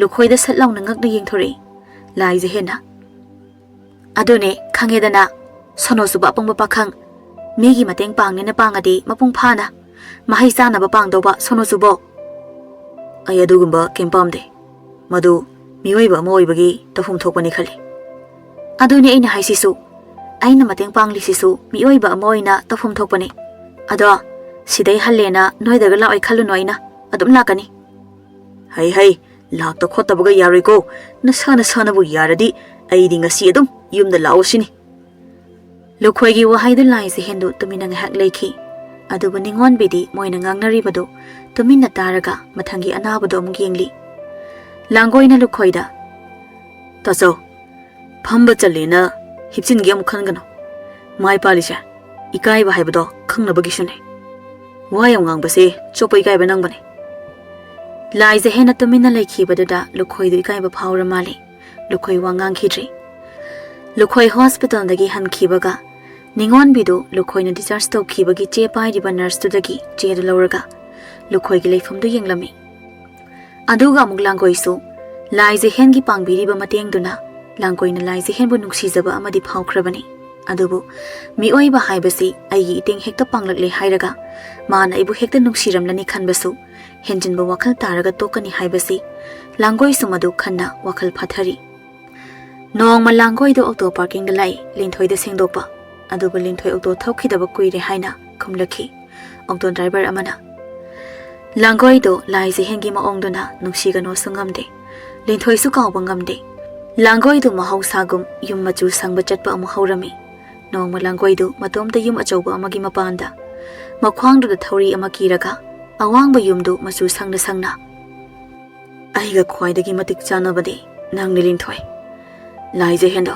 ꯂꯨꯈꯣꯏꯗ ꯁꯠ ꯂꯥꯎꯅ ꯉꯛꯅ ꯌꯦꯡꯊꯣꯔꯛꯏ꯫ ꯂꯥꯏꯖꯍꯦꯟꯅ, "ꯑꯗꯨꯅꯦ, ꯈꯪꯉꯦꯗꯅ, ꯁꯣꯅꯣ ꯆꯨꯕ ꯑꯄꯪꯕ ꯄꯥꯈꯪ꯫ ꯃꯤꯒꯤ ꯃꯇꯦꯡ ꯄꯥꯡꯅꯦꯅ ꯄꯥꯡꯉꯗꯤ ꯃꯄꯨꯡ ꯐꯥꯅ ꯃꯍꯩ ꯆꯥꯅꯕ ꯄꯥꯡꯗꯧꯕ ꯁꯣꯅꯣ ꯆꯨꯕꯣ꯫" "ꯑꯩ ꯑꯗꯨꯒꯨꯝꯕ ꯀꯩꯝ ꯄꯥꯝꯗꯦ꯫ ꯃꯗꯨ ꯃꯤꯑꯣꯏꯕ ꯑꯃ ꯑꯣꯏꯕꯒꯤ ꯇꯧꯐꯝ ꯊꯣꯛꯄꯅꯤ ꯈꯜꯂꯤ꯫ ꯑꯗꯨꯅꯤ ꯑꯩꯅ ꯍꯥꯏꯁꯤꯁꯨ꯫ ꯑꯩꯅ ꯃꯇꯦꯡ ꯄꯥꯡꯂꯤꯁꯤꯁꯨ ꯃꯤꯑꯣꯏꯕ ꯑꯃ ꯑꯣꯏꯅ ꯇꯧꯐꯝ ꯊꯣꯛꯄꯅꯤ꯫ ꯑꯗꯣ ꯁꯤꯗꯩ ꯍꯜꯂꯦꯅ ꯅꯣꯏꯗꯒ ꯂꯥꯛꯑꯣꯏ ꯈꯜꯂꯨꯅꯨ, ꯑꯩꯅ ꯑꯗꯨꯝ ꯂꯥꯛꯀꯅꯤ꯫ ꯍꯩ ꯍꯩ, ꯂꯥꯛꯇ ꯈꯣꯠꯇꯕꯒ ꯌꯥꯔꯣꯏꯀꯣ꯫ ꯅꯁꯥ ꯅꯁꯥꯅꯕꯨ ꯌꯥꯔꯗꯤ ꯑꯩꯗꯤ ꯉꯁꯤ ꯑꯗꯨꯝ ꯌꯨꯝꯗ ꯂꯥꯛꯑꯣ ꯁꯤꯅꯤ꯫ ꯂꯨꯈꯣꯏꯒꯤ ꯋꯥꯍꯩꯗꯨ ꯂꯥꯏꯖꯍꯦꯟꯗꯨ ꯇꯨꯃꯤꯟꯅ ꯉꯥꯏꯍꯥꯛ ꯂꯩꯈꯤ꯫ ꯑꯗꯨꯕꯨ ꯅꯤꯉꯣꯟꯕꯤꯗꯤ ꯃꯣꯏꯅ ꯉꯥꯡꯅꯔꯤꯕꯗꯨ ꯇꯨꯃꯤꯟꯅ ꯇꯥꯔꯒ ꯃꯊꯪꯒꯤ ꯑꯅꯥꯕꯗꯨ ꯑꯃꯨꯛ ꯌꯦꯡꯂꯤ꯫ ꯂꯥꯡꯒꯣꯏꯅ ꯂꯨꯈꯣꯏꯗ, "ꯇꯥꯆꯧ, ꯐꯝꯕ ꯆꯜꯂꯦꯅ ꯍꯤꯞꯆꯤꯟꯒꯦ ꯑꯃꯨꯛ ꯈꯟꯒꯅꯨ꯫ ꯃꯥꯏ ꯄꯥꯜꯂꯤꯁꯦ ꯏꯀꯥꯏꯕ ꯍꯥꯏꯕꯗꯣ ꯈꯪꯅꯕꯒꯤꯁꯨꯅꯦ꯫ ꯋꯥ ꯌꯥꯝ ꯉꯥꯡꯕꯁꯦ ꯆꯣꯞꯄ ꯏꯀꯥꯏꯕ ꯅꯪꯕꯅꯦ꯫" ꯂꯥꯏꯖꯍꯦꯟꯅ ꯇꯨꯃꯤꯟꯅ ꯂꯩꯈꯤꯕꯗꯨꯗ ꯂꯨꯈꯣꯏꯗꯨ ꯏꯀꯥꯏꯕ ꯐꯥꯎꯔ ꯃꯥꯜꯂꯦ꯫ ꯂꯨꯈꯣꯏ ꯋꯥ ꯉꯥꯡꯈꯤꯗ꯭ꯔꯤ꯫ ꯂꯨꯈꯣꯏ ꯍꯣꯁꯄꯤꯇꯥꯜꯗꯒꯤ ꯍꯟꯈꯤꯕꯒ ꯅꯤꯉꯣꯟꯕꯤꯗꯨ ꯂꯨꯈꯣꯏꯅ ꯗꯤꯆꯥꯔꯖ ꯇꯧꯈꯤꯕꯒꯤ ꯆꯦ ꯄꯥꯏꯔꯤꯕ ꯅꯔꯁꯇꯨꯗꯒꯤ ꯆꯦꯗꯨ ꯂꯧꯔꯒ ꯂꯨꯈꯣꯏꯒꯤ ꯂꯩꯐꯝꯗꯨ ꯌꯦꯡꯂꯝꯃꯤ꯫ ꯑꯗꯨꯒ ꯑꯃꯨꯛ ꯂꯥꯡꯒꯣꯏꯁꯨ ꯂꯥꯏꯖꯍꯦꯟꯒꯤ ꯄꯥꯡꯕꯤꯔꯤꯕ ꯃꯇꯦꯡꯗꯨꯅ ꯂꯥꯡꯒꯣꯏꯅ ꯂꯥꯏꯖꯍꯦꯟꯕꯨ ꯅꯨꯡꯁꯤꯖꯕ ꯑꯃꯗꯤ ꯐꯥꯎꯈ꯭ꯔꯕꯅꯤ꯫ ꯑꯗꯨꯕꯨ ꯃꯤꯑꯣꯏꯕ ꯍꯥꯏꯕꯁꯤ ꯑꯩꯒꯤ ꯏꯇꯦꯡ ꯍꯦꯛꯇ ꯄꯥꯡꯂꯛꯂꯦ ꯍꯥꯏꯔꯒ ꯃꯥꯅ ꯑꯩꯕꯨ ꯍꯦꯛꯇ ꯅꯨꯡꯁꯤꯔꯝꯂꯅꯤ ꯈꯟꯕꯁꯨ ꯍꯦꯟꯖꯤꯟꯕ ꯋꯥꯈꯜ ꯇꯥꯔꯒ ꯇꯣꯛꯀꯅꯤ ꯍꯥꯏꯕꯁꯤ ꯂꯥꯡꯒꯣꯏꯁꯨ ꯃꯗꯨ ꯈꯟꯅ ꯋꯥꯈꯜ ꯐꯥꯊꯔꯤ꯫ ꯅꯣꯡꯃ ꯂꯥꯡꯒꯣꯏꯗꯨ ꯑꯣꯛꯇꯣ ꯄꯥꯔꯀꯤꯡꯗ ꯂꯥꯛꯏ꯫ ꯂꯤꯟꯊꯣꯏꯗ ꯁꯦꯡꯗꯣꯛꯄ꯫ ꯑꯗꯨꯕꯨ ꯂꯤꯟꯊꯣꯏ ꯑꯣꯛꯇꯣ ꯊꯧꯈꯤꯗꯕ ꯀꯨꯏꯔꯦ ꯍꯥꯏꯅ ꯈꯨꯝꯂꯛꯈꯤ ꯑꯣꯛꯇꯣ ꯗ꯭ꯔꯥꯏꯚꯔ ꯑꯃꯅ꯫ ꯂꯥꯡꯒꯣꯏꯗꯨ ꯂꯥꯏꯖꯍꯦꯟꯒꯤ ꯃꯑꯣꯡꯗꯨꯅ ꯅꯨꯡꯁꯤꯒꯅꯣꯁꯨ ꯉꯝꯗꯦ, ꯂꯤꯟꯊꯣꯏꯁꯨ ꯀꯥꯎꯕ ꯉꯝꯗꯦ꯫ ꯂꯥꯡꯒꯣꯏꯗꯨ ꯃꯍꯧꯁꯥꯒꯨꯝ ꯌꯨꯝ ꯃꯆꯨ ꯁꯪꯕ ꯆꯠꯄ ꯑꯃꯨꯛ ꯍꯧꯔꯝꯃꯤ꯫ ꯅꯣꯡꯃ ꯂꯥꯡꯒꯣꯏꯗꯨ ꯃꯇꯣꯝꯇ ꯌꯨꯝ ꯑꯆꯧꯕ ꯑꯃꯒꯤ ꯃꯄꯥꯟꯗ ꯃꯈ꯭ꯋꯥꯡꯗꯨꯗ ꯊꯧꯔꯤ ꯑꯃ ꯀꯤꯔꯒ ꯑꯋꯥꯡꯕ ꯌꯨꯝꯗꯨ ꯃꯆꯨ ꯁꯪꯅ ꯁꯪꯅ, "ꯑꯩꯒ ꯈ꯭ꯋꯥꯏꯗꯒꯤ ꯃꯇꯤꯛ ꯆꯥꯅꯕꯗꯤ ꯅꯪꯅꯤ ꯂꯤꯟꯊꯣꯏ꯫ ꯂꯥꯏꯖꯍꯦꯟꯗꯣ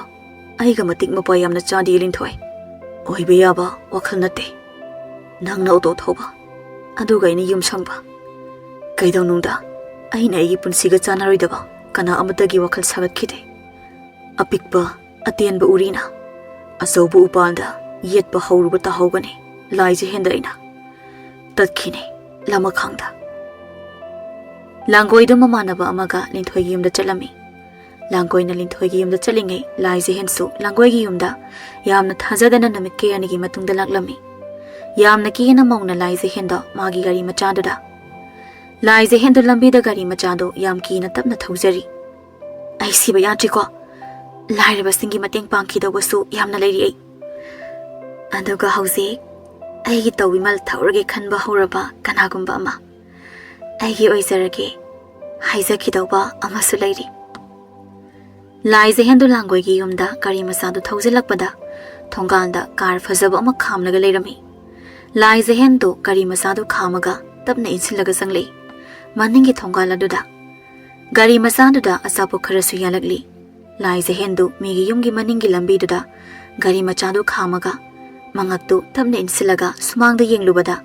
ꯑꯩꯒ ꯃꯇꯤꯛ ꯃꯄꯥ ꯌꯥꯝꯅ ꯆꯥꯗꯦ ꯂꯤꯟꯊꯣꯏ꯫ ꯑꯣꯏꯕ ꯌꯥꯕ ꯋꯥꯈꯜ ꯅꯠꯇꯦ ꯅꯪꯅ ꯑꯣꯇꯣ ꯊꯧꯕ, ꯑꯗꯨꯒ ꯑꯩꯅ ꯌꯨꯝ ꯁꯪꯕ꯫ ꯀꯩꯗꯧꯅꯨꯡꯗ ꯑꯩꯅ ꯑꯩꯒꯤ ꯄꯨꯟꯁꯤꯒ ꯆꯥꯟꯅꯔꯣꯏꯗꯕ ꯀꯅꯥ ꯑꯃꯠꯇꯒꯤ ꯋꯥꯈꯜ ꯁꯥꯒꯠꯈꯤꯗꯦ꯫ ꯑꯄꯤꯛꯄ ꯑꯇꯦꯟꯕ ꯎꯔꯤꯅ ꯑꯆꯧꯕ ꯎꯄꯥꯜꯗ ꯌꯦꯠꯄ ꯍꯧꯔꯨꯕ ꯇꯥꯍꯧꯒꯅꯤ ꯂꯥꯏꯖꯍꯦꯟꯗ ꯑꯩꯅ꯫ ꯇꯠꯈꯤꯅꯤ ꯂꯃꯈꯥꯡꯗ꯫" ꯂꯥꯡꯒꯣꯏꯗꯨ ꯃꯃꯥꯟꯅꯕ ꯑꯃꯒ ꯂꯤꯟꯊꯣꯏꯒꯤ ꯌꯨꯝꯗ ꯆꯠꯂꯝꯃꯤ꯫ ꯂꯥꯡꯒꯣꯏꯅ ꯂꯤꯟꯊꯣꯏꯒꯤ ꯌꯨꯝꯗ ꯆꯠꯂꯤꯉꯩ ꯂꯥꯏꯖꯍꯦꯟꯁꯨ ꯂꯥꯡꯒꯣꯏꯒꯤ ꯌꯨꯝꯗ ꯌꯥꯝꯅ ꯊꯥꯖꯗꯅ ꯅꯨꯃꯤꯠ ꯀꯌꯥꯅꯤꯒꯤ ꯃꯇꯨꯡꯗ ꯂꯥꯛꯂꯝꯃꯤ꯫ ꯌꯥꯝꯅ ꯀꯤꯅ ꯃꯧꯅ ꯂꯥꯏꯖꯍꯦꯟꯗ ꯃꯥꯒꯤ ꯒꯥꯔꯤ ꯃꯆꯥꯗꯨꯗ꯫ ꯂꯥꯏꯖꯍꯦꯟꯗꯨ ꯂꯝꯕꯤꯗ ꯒꯥꯔꯤ ꯃꯆꯥꯗꯨ ꯌꯥꯝ ꯀꯤꯅ ꯇꯞꯅ ꯊꯧꯖꯔꯤ꯫ ꯑꯩ ꯁꯤꯕ ꯌꯥꯗ꯭ꯔꯤꯀꯣ꯫ ꯂꯥꯏꯔꯕꯁꯤꯡꯒꯤ ꯃꯇꯦꯡ ꯄꯥꯡꯈꯤꯗꯧꯕꯁꯨ ꯌꯥꯝꯅ ꯂꯩꯔꯤ ꯑꯩ꯫ ꯑꯗꯨꯒ ꯍꯧꯖꯤꯛ ꯑꯩꯒꯤ ꯇꯧꯕꯤꯃꯜ ꯊꯧꯔꯒꯦ ꯈꯟꯕ ꯍꯧꯔꯕ ꯀꯅꯥꯒꯨꯝꯕ ꯑꯃ, ꯑꯩꯒꯤ ꯑꯣꯏꯖꯔꯒꯦ ꯍꯥꯏꯖꯈꯤꯗꯧꯕ ꯑꯃꯁꯨ ꯂꯩꯔꯤ꯫ ꯂꯥꯏꯖꯍꯦꯟꯗꯨ ꯂꯥꯡꯒꯣꯏꯒꯤ ꯌꯨꯝꯗ ꯒꯥꯔꯤ ꯃꯆꯥꯗꯨ ꯊꯧꯖꯤꯜꯂꯛꯄꯗ ꯊꯣꯡꯒꯥꯜꯗ ꯀꯥꯔ ꯐꯖꯕ ꯑꯃ ꯈꯥꯝꯂꯒ ꯂꯩꯔꯝꯃꯤ꯫ ꯂꯥꯏꯖꯍꯦꯟꯗꯨ ꯒꯥꯔꯤ ꯃꯆꯥꯗꯨ ꯈꯥꯝꯃꯒ ꯇꯞꯅ ꯏꯟꯁꯤꯜꯂꯒ ꯆꯪꯂꯛꯏ꯫ ꯃꯅꯤꯡꯒꯤ ꯊꯣꯡꯒꯥꯜ ꯑꯗꯨꯗ ꯒꯥꯔꯤ ꯃꯆꯥꯗꯨꯗ ꯑꯆꯥꯄꯣꯠ ꯈꯔꯁꯨ ꯌꯥꯜꯂꯛꯂꯤ꯫ ꯂꯥꯏꯖꯍꯦꯟꯗꯨ ꯃꯤꯒꯤ ꯌꯨꯝꯒꯤ ꯃꯅꯤꯡꯒꯤ ꯂꯝꯕꯤꯗꯨꯗ ꯒꯥꯔꯤ ꯃꯆꯥꯗꯨ ꯈꯥꯝꯃꯒ ꯃꯉꯛꯇꯨ ꯇꯞꯅ ꯏꯟꯁꯤꯜꯂꯒ ꯁꯨꯃꯥꯡꯗ ꯌꯦꯡꯂꯨꯕꯗ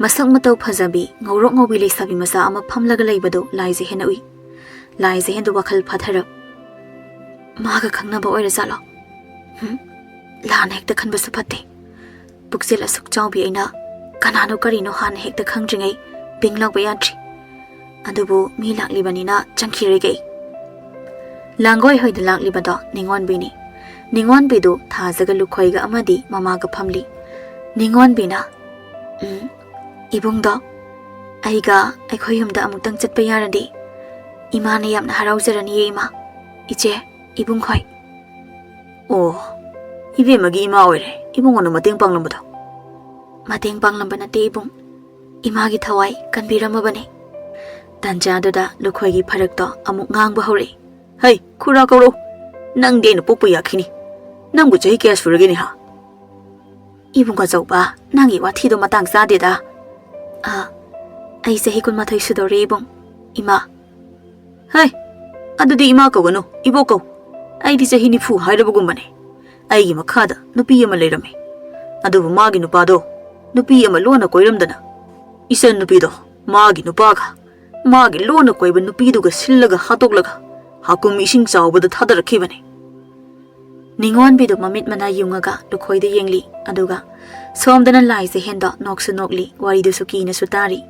ꯃꯁꯛ ꯃꯇꯧ ꯐꯖꯕꯤ ꯉꯧꯔꯣꯛ ꯉꯧꯕꯤ ꯂꯩꯁꯥꯕꯤ ꯃꯆꯥ ꯑꯃ ꯐꯝꯂꯒ ꯂꯩꯕꯗꯨ ꯂꯥꯏꯖꯍꯦꯟꯅ ꯎꯏ꯫ ꯂꯥꯏꯖꯍꯦꯟꯗꯨ ꯋꯥꯈꯜ ꯐꯥꯊꯔꯛ꯫ ꯃꯥꯒ ꯈꯪꯅꯕ ꯑꯣꯏꯔꯖꯥꯠꯂꯣ? ꯍꯨꯝ? ꯂꯥꯟꯅ ꯍꯦꯛꯇ ꯈꯟꯕꯁꯨ ꯐꯠꯇꯦ꯫ ꯄꯨꯛꯆꯦꯜ ꯑꯁꯨꯛ ꯆꯥꯎꯕꯤ ꯑꯩꯅ ꯀꯅꯥꯅꯣ ꯀꯔꯤꯅꯣ ꯍꯥꯟꯅ ꯍꯦꯛꯇ ꯈꯪꯗ꯭ꯔꯤꯉꯩ ꯕꯤꯡ ꯂꯥꯎꯕ ꯌꯥꯗ꯭ꯔꯤ꯫ ꯑꯗꯨꯕꯨ ꯃꯤ ꯂꯥꯛꯂꯤꯕꯅꯤꯅ ꯆꯪꯈꯤꯔꯣꯏꯒꯦ ꯑꯩ꯫ ꯂꯥꯡꯒꯣꯏ ꯍꯣꯏꯗ ꯂꯥꯛꯂꯤꯕꯗꯣ ꯅꯤꯉꯣꯟꯕꯤꯅꯤ꯫ ꯅꯤꯉꯣꯟꯕꯤꯗꯨ ꯊꯥꯖꯒ ꯂꯨꯈꯣꯏꯒ ꯑꯃꯗꯤ ꯃꯃꯥꯒ ꯐꯝꯂꯤ꯫ ꯅꯤꯉꯣꯟꯕꯤꯅ, "ꯎꯝ, ꯏꯕꯨꯡꯗꯣ, ꯑꯩꯒ ꯑꯩꯈꯣꯏ ꯌꯨꯝꯗ ꯑꯃꯨꯛꯇꯪ ꯆꯠꯄ ꯌꯥꯔꯗꯤ ꯏꯃꯥꯅ ꯌꯥꯝꯅ ꯍꯔꯥꯎꯖꯔꯅꯤꯌꯦ ꯏꯃꯥ, ꯏꯆꯦ, ꯏꯕꯨꯡ ꯍꯣꯏ꯫" "ꯑꯣ, ꯏꯕꯦꯝꯃꯒꯤ ꯏꯃꯥ ꯑꯣꯏꯔꯦ ꯏꯕꯨꯡꯉꯣꯅ ꯃꯇꯦꯡ ꯄꯥꯡꯂꯝꯕꯗꯣ?" "ꯃꯇꯦꯡ ꯄꯥꯡꯂꯝꯕ ꯅꯠꯇꯦ ꯏꯕꯨꯡ, ꯏꯃꯥꯒꯤ ꯊꯋꯥꯏ ꯀꯟꯕꯤꯔꯝꯃꯕꯅꯤ꯫" ꯇꯟꯖꯥꯗꯨꯗ ꯂꯨꯈꯣꯏꯒꯤ ꯐꯔꯛꯇꯣ ꯑꯃꯨꯛ ꯉꯥꯡꯕ ꯍꯧꯔꯛꯏ꯫ "ꯍꯩ, ꯈꯨꯔꯥ ꯀꯧꯔꯛꯎ꯫ ꯅꯪꯗꯤ ꯑꯩꯅ ꯄꯣꯛꯄ ꯌꯥꯈꯤꯅꯤ꯫ ꯅꯪꯕꯨ ꯆꯍꯤ ꯀꯌꯥ ꯁꯨꯔꯒꯦꯅꯦ, ꯍꯥ?" "ꯏꯕꯨꯡ ꯑꯆꯧꯕ, ꯅꯪꯒꯤ ꯋꯥꯊꯤꯗꯣ ꯃꯇꯥꯡ ꯆꯥꯗꯦꯗ꯫" "ꯑ, ꯑꯩ ꯆꯍꯤ ꯀꯨꯟꯃꯥꯊꯣꯏ ꯁꯨꯗꯧꯔꯦ ꯏꯕꯨꯡ, ꯏꯃꯥ꯫" "ꯍꯩ, ꯑꯗꯨꯗꯤ ꯏꯃꯥ ꯀꯧꯒꯅꯨ, ꯏꯕꯣꯛ ꯀꯧ꯫ ꯑꯩꯗꯤ ꯆꯍꯤ ꯅꯤꯐꯨ ꯍꯥꯏꯔꯕꯒꯨꯝꯕꯅꯦ꯫ ꯑꯩꯒꯤ ꯃꯈꯥꯗ ꯅꯨꯄꯤ ꯑꯃ ꯂꯩꯔꯝꯃꯤ꯫ ꯑꯗꯨꯕꯨ ꯃꯥꯒꯤ ꯅꯨꯄꯥꯗꯣ ꯅꯨꯄꯤ ꯑꯃ ꯂꯣꯟꯅ ꯀꯣꯏꯔꯝꯗꯅ, ꯏꯆꯟ ꯅꯨꯄꯤꯗꯣ ꯃꯥꯒꯤ ꯅꯨꯄꯥꯒ, ꯃꯥꯒꯤ ꯂꯣꯟꯅ ꯀꯣꯏꯕ ꯅꯨꯄꯤꯗꯨꯒ ꯁꯤꯜꯂꯒ ꯍꯥꯠꯇꯣꯛꯂꯒ ꯍꯥꯀꯨꯝ ꯏꯁꯤꯡ ꯆꯥꯎꯕꯗ ꯊꯥꯗꯔꯛꯈꯤꯕꯅꯤ꯫" ꯅꯤꯉꯣꯟꯕꯤꯗꯨ ꯃꯃꯤꯠ ꯃꯅꯥ ꯌꯨꯡꯉꯒ ꯂꯨꯈꯣꯏꯗ ꯌꯦꯡꯂꯤ, ꯑꯗꯨꯒ ꯁꯣꯝꯗꯅ ꯂꯥꯏꯖꯍꯦꯟꯗꯣ ꯅꯣꯛꯁꯨ ꯅꯣꯛꯂꯤ, ꯋꯥꯔꯤꯗꯨꯁꯨ ꯀꯤꯅꯁꯨ ꯇꯥꯔꯤ꯫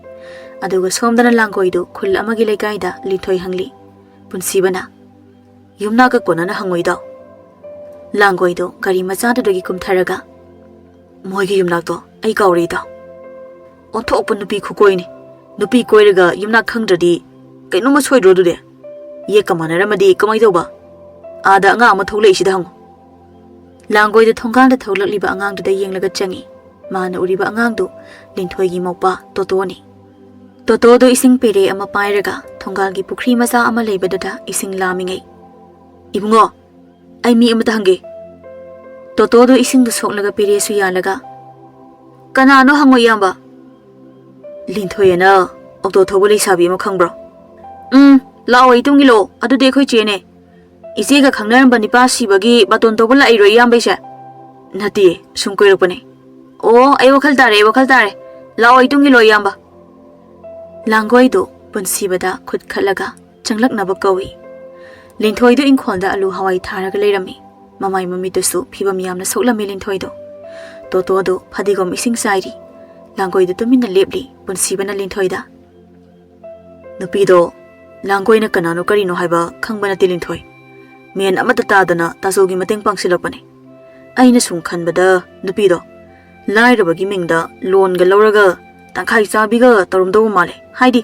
ꯑꯗꯨꯒ ꯁꯣꯝꯗꯅ ꯂꯥꯡꯒꯣꯏꯗꯨ ꯈꯨꯜ ꯑꯃꯒꯤ ꯂꯩꯀꯥꯏꯗ ꯂꯤꯟꯊꯣꯏ ꯍꯪꯂꯤ꯫ ꯄꯨꯟꯁꯤꯕꯅ, "ꯌꯨꯝꯅꯥꯛꯀ ꯀꯣꯟꯅꯅ ꯍꯪꯉꯨꯏꯗꯣ?" ꯂꯥꯡꯒꯣꯏꯗꯣ ꯒꯥꯔꯤ ꯃꯆꯥꯗꯨꯗꯒꯤ ꯀꯨꯝꯊꯔꯒ, "ꯃꯣꯏꯒꯤ ꯌꯨꯝꯅꯥꯛꯇꯣ ꯑꯩ ꯀꯥꯎꯔꯦ ꯏꯇꯥꯎ꯫ ꯑꯣꯟꯊꯣꯛꯄ ꯅꯨꯄꯤ ꯈꯨꯀꯣꯏꯅꯤ꯫ ꯅꯨꯄꯤ ꯀꯣꯏꯔꯒ ꯌꯨꯝꯅꯥꯛ ꯈꯪꯗ꯭ꯔꯗꯤ ꯀꯩꯅꯣꯝꯃ ꯁꯣꯏꯗ꯭ꯔꯣ ꯑꯗꯨꯗꯤ?" ꯌꯦꯛꯀ ꯃꯥꯟꯅꯔꯝꯃꯗꯤ ꯀꯃꯥꯏ ꯇꯧꯕ? ꯑꯥꯗ ꯑꯉꯥꯡ ꯑꯃ ꯊꯣꯛꯂꯛꯏꯁꯤꯗ ꯍꯪꯉꯨ꯫ ꯂꯥꯡꯒꯣꯏꯗ ꯊꯣꯡꯒꯥꯜꯗ ꯊꯣꯛꯂꯛꯂꯤꯕ ꯑꯉꯥꯡꯗꯨꯗ ꯌꯦꯡꯂꯒ ꯆꯪꯏ꯫ ꯃꯥꯅ ꯎꯔꯤꯕ ꯑꯉꯥꯡꯗꯨ ꯂꯤꯟꯊꯣꯏꯒꯤ ꯃꯧꯄꯥ ꯇꯣꯇꯣꯅꯤ꯫ ꯇꯣꯇꯣꯗꯨ ꯏꯁꯤꯡ ꯄꯦꯔꯦ ꯑꯃ ꯄꯥꯏꯔꯒ ꯊꯣꯡꯒꯥꯜꯒꯤ ꯄꯨꯈ꯭ꯔꯤ ꯃꯆꯥ ꯑꯃ ꯂꯩꯕꯗꯨꯗ ꯏꯁꯤꯡ ꯂꯥꯝꯃꯤꯉꯩ, "ꯏꯕꯨꯡꯉꯣ, ꯑꯩ ꯃꯤ ꯑꯃꯇ ꯍꯪꯒꯦ꯫" ꯇꯣꯇꯣꯗꯨ ꯏꯁꯤꯡꯗꯨ ꯁꯣꯛꯂꯒ ꯄꯦꯔꯦꯁꯨ ꯌꯥꯜꯂꯒ, "ꯀꯅꯥꯅꯣ ꯍꯪꯉꯣ, ꯏꯌꯥꯝꯕ꯫" "ꯂꯤꯟꯊꯣꯏ ꯑꯅ ꯑꯣꯇꯣ ꯊꯧꯕ ꯂꯩꯁꯥꯕꯤ ꯑꯃ ꯈꯪꯕ꯭ꯔꯣ?" "ꯎꯝ, ꯂꯥꯛꯑꯣ, ꯏꯇꯨꯡ ꯏꯜꯂꯣ, ꯑꯗꯨꯗꯤ ꯑꯩꯈꯣꯏ ꯆꯦꯅꯦ꯫" "ꯏꯆꯦꯒ ꯈꯪꯅꯔꯝꯕ ꯅꯤꯄꯥ ꯁꯤꯕꯒꯤ ꯕꯥꯇꯣꯟ ꯇꯧꯕ ꯂꯥꯛꯏꯔꯣ, ꯏꯌꯥꯝꯕꯩꯁꯦ?" "ꯅꯠꯇꯦ, ꯁꯨꯝ ꯀꯣꯏꯔꯛꯄꯅꯦ꯫" "ꯑꯣ, ꯑꯩ ꯋꯥꯈꯜ ꯇꯥꯔꯦ, ꯑꯩ ꯋꯥꯈꯜ ꯇꯥꯔꯦ꯫ ꯂꯥꯛꯑꯣ, ꯏꯇꯨꯡ ꯏꯜꯂꯣ, ꯏꯌꯥꯝꯕ꯫" ꯂꯥꯡꯒꯣꯏꯗꯨ ꯄꯨꯟꯁꯤꯕꯗ ꯈꯨꯠ ꯈꯠꯂꯒ ꯆꯪꯂꯛꯅꯕ ꯀꯧꯏ꯫ ꯂꯤꯟꯊꯣꯏꯗꯨ ꯏꯪꯈꯣꯜꯗ ꯑꯂꯨ ꯍꯋꯥꯏ ꯊꯥꯔꯒ ꯂꯩꯔꯝꯃꯤ꯫ ꯃꯃꯥꯏ ꯃꯃꯤꯠꯇꯨꯁꯨ ꯐꯤꯕꯝ ꯌꯥꯝꯅ ꯁꯣꯛꯂꯝꯃꯤ ꯂꯤꯟꯊꯣꯏꯗꯨ꯫ ꯇꯣꯇꯣꯗꯨ ꯐꯗꯤꯒꯣꯝ ꯏꯁꯤꯡ ꯆꯥꯏꯔꯤ꯫ ꯂꯥꯡꯒꯣꯏꯗꯨ ꯇꯨꯃꯤꯟꯅ ꯂꯦꯞꯂꯤ꯫ ꯄꯨꯟꯁꯤꯕꯅ ꯂꯤꯟꯊꯣꯏꯗ, "ꯅꯨꯄꯤꯗꯣ ꯂꯥꯡꯒꯣꯏꯅ ꯀꯅꯥꯅꯣ ꯀꯔꯤꯅꯣ ꯍꯥꯏꯕ ꯈꯪꯕ ꯅꯠꯇꯦ ꯂꯤꯟꯊꯣꯏ꯫ ꯃꯦꯟ ꯑꯃꯠꯇ ꯇꯥꯗꯅ ꯇꯥꯖꯧꯒꯤ ꯃꯇꯦꯡ ꯄꯥꯡꯁꯤꯜꯂꯛꯄꯅꯦ꯫ ꯑꯩꯅ ꯁꯨꯝ ꯈꯟꯕꯗ ꯅꯨꯄꯤꯗꯣ ꯂꯥꯏꯔꯕꯒꯤ ꯃꯤꯡꯗ ꯂꯣꯟꯒ ꯂꯧꯔꯒ ꯇꯪꯈꯥꯏ ꯆꯥꯕꯤꯒ ꯇꯧꯔꯝꯗꯧꯕ ꯃꯥꯜꯂꯦ꯫ ꯍꯥꯏꯗꯤ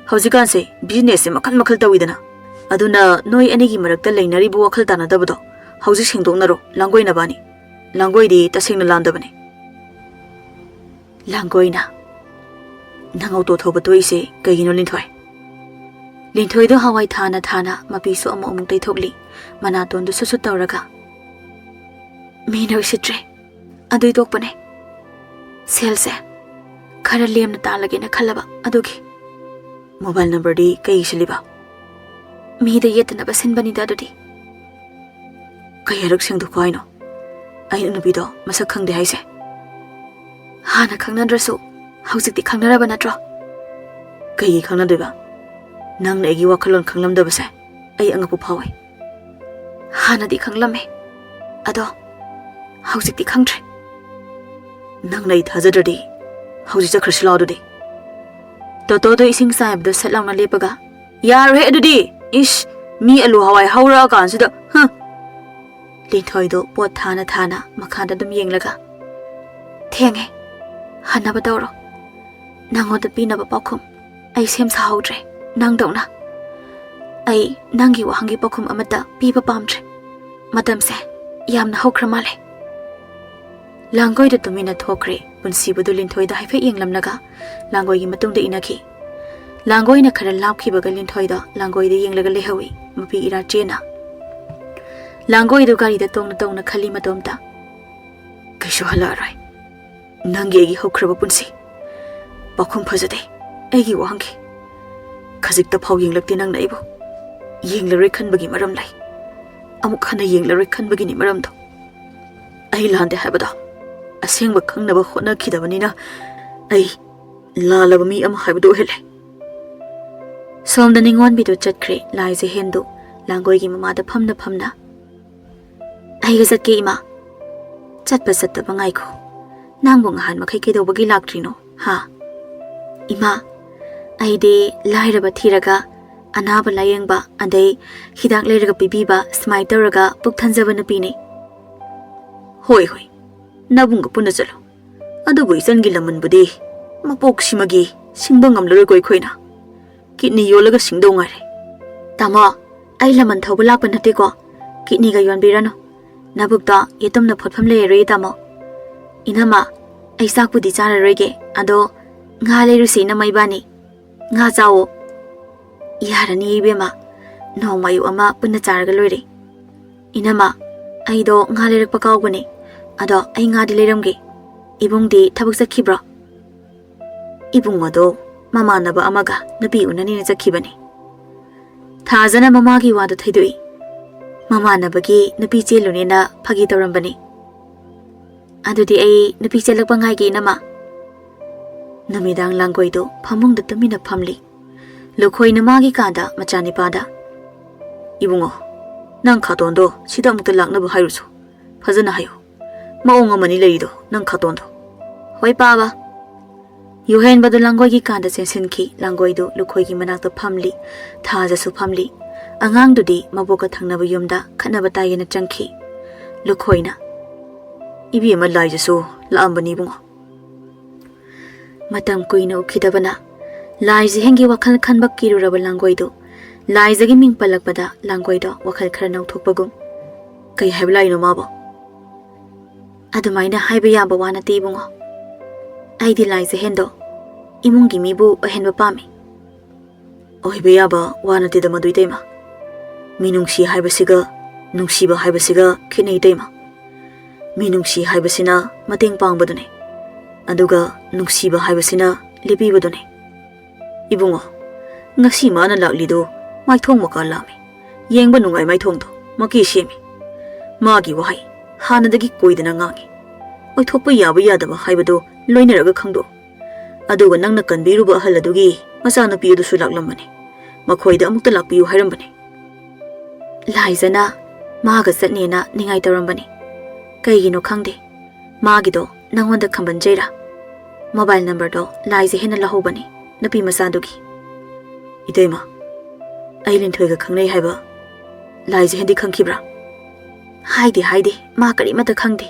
ꯍꯧꯖꯤꯛꯀꯥꯟꯁꯦ ꯕꯤꯖꯤꯅꯦꯁꯁꯦ ꯃꯈꯜ ꯃꯈꯜ ꯇꯧꯋꯤꯗꯅ꯫ ꯑꯗꯨꯅ ꯅꯣꯏ ꯑꯅꯤꯒꯤ ꯃꯔꯛꯇ ꯂꯩꯅꯔꯤꯕ ꯋꯥꯈꯜ ꯇꯥꯅꯗꯕꯗꯣ ꯍꯧꯖꯤꯛ ꯁꯦꯡꯗꯣꯛꯅꯔꯣ, ꯂꯥꯡꯒꯣꯏ ꯅꯕꯥꯅꯤ꯫ ꯂꯥꯡꯒꯣꯏꯗꯤ ꯇꯁꯦꯡꯅ ꯂꯥꯟꯗꯕꯅꯦ꯫" ꯂꯥꯡꯒꯣꯏꯅ, "ꯅꯪ ꯑꯣꯇꯣ ꯊꯧꯕ ꯇꯣꯛꯏꯁꯦ ꯀꯩꯒꯤꯅꯣ, ꯂꯤꯟꯊꯣꯏ?" ꯂꯤꯟꯊꯣꯏꯗꯣ ꯍꯋꯥꯏ ꯊꯥꯅ ꯊꯥꯅ ꯃꯄꯤꯁꯨ ꯑꯃꯨꯛ ꯑꯃꯨꯛ ꯇꯩꯊꯣꯛꯂꯤ꯫ ꯃꯅꯥꯇꯣꯟꯗꯨ ꯁꯨꯠ ꯁꯨꯠ ꯇꯧꯔꯒ, "ꯃꯤꯅ ꯎꯁꯤꯠꯇ꯭ꯔꯦ, ꯑꯗꯨꯏ ꯇꯣꯛꯄꯅꯦ꯫ ꯁꯦꯜꯁꯦ ꯈꯔ ꯂꯦꯝꯅ ꯇꯥꯜꯂꯒꯦꯅ ꯈꯜꯂꯕ, ꯑꯗꯨꯒꯤ꯫" "ꯃꯣꯕꯥꯏꯜ ꯅꯝꯕꯔꯗꯤ ꯀꯩ ꯁꯤꯜꯂꯤꯕ?" "ꯃꯤꯗ ꯌꯦꯠꯇꯅꯕ ꯁꯤꯟꯕꯅꯤꯗ ꯑꯗꯨꯗꯤ꯫" "ꯀꯌꯥꯔꯛ ꯁꯦꯡꯗꯣꯛꯈꯣ ꯍꯥꯏꯅꯣ? ꯑꯩꯅ ꯅꯨꯄꯤꯗꯣ ꯃꯁꯛ ꯈꯪꯗꯦ ꯍꯥꯏꯁꯦ?" "ꯍꯥꯟꯅ ꯈꯪꯅꯗ꯭ꯔꯁꯨ ꯍꯧꯖꯤꯛꯇꯤ ꯈꯪꯅꯔꯕ ꯅꯠꯇ꯭ꯔꯣ?" "ꯀꯩꯒꯤ ꯈꯪꯅꯗꯣꯏꯕ? ꯅꯪꯅ ꯑꯩꯒꯤ ꯋꯥꯈꯜꯂꯣꯟ ꯈꯪꯂꯝꯗꯕꯁꯦ ꯑꯩ ꯑꯉꯛꯄ ꯐꯥꯎꯏ꯫" "ꯍꯥꯟꯅꯗꯤ ꯈꯪꯂꯝꯃꯦ, ꯑꯗꯣ ꯍꯧꯖꯤꯛꯇꯤ ꯈꯪꯗ꯭ꯔꯦ꯫" "ꯅꯪꯅ ꯑꯩ ꯊꯥꯖꯗ꯭ꯔꯗꯤ ꯍꯧꯖꯤꯛ ꯆꯠꯈ꯭ꯔꯁꯤ ꯂꯥꯛꯑꯣ ꯑꯗꯨꯗꯤ꯫" ꯇꯣꯇꯣꯗꯣ ꯏꯁꯤꯡ ꯆꯥꯏꯕꯗꯣ ꯁꯠ ꯂꯥꯎꯅ ꯂꯦꯞꯄꯒ, "ꯌꯥꯔꯣꯏꯍꯦ ꯑꯗꯨꯗꯤ, ꯏꯁ, ꯃꯤ ꯑꯂꯨ ꯍꯋꯥꯏ ꯍꯧꯔꯛꯑꯀꯥꯟꯁꯤꯗ, ꯍ!" ꯂꯤꯟꯊꯣꯏꯗꯣ ꯄꯣꯠ ꯊꯥꯅ ꯊꯥꯅ ꯃꯈꯥꯗ ꯑꯗꯨꯝ ꯌꯦꯡꯂꯒ, "ꯊꯦꯡꯉꯦ, ꯍꯟꯅꯕ ꯇꯧꯔꯣ꯫ ꯅꯪꯉꯣꯟꯗ ꯄꯤꯅꯕ ꯄꯥꯎꯈꯨꯝ ꯑꯩ ꯁꯦꯝ ꯁꯥꯍꯧꯗ꯭ꯔꯦ, ꯅꯪꯗꯧꯅ꯫" ꯑꯩ ꯅꯪꯒꯤ ꯋꯥꯍꯪꯒꯤ ꯄꯥꯎꯈꯨꯝ ꯑꯃꯠꯇ ꯄꯤꯕ ꯄꯥꯝꯗ꯭ꯔꯦ꯫ ꯃꯇꯝꯁꯦ ꯌꯥꯝꯅ ꯍꯧꯈ꯭ꯔ ꯃꯥꯜꯂꯦ꯫ ꯂꯥꯡꯒꯣꯏꯗ ꯇꯨꯃꯤꯟꯅ ꯊꯣꯛꯈ꯭ꯔꯦ꯫ ꯄꯨꯟꯁꯤꯕꯗꯨ ꯂꯤꯟꯊꯣꯏꯗ ꯍꯥꯏꯐꯦꯠ ꯌꯦꯡꯂꯝꯂꯒ ꯂꯥꯡꯒꯣꯏꯒꯤ ꯃꯇꯨꯡꯗ ꯏꯟꯅꯈꯤ꯫ ꯂꯥꯡꯒꯣꯏꯅ ꯈꯔ ꯂꯥꯞꯈꯤꯕꯒ ꯂꯤꯟꯊꯣꯏꯗꯣ ꯂꯥꯡꯒꯣꯏꯗ ꯌꯦꯡꯂꯒ ꯂꯩꯍꯧꯏ, ꯃꯄꯤ ꯏꯔꯥ ꯆꯦꯅ꯫ ꯂꯥꯡꯒꯣꯏꯗꯨ ꯒꯥꯔꯤꯗ ꯇꯣꯡꯅ ꯇꯣꯡꯅ ꯈꯜꯂꯤ ꯃꯇꯣꯝꯇ, "ꯀꯩꯁꯨ ꯍꯜꯂꯛꯑꯔꯣꯏ꯫ ꯅꯪꯒꯤ ꯑꯩꯒꯤ ꯍꯧꯈ꯭ꯔꯕ ꯄꯨꯟꯁꯤ꯫ ꯄꯥꯎꯈꯨꯝ ꯐꯖꯗꯦ ꯑꯩꯒꯤ ꯋꯥꯍꯪꯒꯤ꯫ ꯈꯖꯤꯛꯇ ꯐꯥꯎ ꯌꯦꯡꯂꯛꯇꯦ ꯅꯪꯅ ꯑꯩꯕꯨ꯫ ꯌꯦꯡꯂꯔꯣꯏ ꯈꯟꯕꯒꯤ ꯃꯔꯝ ꯂꯩ꯫ ꯑꯃꯨꯛ ꯍꯟꯅ ꯌꯦꯡꯂꯔꯣꯏ ꯈꯟꯕꯒꯤꯅꯤ ꯃꯔꯝꯗꯣ꯫ ꯑꯩ ꯂꯥꯟꯗꯦ ꯍꯥꯏꯕꯗꯣ ꯑꯁꯦꯡꯕ ꯈꯪꯅꯕ ꯍꯣꯠꯅꯈꯤꯗꯕꯅꯤꯅ ꯑꯩ ꯂꯥꯜꯂꯕ ꯃꯤ ꯑꯃ ꯍꯥꯏꯕꯗꯨ ꯑꯣꯏꯍꯜꯂꯦ꯫" ꯁꯣꯝꯗ ꯅꯤꯉꯣꯟꯕꯤꯗꯨ ꯆꯠꯈ꯭ꯔꯦ꯫ ꯂꯥꯏꯖꯍꯦꯟꯗꯨ ꯂꯥꯡꯒꯣꯏꯒꯤ ꯃꯃꯥꯗ ꯐꯝꯅ ꯐꯝꯅ, "ꯑꯩꯒ ꯆꯠꯀꯦ ꯏꯃꯥ꯫" "ꯆꯠꯄ ꯆꯠꯇꯕ ꯉꯥꯏꯈꯣ꯫ ꯅꯪꯕꯨ ꯉꯍꯥꯟ ꯃꯈꯩ ꯀꯩꯗꯧꯕꯒꯤ ꯂꯥꯛꯇ꯭ꯔꯤꯅꯣ, ꯍꯥ?" "ꯏꯃꯥ, ꯑꯩꯗꯤ ꯂꯥꯏꯔꯕ ꯊꯤꯔꯒ ꯑꯅꯥꯕ ꯂꯥꯌꯦꯡꯕ, ꯑꯗꯩ ꯍꯤꯗꯥꯛ ꯂꯩꯔꯒ ꯄꯤꯕꯤꯕ, ꯁꯨꯃꯥꯏꯅ ꯇꯧꯔꯒ ꯄꯨꯛ ꯊꯟꯖꯕ ꯅꯨꯄꯤꯅꯤ꯫" "ꯍꯣꯏ, ꯍꯣꯏ, ꯅꯕꯨꯡꯒ ꯄꯨꯟꯅ ꯆꯠꯂꯨ꯫ ꯑꯗꯨꯕꯨ ꯏꯆꯟꯒꯤ ꯂꯃꯟꯕꯨꯗꯤ ꯃꯄꯣꯛꯁꯤꯃꯒꯤ ꯁꯤꯡꯕ ꯉꯝꯂꯔꯣꯏꯀꯣ ꯑꯩꯈꯣꯏꯅ꯫ ꯀꯤꯠꯅꯤ ꯌꯣꯜꯂꯒ ꯁꯤꯡꯗꯧ ꯉꯥꯏꯔꯦ꯫" "ꯇꯥꯃꯣ, ꯑꯩ ꯂꯃꯟ ꯊꯧꯕ ꯂꯥꯛꯄ ꯅꯠꯇꯦꯀꯣ꯫ ꯀꯤꯠꯅꯤꯒ ꯌꯣꯟꯕꯤꯔꯅꯨ꯫ ꯅꯕꯨꯛꯇ ꯌꯦꯇꯨꯝꯅ ꯐꯣꯠꯐꯝ ꯂꯩꯔꯔꯣꯏꯌꯦ ꯇꯥꯃꯣ꯫" "ꯏꯅꯝꯃ, ꯑꯩ ꯆꯥꯛꯄꯨꯗꯤ ꯆꯥꯔꯔꯣꯏꯒꯦ꯫ ꯑꯗꯣ ꯉꯥ ꯂꯩꯔꯨꯁꯤ ꯏꯅꯝꯃ ꯏꯕꯥꯅꯤ꯫ ꯉꯥ ꯆꯥꯋꯣ꯫" "ꯌꯥꯔꯅꯤ ꯏꯕꯦꯝꯃ꯫ ꯅꯣꯡꯃ ꯑꯌꯨꯛ ꯑꯃ ꯄꯨꯟꯅ ꯆꯥꯔꯒ ꯂꯣꯏꯔꯦ꯫ ꯏꯅꯝꯃ, ꯑꯩꯗꯣ ꯉꯥ ꯂꯩꯔꯛꯄ ꯀꯥꯎꯕꯅꯦ꯫ ꯑꯗꯣ ꯑꯩ ꯉꯥꯗꯤ ꯂꯩꯔꯝꯒꯦ꯫ ꯏꯕꯨꯡꯗꯤ ꯊꯕꯛ ꯆꯠꯈꯤꯕ꯭ꯔꯣ?" "ꯏꯕꯨꯡ ꯑꯗꯣ ꯃꯃꯥꯟꯅꯕ ꯑꯃꯒ ꯅꯨꯄꯤ ꯎꯅꯅꯦꯅ ꯆꯠꯈꯤꯕꯅꯤ꯫" ꯊꯥꯖꯅ ꯃꯃꯥꯒꯤ ꯋꯥꯗꯨ ꯊꯩꯗꯣꯛꯏ꯫ "ꯃꯃꯥꯟꯅꯕꯒꯤ ꯅꯨꯄꯤ ꯆꯦꯜꯂꯨꯅꯦꯅ ꯐꯥꯒꯤ ꯇꯧꯔꯝꯕꯅꯤ꯫" "ꯑꯗꯨꯗꯤ ꯑꯩ ꯅꯨꯄꯤ ꯆꯦꯜꯂꯛꯄ ꯉꯥꯏꯒꯦ ꯏꯅꯝꯃ꯫" ꯅꯨꯃꯤꯗꯥꯡ ꯂꯥꯡꯒꯣꯏꯗꯨ ꯐꯃꯨꯡꯗ ꯇꯨꯃꯤꯟꯅ ꯐꯝꯂꯤ꯫ ꯂꯨꯈꯣꯏꯅ ꯃꯥꯒꯤ ꯀꯥꯗ ꯃꯆꯥꯅꯤꯄꯥꯗ, "ꯏꯕꯨꯡꯉꯣ, ꯅꯪ ꯈꯥꯇꯣꯟꯗꯣ ꯁꯤꯗ ꯑꯃꯨꯛꯇ ꯂꯥꯛꯅꯕ ꯍꯥꯏꯔꯨꯁꯨ꯫ ꯐꯖꯅ ꯍꯥꯏꯌꯨ꯫ ꯃꯑꯣꯡ ꯑꯃꯅꯤ ꯂꯩꯔꯤꯗꯣ ꯅꯪ ꯈꯥꯇꯣꯟꯗꯣ꯫" "ꯍꯣꯏ ꯄꯥꯕ꯫" ꯌꯨꯍꯦꯟꯕꯗꯨ ꯂꯥꯡꯒꯣꯏꯒꯤ ꯀꯥꯗ ꯆꯦꯟꯁꯤꯟꯈꯤ꯫ ꯂꯥꯡꯒꯣꯏꯗꯨ ꯂꯨꯈꯣꯏꯒꯤ ꯃꯅꯥꯛꯇ ꯐꯝꯂꯤ꯫ ꯊꯥꯖꯁꯨ ꯐꯝꯂꯤ꯫ ꯑꯉꯥꯡꯗꯨꯗꯤ ꯃꯕꯣꯛꯀ ꯊꯪꯅꯕ ꯌꯨꯝꯗ ꯈꯠꯅꯕ ꯇꯥꯏꯌꯦꯅ ꯆꯪꯈꯤ꯫ ꯂꯨꯈꯣꯏꯅ, "ꯏꯕꯦꯝꯃ ꯂꯥꯏꯖꯁꯨ ꯂꯥꯛꯑꯝꯕꯅꯤ ꯏꯕꯨꯡꯉꯣ꯫" ꯃꯇꯝ ꯀꯨꯏꯅ ꯎꯈꯤꯗꯕꯅ ꯂꯥꯏꯖꯍꯦꯟꯒꯤ ꯋꯥꯈꯜ ꯈꯟꯕ ꯀꯤꯔꯨꯔꯕ ꯂꯥꯡꯒꯣꯏꯗꯨ ꯂꯥꯏꯖꯒꯤ ꯃꯤꯡ ꯄꯜꯂꯛꯄꯗ ꯂꯥꯡꯒꯣꯏꯗꯣ ꯋꯥꯈꯜ ꯈꯔ ꯅꯧꯊꯣꯛꯄꯒꯨꯝ, "ꯀꯩ ꯍꯥꯏꯕ ꯂꯥꯛꯏꯅꯣ ꯃꯥꯕꯣ?" "ꯑꯗꯨꯃꯥꯏꯅ ꯍꯥꯏꯕ ꯌꯥꯕ ꯋꯥ ꯅꯠꯇꯦ ꯏꯕꯨꯡꯉꯣ꯫ ꯑꯩꯗꯤ ꯂꯥꯏꯖꯍꯦꯟꯗꯣ ꯏꯃꯨꯡꯒꯤ ꯃꯤꯕꯨ ꯑꯣꯏꯍꯟꯕ ꯄꯥꯝꯃꯤ꯫" "ꯑꯣꯏꯕ ꯌꯥꯕ ꯋꯥ ꯅꯠꯇꯦꯗ ꯃꯗꯨ, ꯏꯇꯩꯃ꯫ ꯃꯤꯅꯨꯡꯁꯤ ꯍꯥꯏꯕꯁꯤꯒ ꯅꯨꯡꯁꯤꯕ ꯍꯥꯏꯕꯁꯤꯒ ꯈꯦꯠꯅꯩ, ꯏꯇꯩꯃ꯫ ꯃꯤꯅꯨꯡꯁꯤ ꯍꯥꯏꯕꯁꯤꯅ ꯃꯇꯦꯡ ꯄꯥꯡꯕꯗꯨꯅꯤ, ꯑꯗꯨꯒ ꯅꯨꯡꯁꯤꯕ ꯍꯥꯏꯕꯁꯤꯅ ꯂꯦꯞꯄꯤꯕꯗꯨꯅꯤ꯫ ꯏꯕꯨꯡꯉꯣ, ꯉꯁꯤ ꯃꯥꯅ ꯂꯥꯛꯂꯤꯗꯨ ꯃꯥꯏꯊꯣꯡ ꯃꯀꯥ ꯂꯥꯝꯃꯤ꯫ ꯌꯦꯡꯕ ꯅꯨꯡꯉꯥꯏ ꯃꯥꯏꯊꯣꯡꯗꯣ, ꯃꯀꯤ ꯁꯦꯝꯃꯤ꯫ ꯃꯥꯒꯤ ꯋꯥꯍꯩ ꯍꯥꯟꯅꯗꯒꯤ ꯀꯣꯏꯗꯅ ꯉꯥꯡꯉꯤ꯫ ꯑꯣꯏꯊꯣꯛꯄ ꯌꯥꯕ ꯌꯥꯗꯕ ꯍꯥꯏꯕꯗꯨ ꯂꯣꯏꯅꯔꯒ ꯈꯪꯗꯣꯛꯎ꯫ ꯑꯗꯨꯒ ꯅꯪꯅ ꯀꯟꯕꯤꯔꯨꯕ ꯑꯍꯜ ꯑꯗꯨꯒꯤ ꯃꯆꯥꯅꯨꯄꯤ ꯑꯗꯨꯁꯨ ꯂꯥꯛꯂꯝꯕꯅꯤ꯫ ꯃꯈꯣꯏꯗ ꯑꯃꯨꯛꯇ ꯂꯥꯛꯄꯤꯌꯨ ꯍꯥꯏꯔꯝꯕꯅꯤ꯫" "ꯂꯥꯏꯖꯅ ꯃꯥꯒ ꯆꯠꯅꯦꯅ ꯅꯤꯡꯉꯥꯏ ꯇꯧꯔꯝꯕꯅꯤ꯫ ꯀꯩꯒꯤꯅꯣ ꯈꯪꯗꯦ, ꯃꯥꯒꯤꯗꯣ ꯅꯪꯉꯣꯟꯗ ꯈꯝꯕꯟꯖꯩꯔꯥ? ꯃꯣꯕꯥꯏꯜ ꯅꯝꯕꯔꯗꯣ ꯂꯥꯏꯖꯍꯦꯟꯅ ꯂꯧꯍꯧꯕꯅꯤ, ꯅꯨꯄꯤ ꯃꯆꯥꯗꯨꯒꯤ꯫" "ꯏꯇꯩꯃ, ꯑꯩ ꯂꯤꯟꯊꯣꯏꯒ ꯈꯪꯅꯩ ꯍꯥꯏꯕ ꯂꯥꯏꯖꯍꯦꯟꯗꯤ ꯈꯪꯈꯤꯕ꯭ꯔꯥ?" "ꯍꯥꯏꯗꯦ, ꯍꯥꯏꯗꯦ, ꯃꯥ ꯀꯔꯤꯃꯠꯇ ꯈꯪꯗꯦ꯫"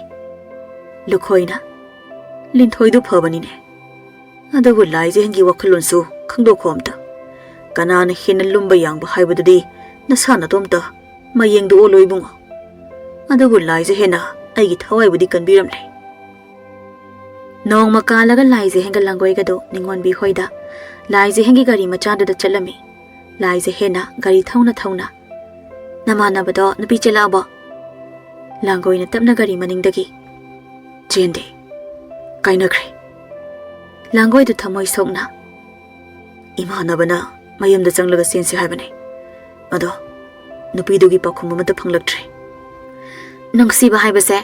ꯂꯨꯈꯣꯏꯅ, "ꯂꯤꯟꯊꯣꯏꯗꯨ ꯐꯕꯅꯤꯅꯦ꯫ ꯑꯗꯨꯕꯨ ꯂꯥꯏꯖꯍꯦꯟꯒꯤ ꯋꯥꯈꯜꯂꯣꯟꯁꯨ ꯈꯪꯗꯣꯛꯈꯣ ꯑꯝꯇ꯫ ꯀꯅꯥꯅ ꯍꯦꯟꯅ ꯂꯨꯝꯕ ꯌꯥꯡꯕ ꯍꯥꯏꯕꯗꯨꯗꯤ ꯅꯁꯥ ꯅꯇꯣꯝꯇ ꯃꯌꯦꯡꯗꯨ ꯑꯣꯜꯂꯣ ꯏꯕꯨꯡꯉꯣ꯫ ꯑꯗꯨꯕꯨ ꯂꯥꯏꯖꯍꯦꯟꯅ ꯑꯩꯒꯤ ꯊꯋꯥꯏꯕꯨꯗꯤ ꯀꯟꯕꯤꯔꯝꯂꯦ꯫" ꯅꯣꯡꯃ ꯀꯥꯜꯂꯒ ꯂꯥꯏꯖꯍꯦꯟꯒ ꯂꯥꯡꯒꯣꯏꯒꯗꯨ ꯅꯤꯉꯣꯟꯕꯤ ꯍꯣꯏꯗ ꯂꯥꯏꯖꯍꯦꯟꯒꯤ ꯒꯥꯔꯤ ꯃꯆꯥꯗꯨꯗ ꯆꯠꯂꯝꯃꯤ꯫ ꯂꯥꯏꯖꯍꯦꯟꯅ ꯒꯥꯔꯤ ꯊꯧꯅ ꯊꯧꯅ, "ꯅꯃꯥꯟꯅꯕꯗꯣ ꯅꯨꯄꯤ ꯆꯦꯜꯂꯛꯑꯕꯣ?" ꯂꯥꯡꯒꯣꯏꯅ ꯇꯞꯅ ꯒꯥꯔꯤ ꯃꯅꯤꯡꯗꯒꯤ, "ꯆꯦꯟꯗꯦ, ꯀꯥꯏꯅꯈ꯭ꯔꯦ꯫" ꯂꯥꯡꯒꯣꯏꯗꯨ ꯊꯃꯣꯏ ꯁꯣꯛꯅ, "ꯏꯃꯥꯟꯅꯕꯅ ꯃꯌꯨꯝꯗ ꯆꯪꯂꯒ ꯆꯦꯟꯁꯤ ꯍꯥꯏꯕꯅꯦ꯫ ꯑꯗꯣ ꯅꯨꯄꯤꯗꯨꯒꯤ ꯄꯥꯎꯈꯨꯝ ꯑꯃꯠꯇ ꯐꯪꯂꯛꯇ꯭ꯔꯦ꯫" ꯅꯨꯡꯁꯤꯕ ꯍꯥꯏꯕꯁꯦ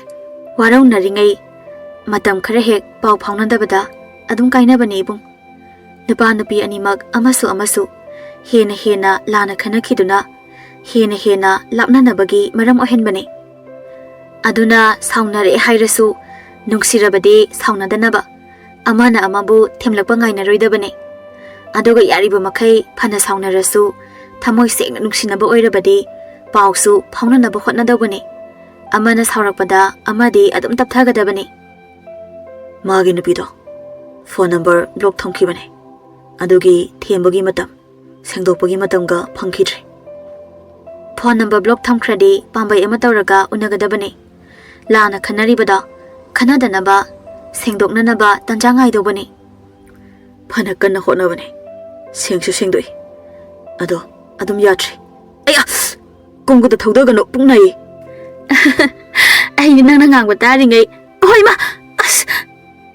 ꯋꯥꯔꯧꯅꯔꯤꯉꯩ ꯃꯇꯝ ꯈꯔ ꯍꯦꯛ ꯄꯥꯎ ꯐꯥꯎꯅꯗꯕꯗ ꯑꯗꯨꯝ ꯀꯥꯏꯅꯕꯅꯦ ꯏꯕꯨꯡ꯫ ꯅꯨꯄꯥ ꯅꯨꯄꯤ ꯑꯅꯤꯃꯛ ꯑꯃꯁꯨ ꯑꯃꯁꯨ ꯍꯦꯟꯅ ꯍꯦꯟꯅ ꯂꯥꯟꯅ ꯈꯟꯅꯈꯤꯗꯨꯅ ꯍꯦꯟꯅ ꯍꯦꯟꯅ ꯂꯥꯞꯅꯅꯕꯒꯤ ꯃꯔꯝ ꯑꯣꯏꯍꯟꯕꯅꯦ꯫ ꯑꯗꯨꯅ ꯁꯥꯎꯅꯔꯦ ꯍꯥꯏꯔꯁꯨ ꯅꯨꯡꯁꯤꯔꯕꯗꯤ ꯁꯥꯎꯅꯗꯅꯕ, ꯑꯃꯅ ꯑꯃꯕꯨ ꯊꯦꯝꯂꯛꯄ ꯉꯥꯏꯅꯔꯣꯏꯗꯕꯅꯤ꯫ ꯑꯗꯨꯒ ꯌꯥꯔꯤꯕ ꯃꯈꯩ ꯐꯅ ꯁꯥꯎꯅꯔꯁꯨ ꯊꯃꯣꯏ ꯁꯦꯡꯅ ꯅꯨꯡꯁꯤꯅꯕ ꯑꯣꯏꯔꯕꯗꯤ ꯄꯥꯎꯁꯨ ꯐꯥꯎꯅꯅꯕ ꯍꯣꯠꯅꯗꯧꯕꯅꯤ꯫ ꯑꯃꯅ ꯁꯥꯎꯔꯛꯄꯗ ꯑꯃꯗꯤ ꯑꯗꯨꯝ ꯇꯞꯊꯒꯗꯕꯅꯤ꯫ "ꯃꯥꯒꯤ ꯅꯨꯄꯤꯗꯣ ꯐꯣꯟ ꯅꯝꯕꯔ ꯕ꯭ꯂꯣꯛ ꯊꯝꯈꯤꯕꯅꯦ꯫ ꯑꯗꯨꯒꯤ ꯊꯦꯝꯕꯒꯤ ꯃꯇꯝ ꯁꯦꯡꯗꯣꯛꯄꯒꯤ ꯃꯇꯝꯒ ꯐꯪꯈꯤꯗ꯭ꯔꯦ꯫ ꯐꯣꯟ ꯅꯝꯕꯔ ꯕ꯭ꯂꯣꯛ ꯊꯝꯈ꯭ꯔꯗꯤ ꯄꯥꯝꯕꯩ ꯑꯃ ꯇꯧꯔꯒ ꯎꯅꯒꯗꯕꯅꯤ꯫ ꯂꯥꯟꯅ ꯈꯟꯅꯔꯤꯕꯗꯣ ꯈꯟꯅꯗꯅꯕ, ꯁꯦꯡꯗꯣꯛꯅꯅꯕ ꯇꯟꯖꯥ ꯉꯥꯏꯗꯧꯕꯅꯤ꯫ ꯐꯅ ꯀꯟꯅ ꯍꯣꯠꯅꯕꯅꯦ, ꯁꯦꯡꯁꯨ ꯁꯦꯡꯗꯣꯛꯏ, ꯑꯗꯣ ꯑꯗꯨꯝ ꯌꯥꯗ꯭ꯔꯦ꯫ ꯑꯌꯥ! ꯀꯣꯡꯒꯗ ꯊꯧꯗꯒꯅꯨ, ꯄꯨꯛ ꯅꯥꯏꯌꯦ꯫ ꯑꯩꯗꯤ ꯅꯪꯅ ꯉꯥꯡꯕ ꯇꯥꯔꯤꯉꯩ꯫ ꯍꯣꯏ ꯃꯥ! ꯑꯁ!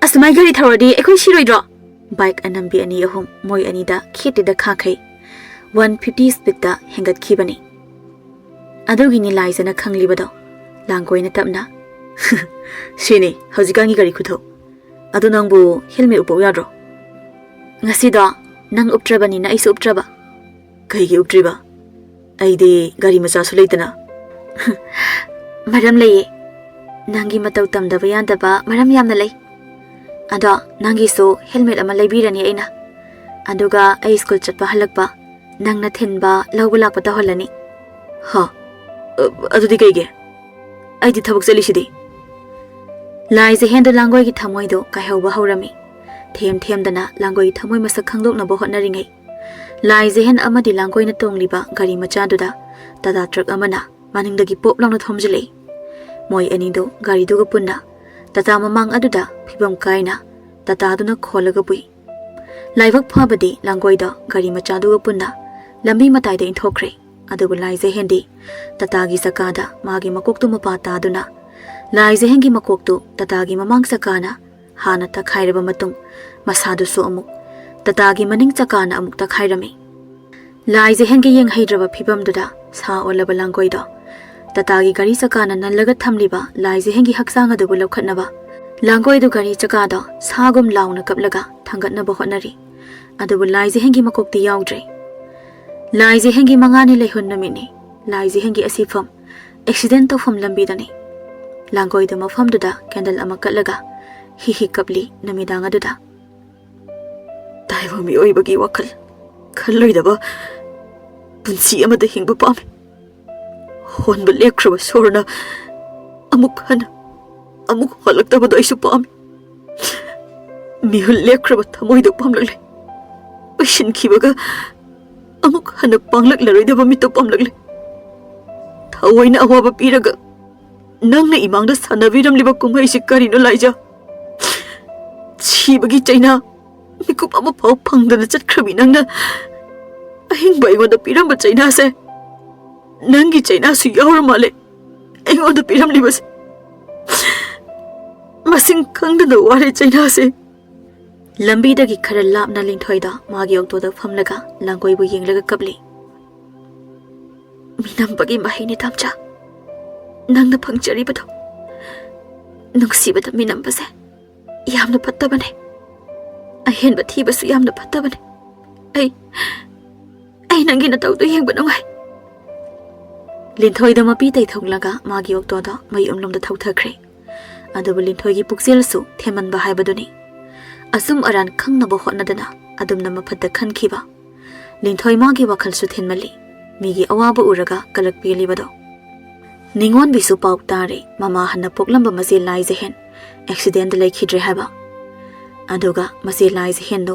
ꯑꯁꯨꯃꯥꯏ ꯒꯥꯔꯤ ꯊꯧꯔꯗꯤ ꯑꯩꯈꯣꯏ ꯁꯤꯔꯣꯏꯗ꯭ꯔꯣ? ꯕꯥꯏꯛ ꯑꯅꯝꯕꯤ ꯑꯅꯤ ꯑꯍꯨꯝ ꯃꯣꯏ ꯑꯅꯤꯗ ꯈꯦꯠꯇꯦꯗ ꯈꯥꯈꯩ ꯋꯥꯟ ꯐꯤꯐꯇꯤ ꯁ꯭ꯄꯤꯗꯇ ꯍꯦꯟꯒꯠꯈꯤꯕꯅꯤ꯫ ꯑꯗꯨꯒꯤꯅꯤ ꯂꯥꯏꯖꯅ ꯈꯪꯂꯤꯕꯗꯣ꯫ ꯂꯥꯡꯒꯣꯏꯅ ꯇꯞꯅ, "ꯁꯤꯅꯤ ꯍꯧꯖꯤꯛꯀꯥꯟꯒꯤ ꯒꯥꯔꯤ ꯈꯨꯊꯧ꯫ ꯑꯗꯣ ꯅꯪꯕꯨ ꯍꯦꯜꯃꯦꯠ ꯎꯞꯄꯛꯎ ꯌꯥꯗ꯭ꯔꯣ?" "ꯉꯁꯤꯗꯣ ꯅꯪ ꯎꯞꯇ꯭ꯔꯕꯅꯤꯅ ꯑꯩꯁꯨ ꯎꯞꯇ꯭ꯔꯕ꯫" "ꯀꯩꯒꯤ ꯎꯞꯇ꯭ꯔꯤꯕ? ꯑꯩꯗꯤ ꯒꯥꯔꯤ ꯃꯆꯥꯁꯨ ꯂꯩꯇꯅ꯫" "ꯃꯔꯝ ꯂꯩꯌꯦ꯫ ꯅꯪꯒꯤ ꯃꯇꯧ ꯇꯝꯗꯕ ꯌꯥꯗꯕ ꯃꯔꯝ ꯌꯥꯝꯅ ꯂꯩ꯫ ꯑꯗꯣ ꯅꯪꯒꯤꯁꯨ ꯍꯦꯜꯃꯦꯠ ꯑꯃ ꯂꯩꯕꯤꯔꯅꯤ ꯑꯩꯅ꯫ ꯑꯗꯨꯒ ꯑꯩ ꯁ꯭ꯀꯨꯜ ꯆꯠꯄ ꯍꯜꯂꯛꯄ ꯅꯪꯅ ꯊꯤꯟꯕ ꯂꯧꯕ ꯂꯥꯛꯄ ꯇꯧꯍꯜꯂꯅꯤ꯫" "ꯍ? ꯑ, ꯑꯗꯨꯗꯤ ꯀꯩꯒꯤ? ꯑꯩꯗꯤ ꯊꯕꯛ ꯆꯠꯂꯤꯁꯤꯗꯤ꯫" ꯂꯥꯏꯖꯍꯦꯟꯗꯨ ꯂꯥꯡꯒꯣꯏꯒꯤ ꯊꯃꯣꯏꯗꯨ ꯀꯥꯏꯍꯧꯕ ꯍꯧꯔꯝꯃꯤ꯫ ꯊꯦꯝ ꯊꯦꯝꯗꯅ ꯂꯥꯡꯒꯣꯏꯒꯤ ꯊꯃꯣꯏ ꯃꯁꯛ ꯈꯪꯗꯣꯛꯅꯕ ꯍꯣꯠꯅꯔꯤꯉꯩ, ꯂꯥꯏꯖꯍꯦꯟ ꯑꯃꯗꯤ ꯂꯥꯡꯒꯣꯏꯅ ꯇꯣꯡꯂꯤꯕ ꯒꯥꯔꯤ ꯃꯆꯥꯗꯨꯗ ꯇꯥꯇꯥ ꯇ꯭ꯔꯛ ꯑꯃꯅ ꯃꯅꯤꯡꯗꯒꯤ ꯄꯣꯞ ꯂꯥꯎꯅ ꯊꯣꯝꯖꯤꯜꯂꯛꯏ꯫ ꯃꯣꯏ ꯑꯅꯤꯗꯨ ꯒꯥꯔꯤꯗꯨꯒ ꯄꯨꯟꯅ ꯇꯥꯇꯥ ꯃꯃꯥꯡ ꯑꯗꯨꯗ ꯐꯤꯕꯝ ꯀꯥꯏꯅ ꯇꯥꯇꯥꯗꯨꯅ ꯈꯣꯜꯂꯒ ꯄꯨꯏ꯫ ꯂꯥꯏꯕꯛ ꯐꯕꯗꯤ ꯂꯥꯡꯒꯣꯏꯗꯣ ꯒꯥꯔꯤ ꯃꯆꯥꯗꯨꯒ ꯄꯨꯟꯅ ꯂꯝꯕꯤ ꯃꯇꯥꯏꯗ ꯏꯟꯊꯣꯛꯈ꯭ꯔꯦ꯫ ꯑꯗꯨꯕꯨ ꯂꯥꯏꯖꯍꯦꯟꯗꯤ ꯇꯥꯇꯥꯒꯤ ꯆꯀꯥꯗ ꯃꯥꯒꯤ ꯃꯀꯣꯛꯇꯨ ꯃꯄꯥ ꯇꯥꯗꯨꯅ, ꯂꯥꯏꯖꯍꯦꯟꯒꯤ ꯃꯀꯣꯛꯇꯨ ꯇꯥꯇꯥꯒꯤ ꯃꯃꯥꯡ ꯆꯀꯥꯅ ꯍꯥꯟꯅ ꯇꯛꯈꯥꯏꯔꯕ ꯃꯇꯨꯡ, ꯃꯁꯥꯗꯨꯁꯨ ꯑꯃꯨꯛ ꯇꯥꯇꯥꯒꯤ ꯃꯅꯤꯡ ꯆꯀꯥꯅ ꯑꯃꯨꯛ ꯇꯛꯈꯥꯏꯔꯝꯃꯤ꯫ ꯂꯥꯏꯖꯍꯦꯟꯒꯤ ꯌꯦꯡꯍꯩꯗ꯭ꯔꯕ ꯐꯤꯕꯝꯗꯨꯗ ꯁꯥ ꯑꯣꯜꯂꯕ ꯂꯥꯡꯒꯣꯏꯗꯣ ꯇꯥꯇꯥꯒꯤ ꯒꯥꯔꯤ ꯆꯀꯥꯅ ꯅꯜꯂꯒ ꯊꯝꯂꯤꯕ ꯂꯥꯏꯖꯍꯦꯟꯒꯤ ꯍꯛꯆꯥꯡ ꯑꯗꯨꯕꯨ ꯂꯧꯈꯠꯅꯕ ꯂꯥꯡꯒꯣꯏꯗꯨ ꯒꯥꯔꯤ ꯆꯀꯥꯗꯣ ꯁꯥꯒꯨꯝ ꯂꯥꯎꯅ ꯀꯞꯂꯒ ꯊꯥꯡꯒꯠꯅꯕ ꯍꯣꯠꯅꯔꯤ꯫ ꯑꯗꯨꯕꯨ ꯂꯥꯏꯖꯍꯦꯟꯒꯤ ꯃꯀꯣꯛꯇꯤ ꯌꯥꯎꯗ꯭ꯔꯦ꯫ ꯂꯥꯏꯖꯍꯦꯟꯒꯤ ꯃꯉꯥꯅꯤ ꯂꯩꯍꯨꯟ ꯅꯨꯃꯤꯠꯅꯤ꯫ ꯂꯥꯏꯖꯍꯦꯟꯒꯤ ꯑꯁꯤꯐꯝ ꯑꯦꯛꯁꯤꯗꯦꯟ ꯇꯧꯐꯝ ꯂꯝꯕꯤꯗꯅꯤ꯫ ꯂꯥꯡꯒꯣꯏꯗ ꯃꯐꯝꯗꯨꯗ ꯀꯦꯟꯗꯜ ꯑꯃ ꯀꯠꯂꯒ ꯍꯤ ꯍꯤ ꯀꯞꯂꯤ ꯅꯨꯃꯤꯗꯥꯡ ꯑꯗꯨꯗ꯫ "ꯇꯥꯏꯕꯪ ꯃꯤꯑꯣꯏꯕꯒꯤ ꯋꯥꯈꯜ ꯈꯜꯂꯣꯏꯗꯕ ꯄꯨꯟꯁꯤ ꯑꯃꯗ ꯍꯤꯡꯕ ꯄꯥꯝꯃꯤ꯫ ꯍꯣꯟꯕ ꯂꯦꯞꯈ꯭ꯔꯕ ꯁꯣꯔꯅ ꯑꯃꯨꯛ ꯍꯟꯅ ꯑꯃꯨꯛ ꯍꯜꯂꯛꯇꯕꯗꯣ ꯑꯩꯁꯨ ꯄꯥꯝꯃꯤ꯫ ꯃꯤꯍꯨꯜ ꯂꯦꯞꯈ꯭ꯔꯕ ꯊꯃꯣꯏꯗꯣ ꯄꯥꯝꯂꯛꯂꯦ꯫ ꯄꯩꯁꯤꯟꯈꯤꯕꯒ ꯑꯃꯨꯛ ꯍꯟꯅ ꯄꯥꯡꯂꯛꯂꯔꯣꯏꯗꯕ ꯃꯤꯠꯇꯣ ꯄꯥꯝꯂꯛꯂꯦ꯫ ꯊꯑꯣꯏꯅ ꯑꯋꯥꯕ ꯄꯤꯔꯒ ꯅꯪꯅ ꯏꯃꯥꯡꯗ ꯁꯥꯟꯅꯕꯤꯔꯝꯂꯤꯕ ꯀꯨꯝꯍꯩꯁꯤ ꯀꯔꯤꯅꯣ, ꯂꯥꯏꯖꯥ? ꯁꯤꯕꯒꯤ ꯆꯩꯅꯥ ꯃꯤꯀꯨꯞ ꯑꯃ ꯐꯥꯎ ꯐꯪꯗꯅ ꯆꯠꯈ꯭ꯔꯕꯤ ꯅꯪꯅ ꯑꯍꯤꯡꯕ ꯑꯩꯉꯣꯟꯗ ꯄꯤꯔꯝꯕ ꯆꯩꯅꯥꯁꯦ, ꯅꯪꯒꯤ ꯆꯩꯅꯥꯁꯨ ꯌꯥꯎꯔ ꯃꯥꯜꯂꯦ ꯑꯩꯉꯣꯟꯗ ꯄꯤꯔꯝꯂꯤꯕꯁꯦ꯫ ꯃꯁꯤꯡ ꯈꯪꯗꯅ ꯋꯥꯔꯦ ꯆꯩꯅꯥꯁꯦ꯫ ꯂꯝꯕꯤꯗꯒꯤ ꯈꯔ ꯂꯥꯞꯅ ꯂꯤꯟꯊꯣꯏꯗ ꯃꯥꯒꯤ ꯑꯣꯇꯣꯗ ꯐꯝꯂꯒ ꯂꯥꯡꯒꯣꯏꯕꯨ ꯌꯦꯡꯂꯒ ꯀꯞꯂꯤ꯫ "ꯃꯤꯅꯝꯕꯒꯤ ꯃꯍꯩꯅꯤ, ꯇꯥꯝꯆꯥ, ꯅꯪꯅ ꯐꯪꯖꯔꯤꯕꯗꯣ꯫ ꯅꯨꯡꯁꯤꯕꯗ ꯃꯤꯅꯝꯕꯁꯦ ꯌꯥꯝꯅ ꯐꯠꯇꯕꯅꯦ꯫ ꯑꯍꯦꯟꯕ ꯊꯤꯕꯁꯨ ꯌꯥꯝꯅ ꯐꯠꯇꯕꯅꯦ꯫ ꯑꯩ, ꯑꯩ ꯅꯪꯒꯤ ꯅꯇꯧꯗꯣ ꯌꯦꯡꯕ ꯅꯨꯡꯉꯥꯏ꯫" ꯂꯤꯟꯊꯣꯏꯗ ꯃꯄꯤ ꯇꯩꯊꯣꯛꯂꯒ ꯃꯥꯒꯤ ꯑꯣꯇꯣꯗ ꯃꯌꯨꯝꯂꯣꯝꯗ ꯊꯧꯊꯈ꯭ꯔꯦ꯫ ꯑꯗꯨꯕꯨ ꯂꯤꯟꯊꯣꯏꯒꯤ ꯄꯨꯛꯆꯦꯜꯁꯨ ꯊꯦꯝꯃꯟꯕ ꯍꯥꯏꯕꯗꯨꯅꯤ꯫ ꯑꯆꯨꯝ ꯑꯔꯥꯟ ꯈꯪꯅꯕ ꯍꯣꯠꯅꯗꯅ ꯑꯗꯨꯝꯅ ꯃꯐꯠꯇ ꯈꯟꯈꯤꯕ꯫ ꯂꯤꯟꯊꯣꯏ ꯃꯥꯒꯤ ꯋꯥꯈꯜꯁꯨ ꯊꯤꯟꯃꯜꯂꯤ꯫ ꯃꯤꯒꯤ ꯑꯋꯥꯕ ꯎꯔꯒ ꯀꯂꯛ ꯄꯦꯜꯂꯤꯕꯗꯣ꯫ ꯅꯤꯉꯣꯟꯕꯤꯁꯨ ꯄꯥꯎ ꯇꯥꯔꯦ, ꯃꯃꯥ ꯍꯟꯅ ꯄꯣꯛꯂꯝꯕ ꯃꯆꯦ ꯂꯥꯏꯖꯍꯦꯟ ꯑꯦꯛꯁꯤꯗꯦꯟꯗ ꯂꯩꯈꯤꯗ꯭ꯔꯦ ꯍꯥꯏꯕ꯫ ꯑꯗꯨꯒ ꯃꯆꯦ ꯂꯥꯏꯖꯍꯦꯟꯗꯨ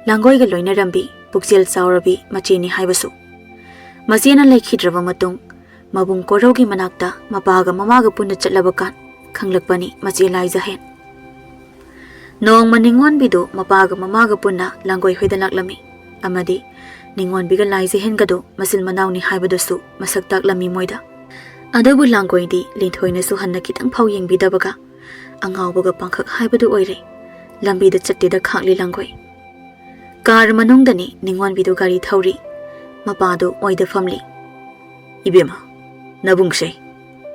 ꯂꯥꯡꯒꯣꯏꯒ ꯂꯣꯏꯅꯔꯝꯕꯤ, ꯄꯨꯛꯆꯦꯜ ꯆꯥꯎꯔꯕꯤ ꯃꯆꯦꯅꯤ ꯍꯥꯏꯕꯁꯨ꯫ ꯃꯆꯦꯅ ꯂꯩꯈꯤꯗ꯭ꯔꯕ ꯃꯇꯨꯡ ꯃꯕꯨꯡ ꯀꯣꯔꯧꯒꯤ ꯃꯅꯥꯛꯇ ꯃꯄꯥꯒ ꯃꯃꯥꯒ ꯄꯨꯟꯅ ꯆꯠꯂꯕ ꯀꯥꯟ ꯈꯪꯂꯛꯄꯅꯤ ꯃꯆꯦ ꯂꯥꯏꯖꯍꯦꯟ꯫ ꯅꯣꯡꯃ ꯅꯤꯉꯣꯟꯕꯤꯗꯨ ꯃꯄꯥꯒ ꯃꯃꯥꯒ ꯄꯨꯟꯅ ꯂꯥꯡꯒꯣꯏ ꯍꯣꯏꯗ ꯂꯥꯛꯂꯝꯃꯤ ꯑꯃꯗꯤ ꯅꯤꯉꯣꯟꯕꯤꯒ ꯂꯥꯏꯖꯍꯦꯟꯒꯗꯨ ꯃꯆꯤꯟ ꯃꯅꯥꯎꯅꯤ ꯍꯥꯏꯕꯗꯨꯁꯨ ꯃꯁꯛ ꯇꯥꯛꯂꯝꯃꯤ ꯃꯣꯏꯗ꯫ ꯑꯗꯨꯕꯨ ꯂꯥꯡꯒꯣꯏꯗꯤ ꯂꯤꯟꯊꯣꯏꯅꯁꯨ ꯍꯟꯅ ꯈꯤꯇꯪ ꯐꯥꯎ ꯌꯦꯡꯕꯤꯗꯕꯒ ꯑꯉꯥꯎꯕꯒ ꯄꯥꯡꯈꯛ ꯍꯥꯏꯕꯗꯨ ꯑꯣꯏꯔꯦ꯫ ꯂꯝꯕꯤꯗ ꯆꯠꯇꯦꯗ ꯈꯥꯛꯂꯤ ꯂꯥꯡꯒꯣꯏ꯫ ꯀꯥꯔ ꯃꯅꯨꯡꯗꯅꯤ ꯅꯤꯉꯣꯟꯕꯤꯗꯨ ꯒꯥꯔꯤ ꯊꯧꯔꯤ꯫ ꯃꯄꯥꯗꯨ ꯑꯣꯏꯗ ꯐꯝꯂꯤ꯫ "ꯏꯕꯦꯝꯃ, ꯅꯕꯨꯡꯁꯦ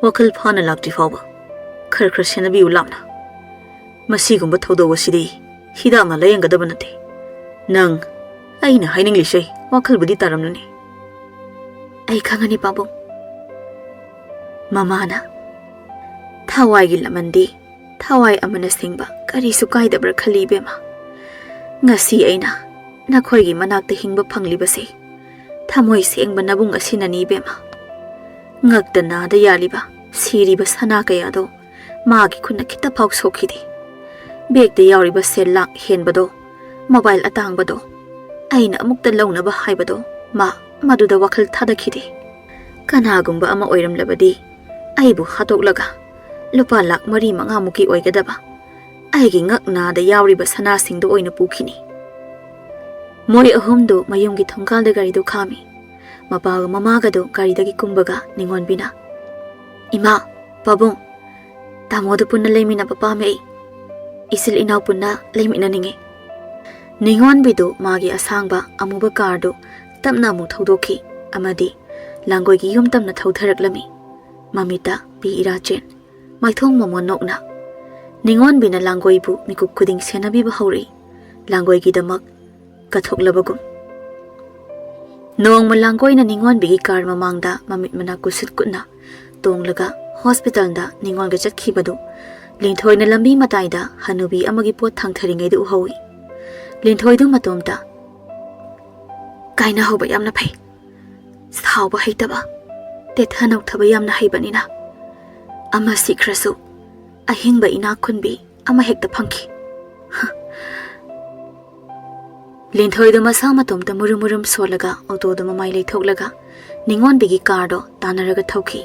ꯋꯥꯈꯜ ꯐꯥꯅ ꯂꯥꯛꯇ꯭ꯔꯤ ꯐꯥꯎꯕ ꯈꯔ ꯈꯔ ꯁꯦꯟꯅꯕꯤꯌꯨ ꯂꯥꯞꯅ꯫ ꯃꯁꯤꯒꯨꯝꯕ ꯊꯧꯗꯣꯛ ꯑꯁꯤꯗꯤ ꯍꯤꯗꯥꯛꯅ ꯂꯥꯌꯦꯡꯒꯗꯕ ꯅꯠꯇꯦ꯫ ꯅꯪ, ꯑꯩꯅ ꯍꯥꯏꯅꯤꯡꯂꯤꯁꯦ ꯋꯥꯈꯜꯕꯨꯗꯤ ꯇꯥꯔꯝꯂꯅꯤ꯫" "ꯑꯩ ꯈꯪꯉꯅꯤ ꯄꯥꯕꯨꯡ꯫" ꯃꯃꯥꯅ, "ꯊꯋꯥꯏꯒꯤ ꯂꯃꯟꯗꯤ ꯊꯋꯥꯏ ꯑꯃꯅ ꯁꯤꯡꯕ ꯀꯔꯤꯁꯨ ꯀꯥꯏꯗꯕ꯭ꯔꯥ ꯈꯜꯂꯤ ꯏꯕꯦꯝꯃ꯫ ꯉꯁꯤ ꯑꯩꯅ ꯅꯈꯣꯏꯒꯤ ꯃꯅꯥꯛꯇ ꯍꯤꯡꯕ ꯐꯪꯂꯤꯕꯁꯦ ꯊꯃꯣꯏ ꯁꯦꯡꯕ ꯅꯕꯨꯡ ꯑꯁꯤꯅꯅꯤ ꯏꯕꯦꯝꯃ꯫ ꯉꯛꯇ ꯅꯥꯗ ꯌꯥꯜꯂꯤꯕ ꯁꯤꯔꯤꯕ ꯁꯅꯥ ꯀꯌꯥꯗꯣ ꯃꯥꯒꯤ ꯈꯨꯠꯅ ꯈꯤꯇ ꯐꯥꯎ ꯁꯣꯛꯈꯤꯗꯦ꯫ ꯕꯦꯒꯇ ꯌꯥꯎꯔꯤꯕ ꯁꯦꯜ ꯂꯥꯛ ꯍꯦꯟꯕꯗꯣ, ꯃꯣꯕꯥꯏꯜ ꯑꯇꯥꯡꯕꯗꯣ ꯑꯩꯅ ꯑꯃꯨꯛꯇ ꯂꯧꯅꯕ ꯍꯥꯏꯕꯗꯣ ꯃꯥ ꯃꯗꯨꯗ ꯋꯥꯈꯜ ꯊꯥꯗꯈꯤꯗꯦ꯫ ꯀꯅꯥꯒꯨꯝꯕ ꯑꯃ ꯑꯣꯏꯔꯝꯂꯕꯗꯤ ꯑꯩꯕꯨ ꯍꯥꯠꯇꯣꯛꯂꯒ ꯂꯨꯄꯥ ꯂꯥꯈ ꯃꯔꯤ ꯃꯉꯥꯃꯨꯛꯀꯤ ꯑꯣꯏꯒꯗꯕ ꯑꯩꯒꯤ ꯉꯛ ꯅꯥꯗ ꯌꯥꯎꯔꯤꯕ ꯁꯅꯥꯁꯤꯡꯗꯨ ꯑꯣꯏꯅ ꯄꯨꯈꯤꯅꯤ꯫ ꯃꯣꯏ ꯑꯍꯨꯝꯗꯨ ꯃꯌꯨꯝꯒꯤ ꯊꯣꯡꯒꯥꯜꯗ ꯒꯥꯔꯤꯗꯨ ꯈꯥꯝꯃꯤ꯫ ꯃꯄꯥꯒ ꯃꯃꯥꯒꯗꯨ ꯒꯥꯔꯤꯗꯒꯤ ꯀꯨꯝꯕꯒ ꯅꯤꯉꯣꯟꯕꯤꯅ, "ꯏꯃꯥ, ꯄꯥꯕꯨꯡ, ꯇꯥꯃꯣꯗꯨ ꯄꯨꯟꯅ ꯂꯩꯃꯤꯟꯅꯕ ꯄꯥꯝꯃꯦ ꯑꯩ꯫ ꯏꯆꯤꯜ ꯏꯅꯥꯎ ꯄꯨꯟꯅ ꯂꯩꯃꯤꯟꯅꯅꯤꯡꯉꯤ꯫" ꯅꯤꯉꯣꯟꯕꯤꯗꯨ ꯃꯥꯒꯤ ꯑꯁꯥꯡꯕ ꯑꯃꯨꯕ ꯀꯥꯔꯗꯨ ꯇꯞꯅ ꯑꯃꯨꯛ ꯊꯧꯗꯣꯛꯈꯤ ꯑꯃꯗꯤ ꯂꯥꯡꯒꯣꯏꯒꯤ ꯌꯨꯝ ꯇꯝꯅ ꯊꯧꯊꯔꯛꯂꯝꯃꯤ꯫ ꯃꯃꯤꯠꯇ ꯄꯤ ꯏꯔꯥꯆꯦꯟ, ꯃꯥꯏꯊꯣꯡ ꯃꯃꯣꯟ ꯅꯣꯛꯅ꯫ ꯅꯤꯉꯣꯟꯕꯤꯅ ꯂꯥꯡꯒꯣꯏꯕꯨ ꯃꯤꯀꯨꯞ ꯈꯨꯗꯤꯡ ꯁꯦꯟꯅꯕꯤꯕ ꯍꯧꯔꯛꯏ꯫ ꯂꯥꯡꯒꯣꯏꯒꯤꯗꯃꯛ ꯀꯠꯊꯣꯛꯂꯕꯒꯨꯝ꯫ ꯅꯣꯡꯃ ꯂꯥꯡꯒꯣꯏꯅ ꯅꯤꯉꯣꯟꯕꯤꯒꯤ ꯀꯥꯔ ꯃꯃꯥꯡꯗ ꯃꯃꯤꯠ ꯃꯅꯥ ꯀꯨꯁꯤꯠ ꯀꯨꯠꯅ ꯇꯣꯡꯂꯒ ꯍꯣꯁꯄꯤꯇꯥꯜꯗ ꯅꯤꯉꯣꯜꯒ ꯆꯠꯈꯤꯕꯗꯨ ꯂꯤꯟꯊꯣꯏꯅ ꯂꯝꯕꯤ ꯃꯇꯥꯏꯗ ꯍꯅꯨꯕꯤ ꯑꯃꯒꯤ ꯄꯣꯠ ꯊꯥꯡꯊꯔꯤꯉꯩꯗ ꯎꯍꯧꯏ꯫ ꯂꯤꯟꯊꯣꯏꯗꯨ ꯃꯇꯣꯝꯇ, "ꯀꯥꯏꯅꯍꯧꯕ ꯌꯥꯝꯅ ꯐꯩ꯫ ꯁꯥꯎꯕ ꯍꯩꯇꯕ, ꯇꯦꯊ ꯅꯧꯊꯕ ꯌꯥꯝꯅ ꯍꯩꯕꯅꯤꯅ꯫ ꯑꯃ ꯁꯤꯈ꯭ꯔꯁꯨ ꯑꯍꯤꯡꯕ ꯏꯅꯥꯛ ꯈꯨꯟꯕꯤ ꯑꯃ ꯍꯦꯛꯇ ꯐꯪꯈꯤ꯫" ꯂꯤꯟꯊꯣꯏꯗꯨ ꯃꯁꯥ ꯃꯇꯣꯝꯇ ꯃꯨꯔꯨꯝ ꯃꯨꯔꯨꯝ ꯁꯣꯜꯂꯒ ꯑꯣꯇꯣꯗꯨ ꯃꯃꯥꯏ ꯂꯩꯊꯣꯛꯂꯒ ꯅꯤꯉꯣꯟꯕꯤꯒꯤ ꯀꯥꯔꯗꯣ ꯇꯥꯟꯅꯔꯒ ꯊꯧꯈꯤ꯫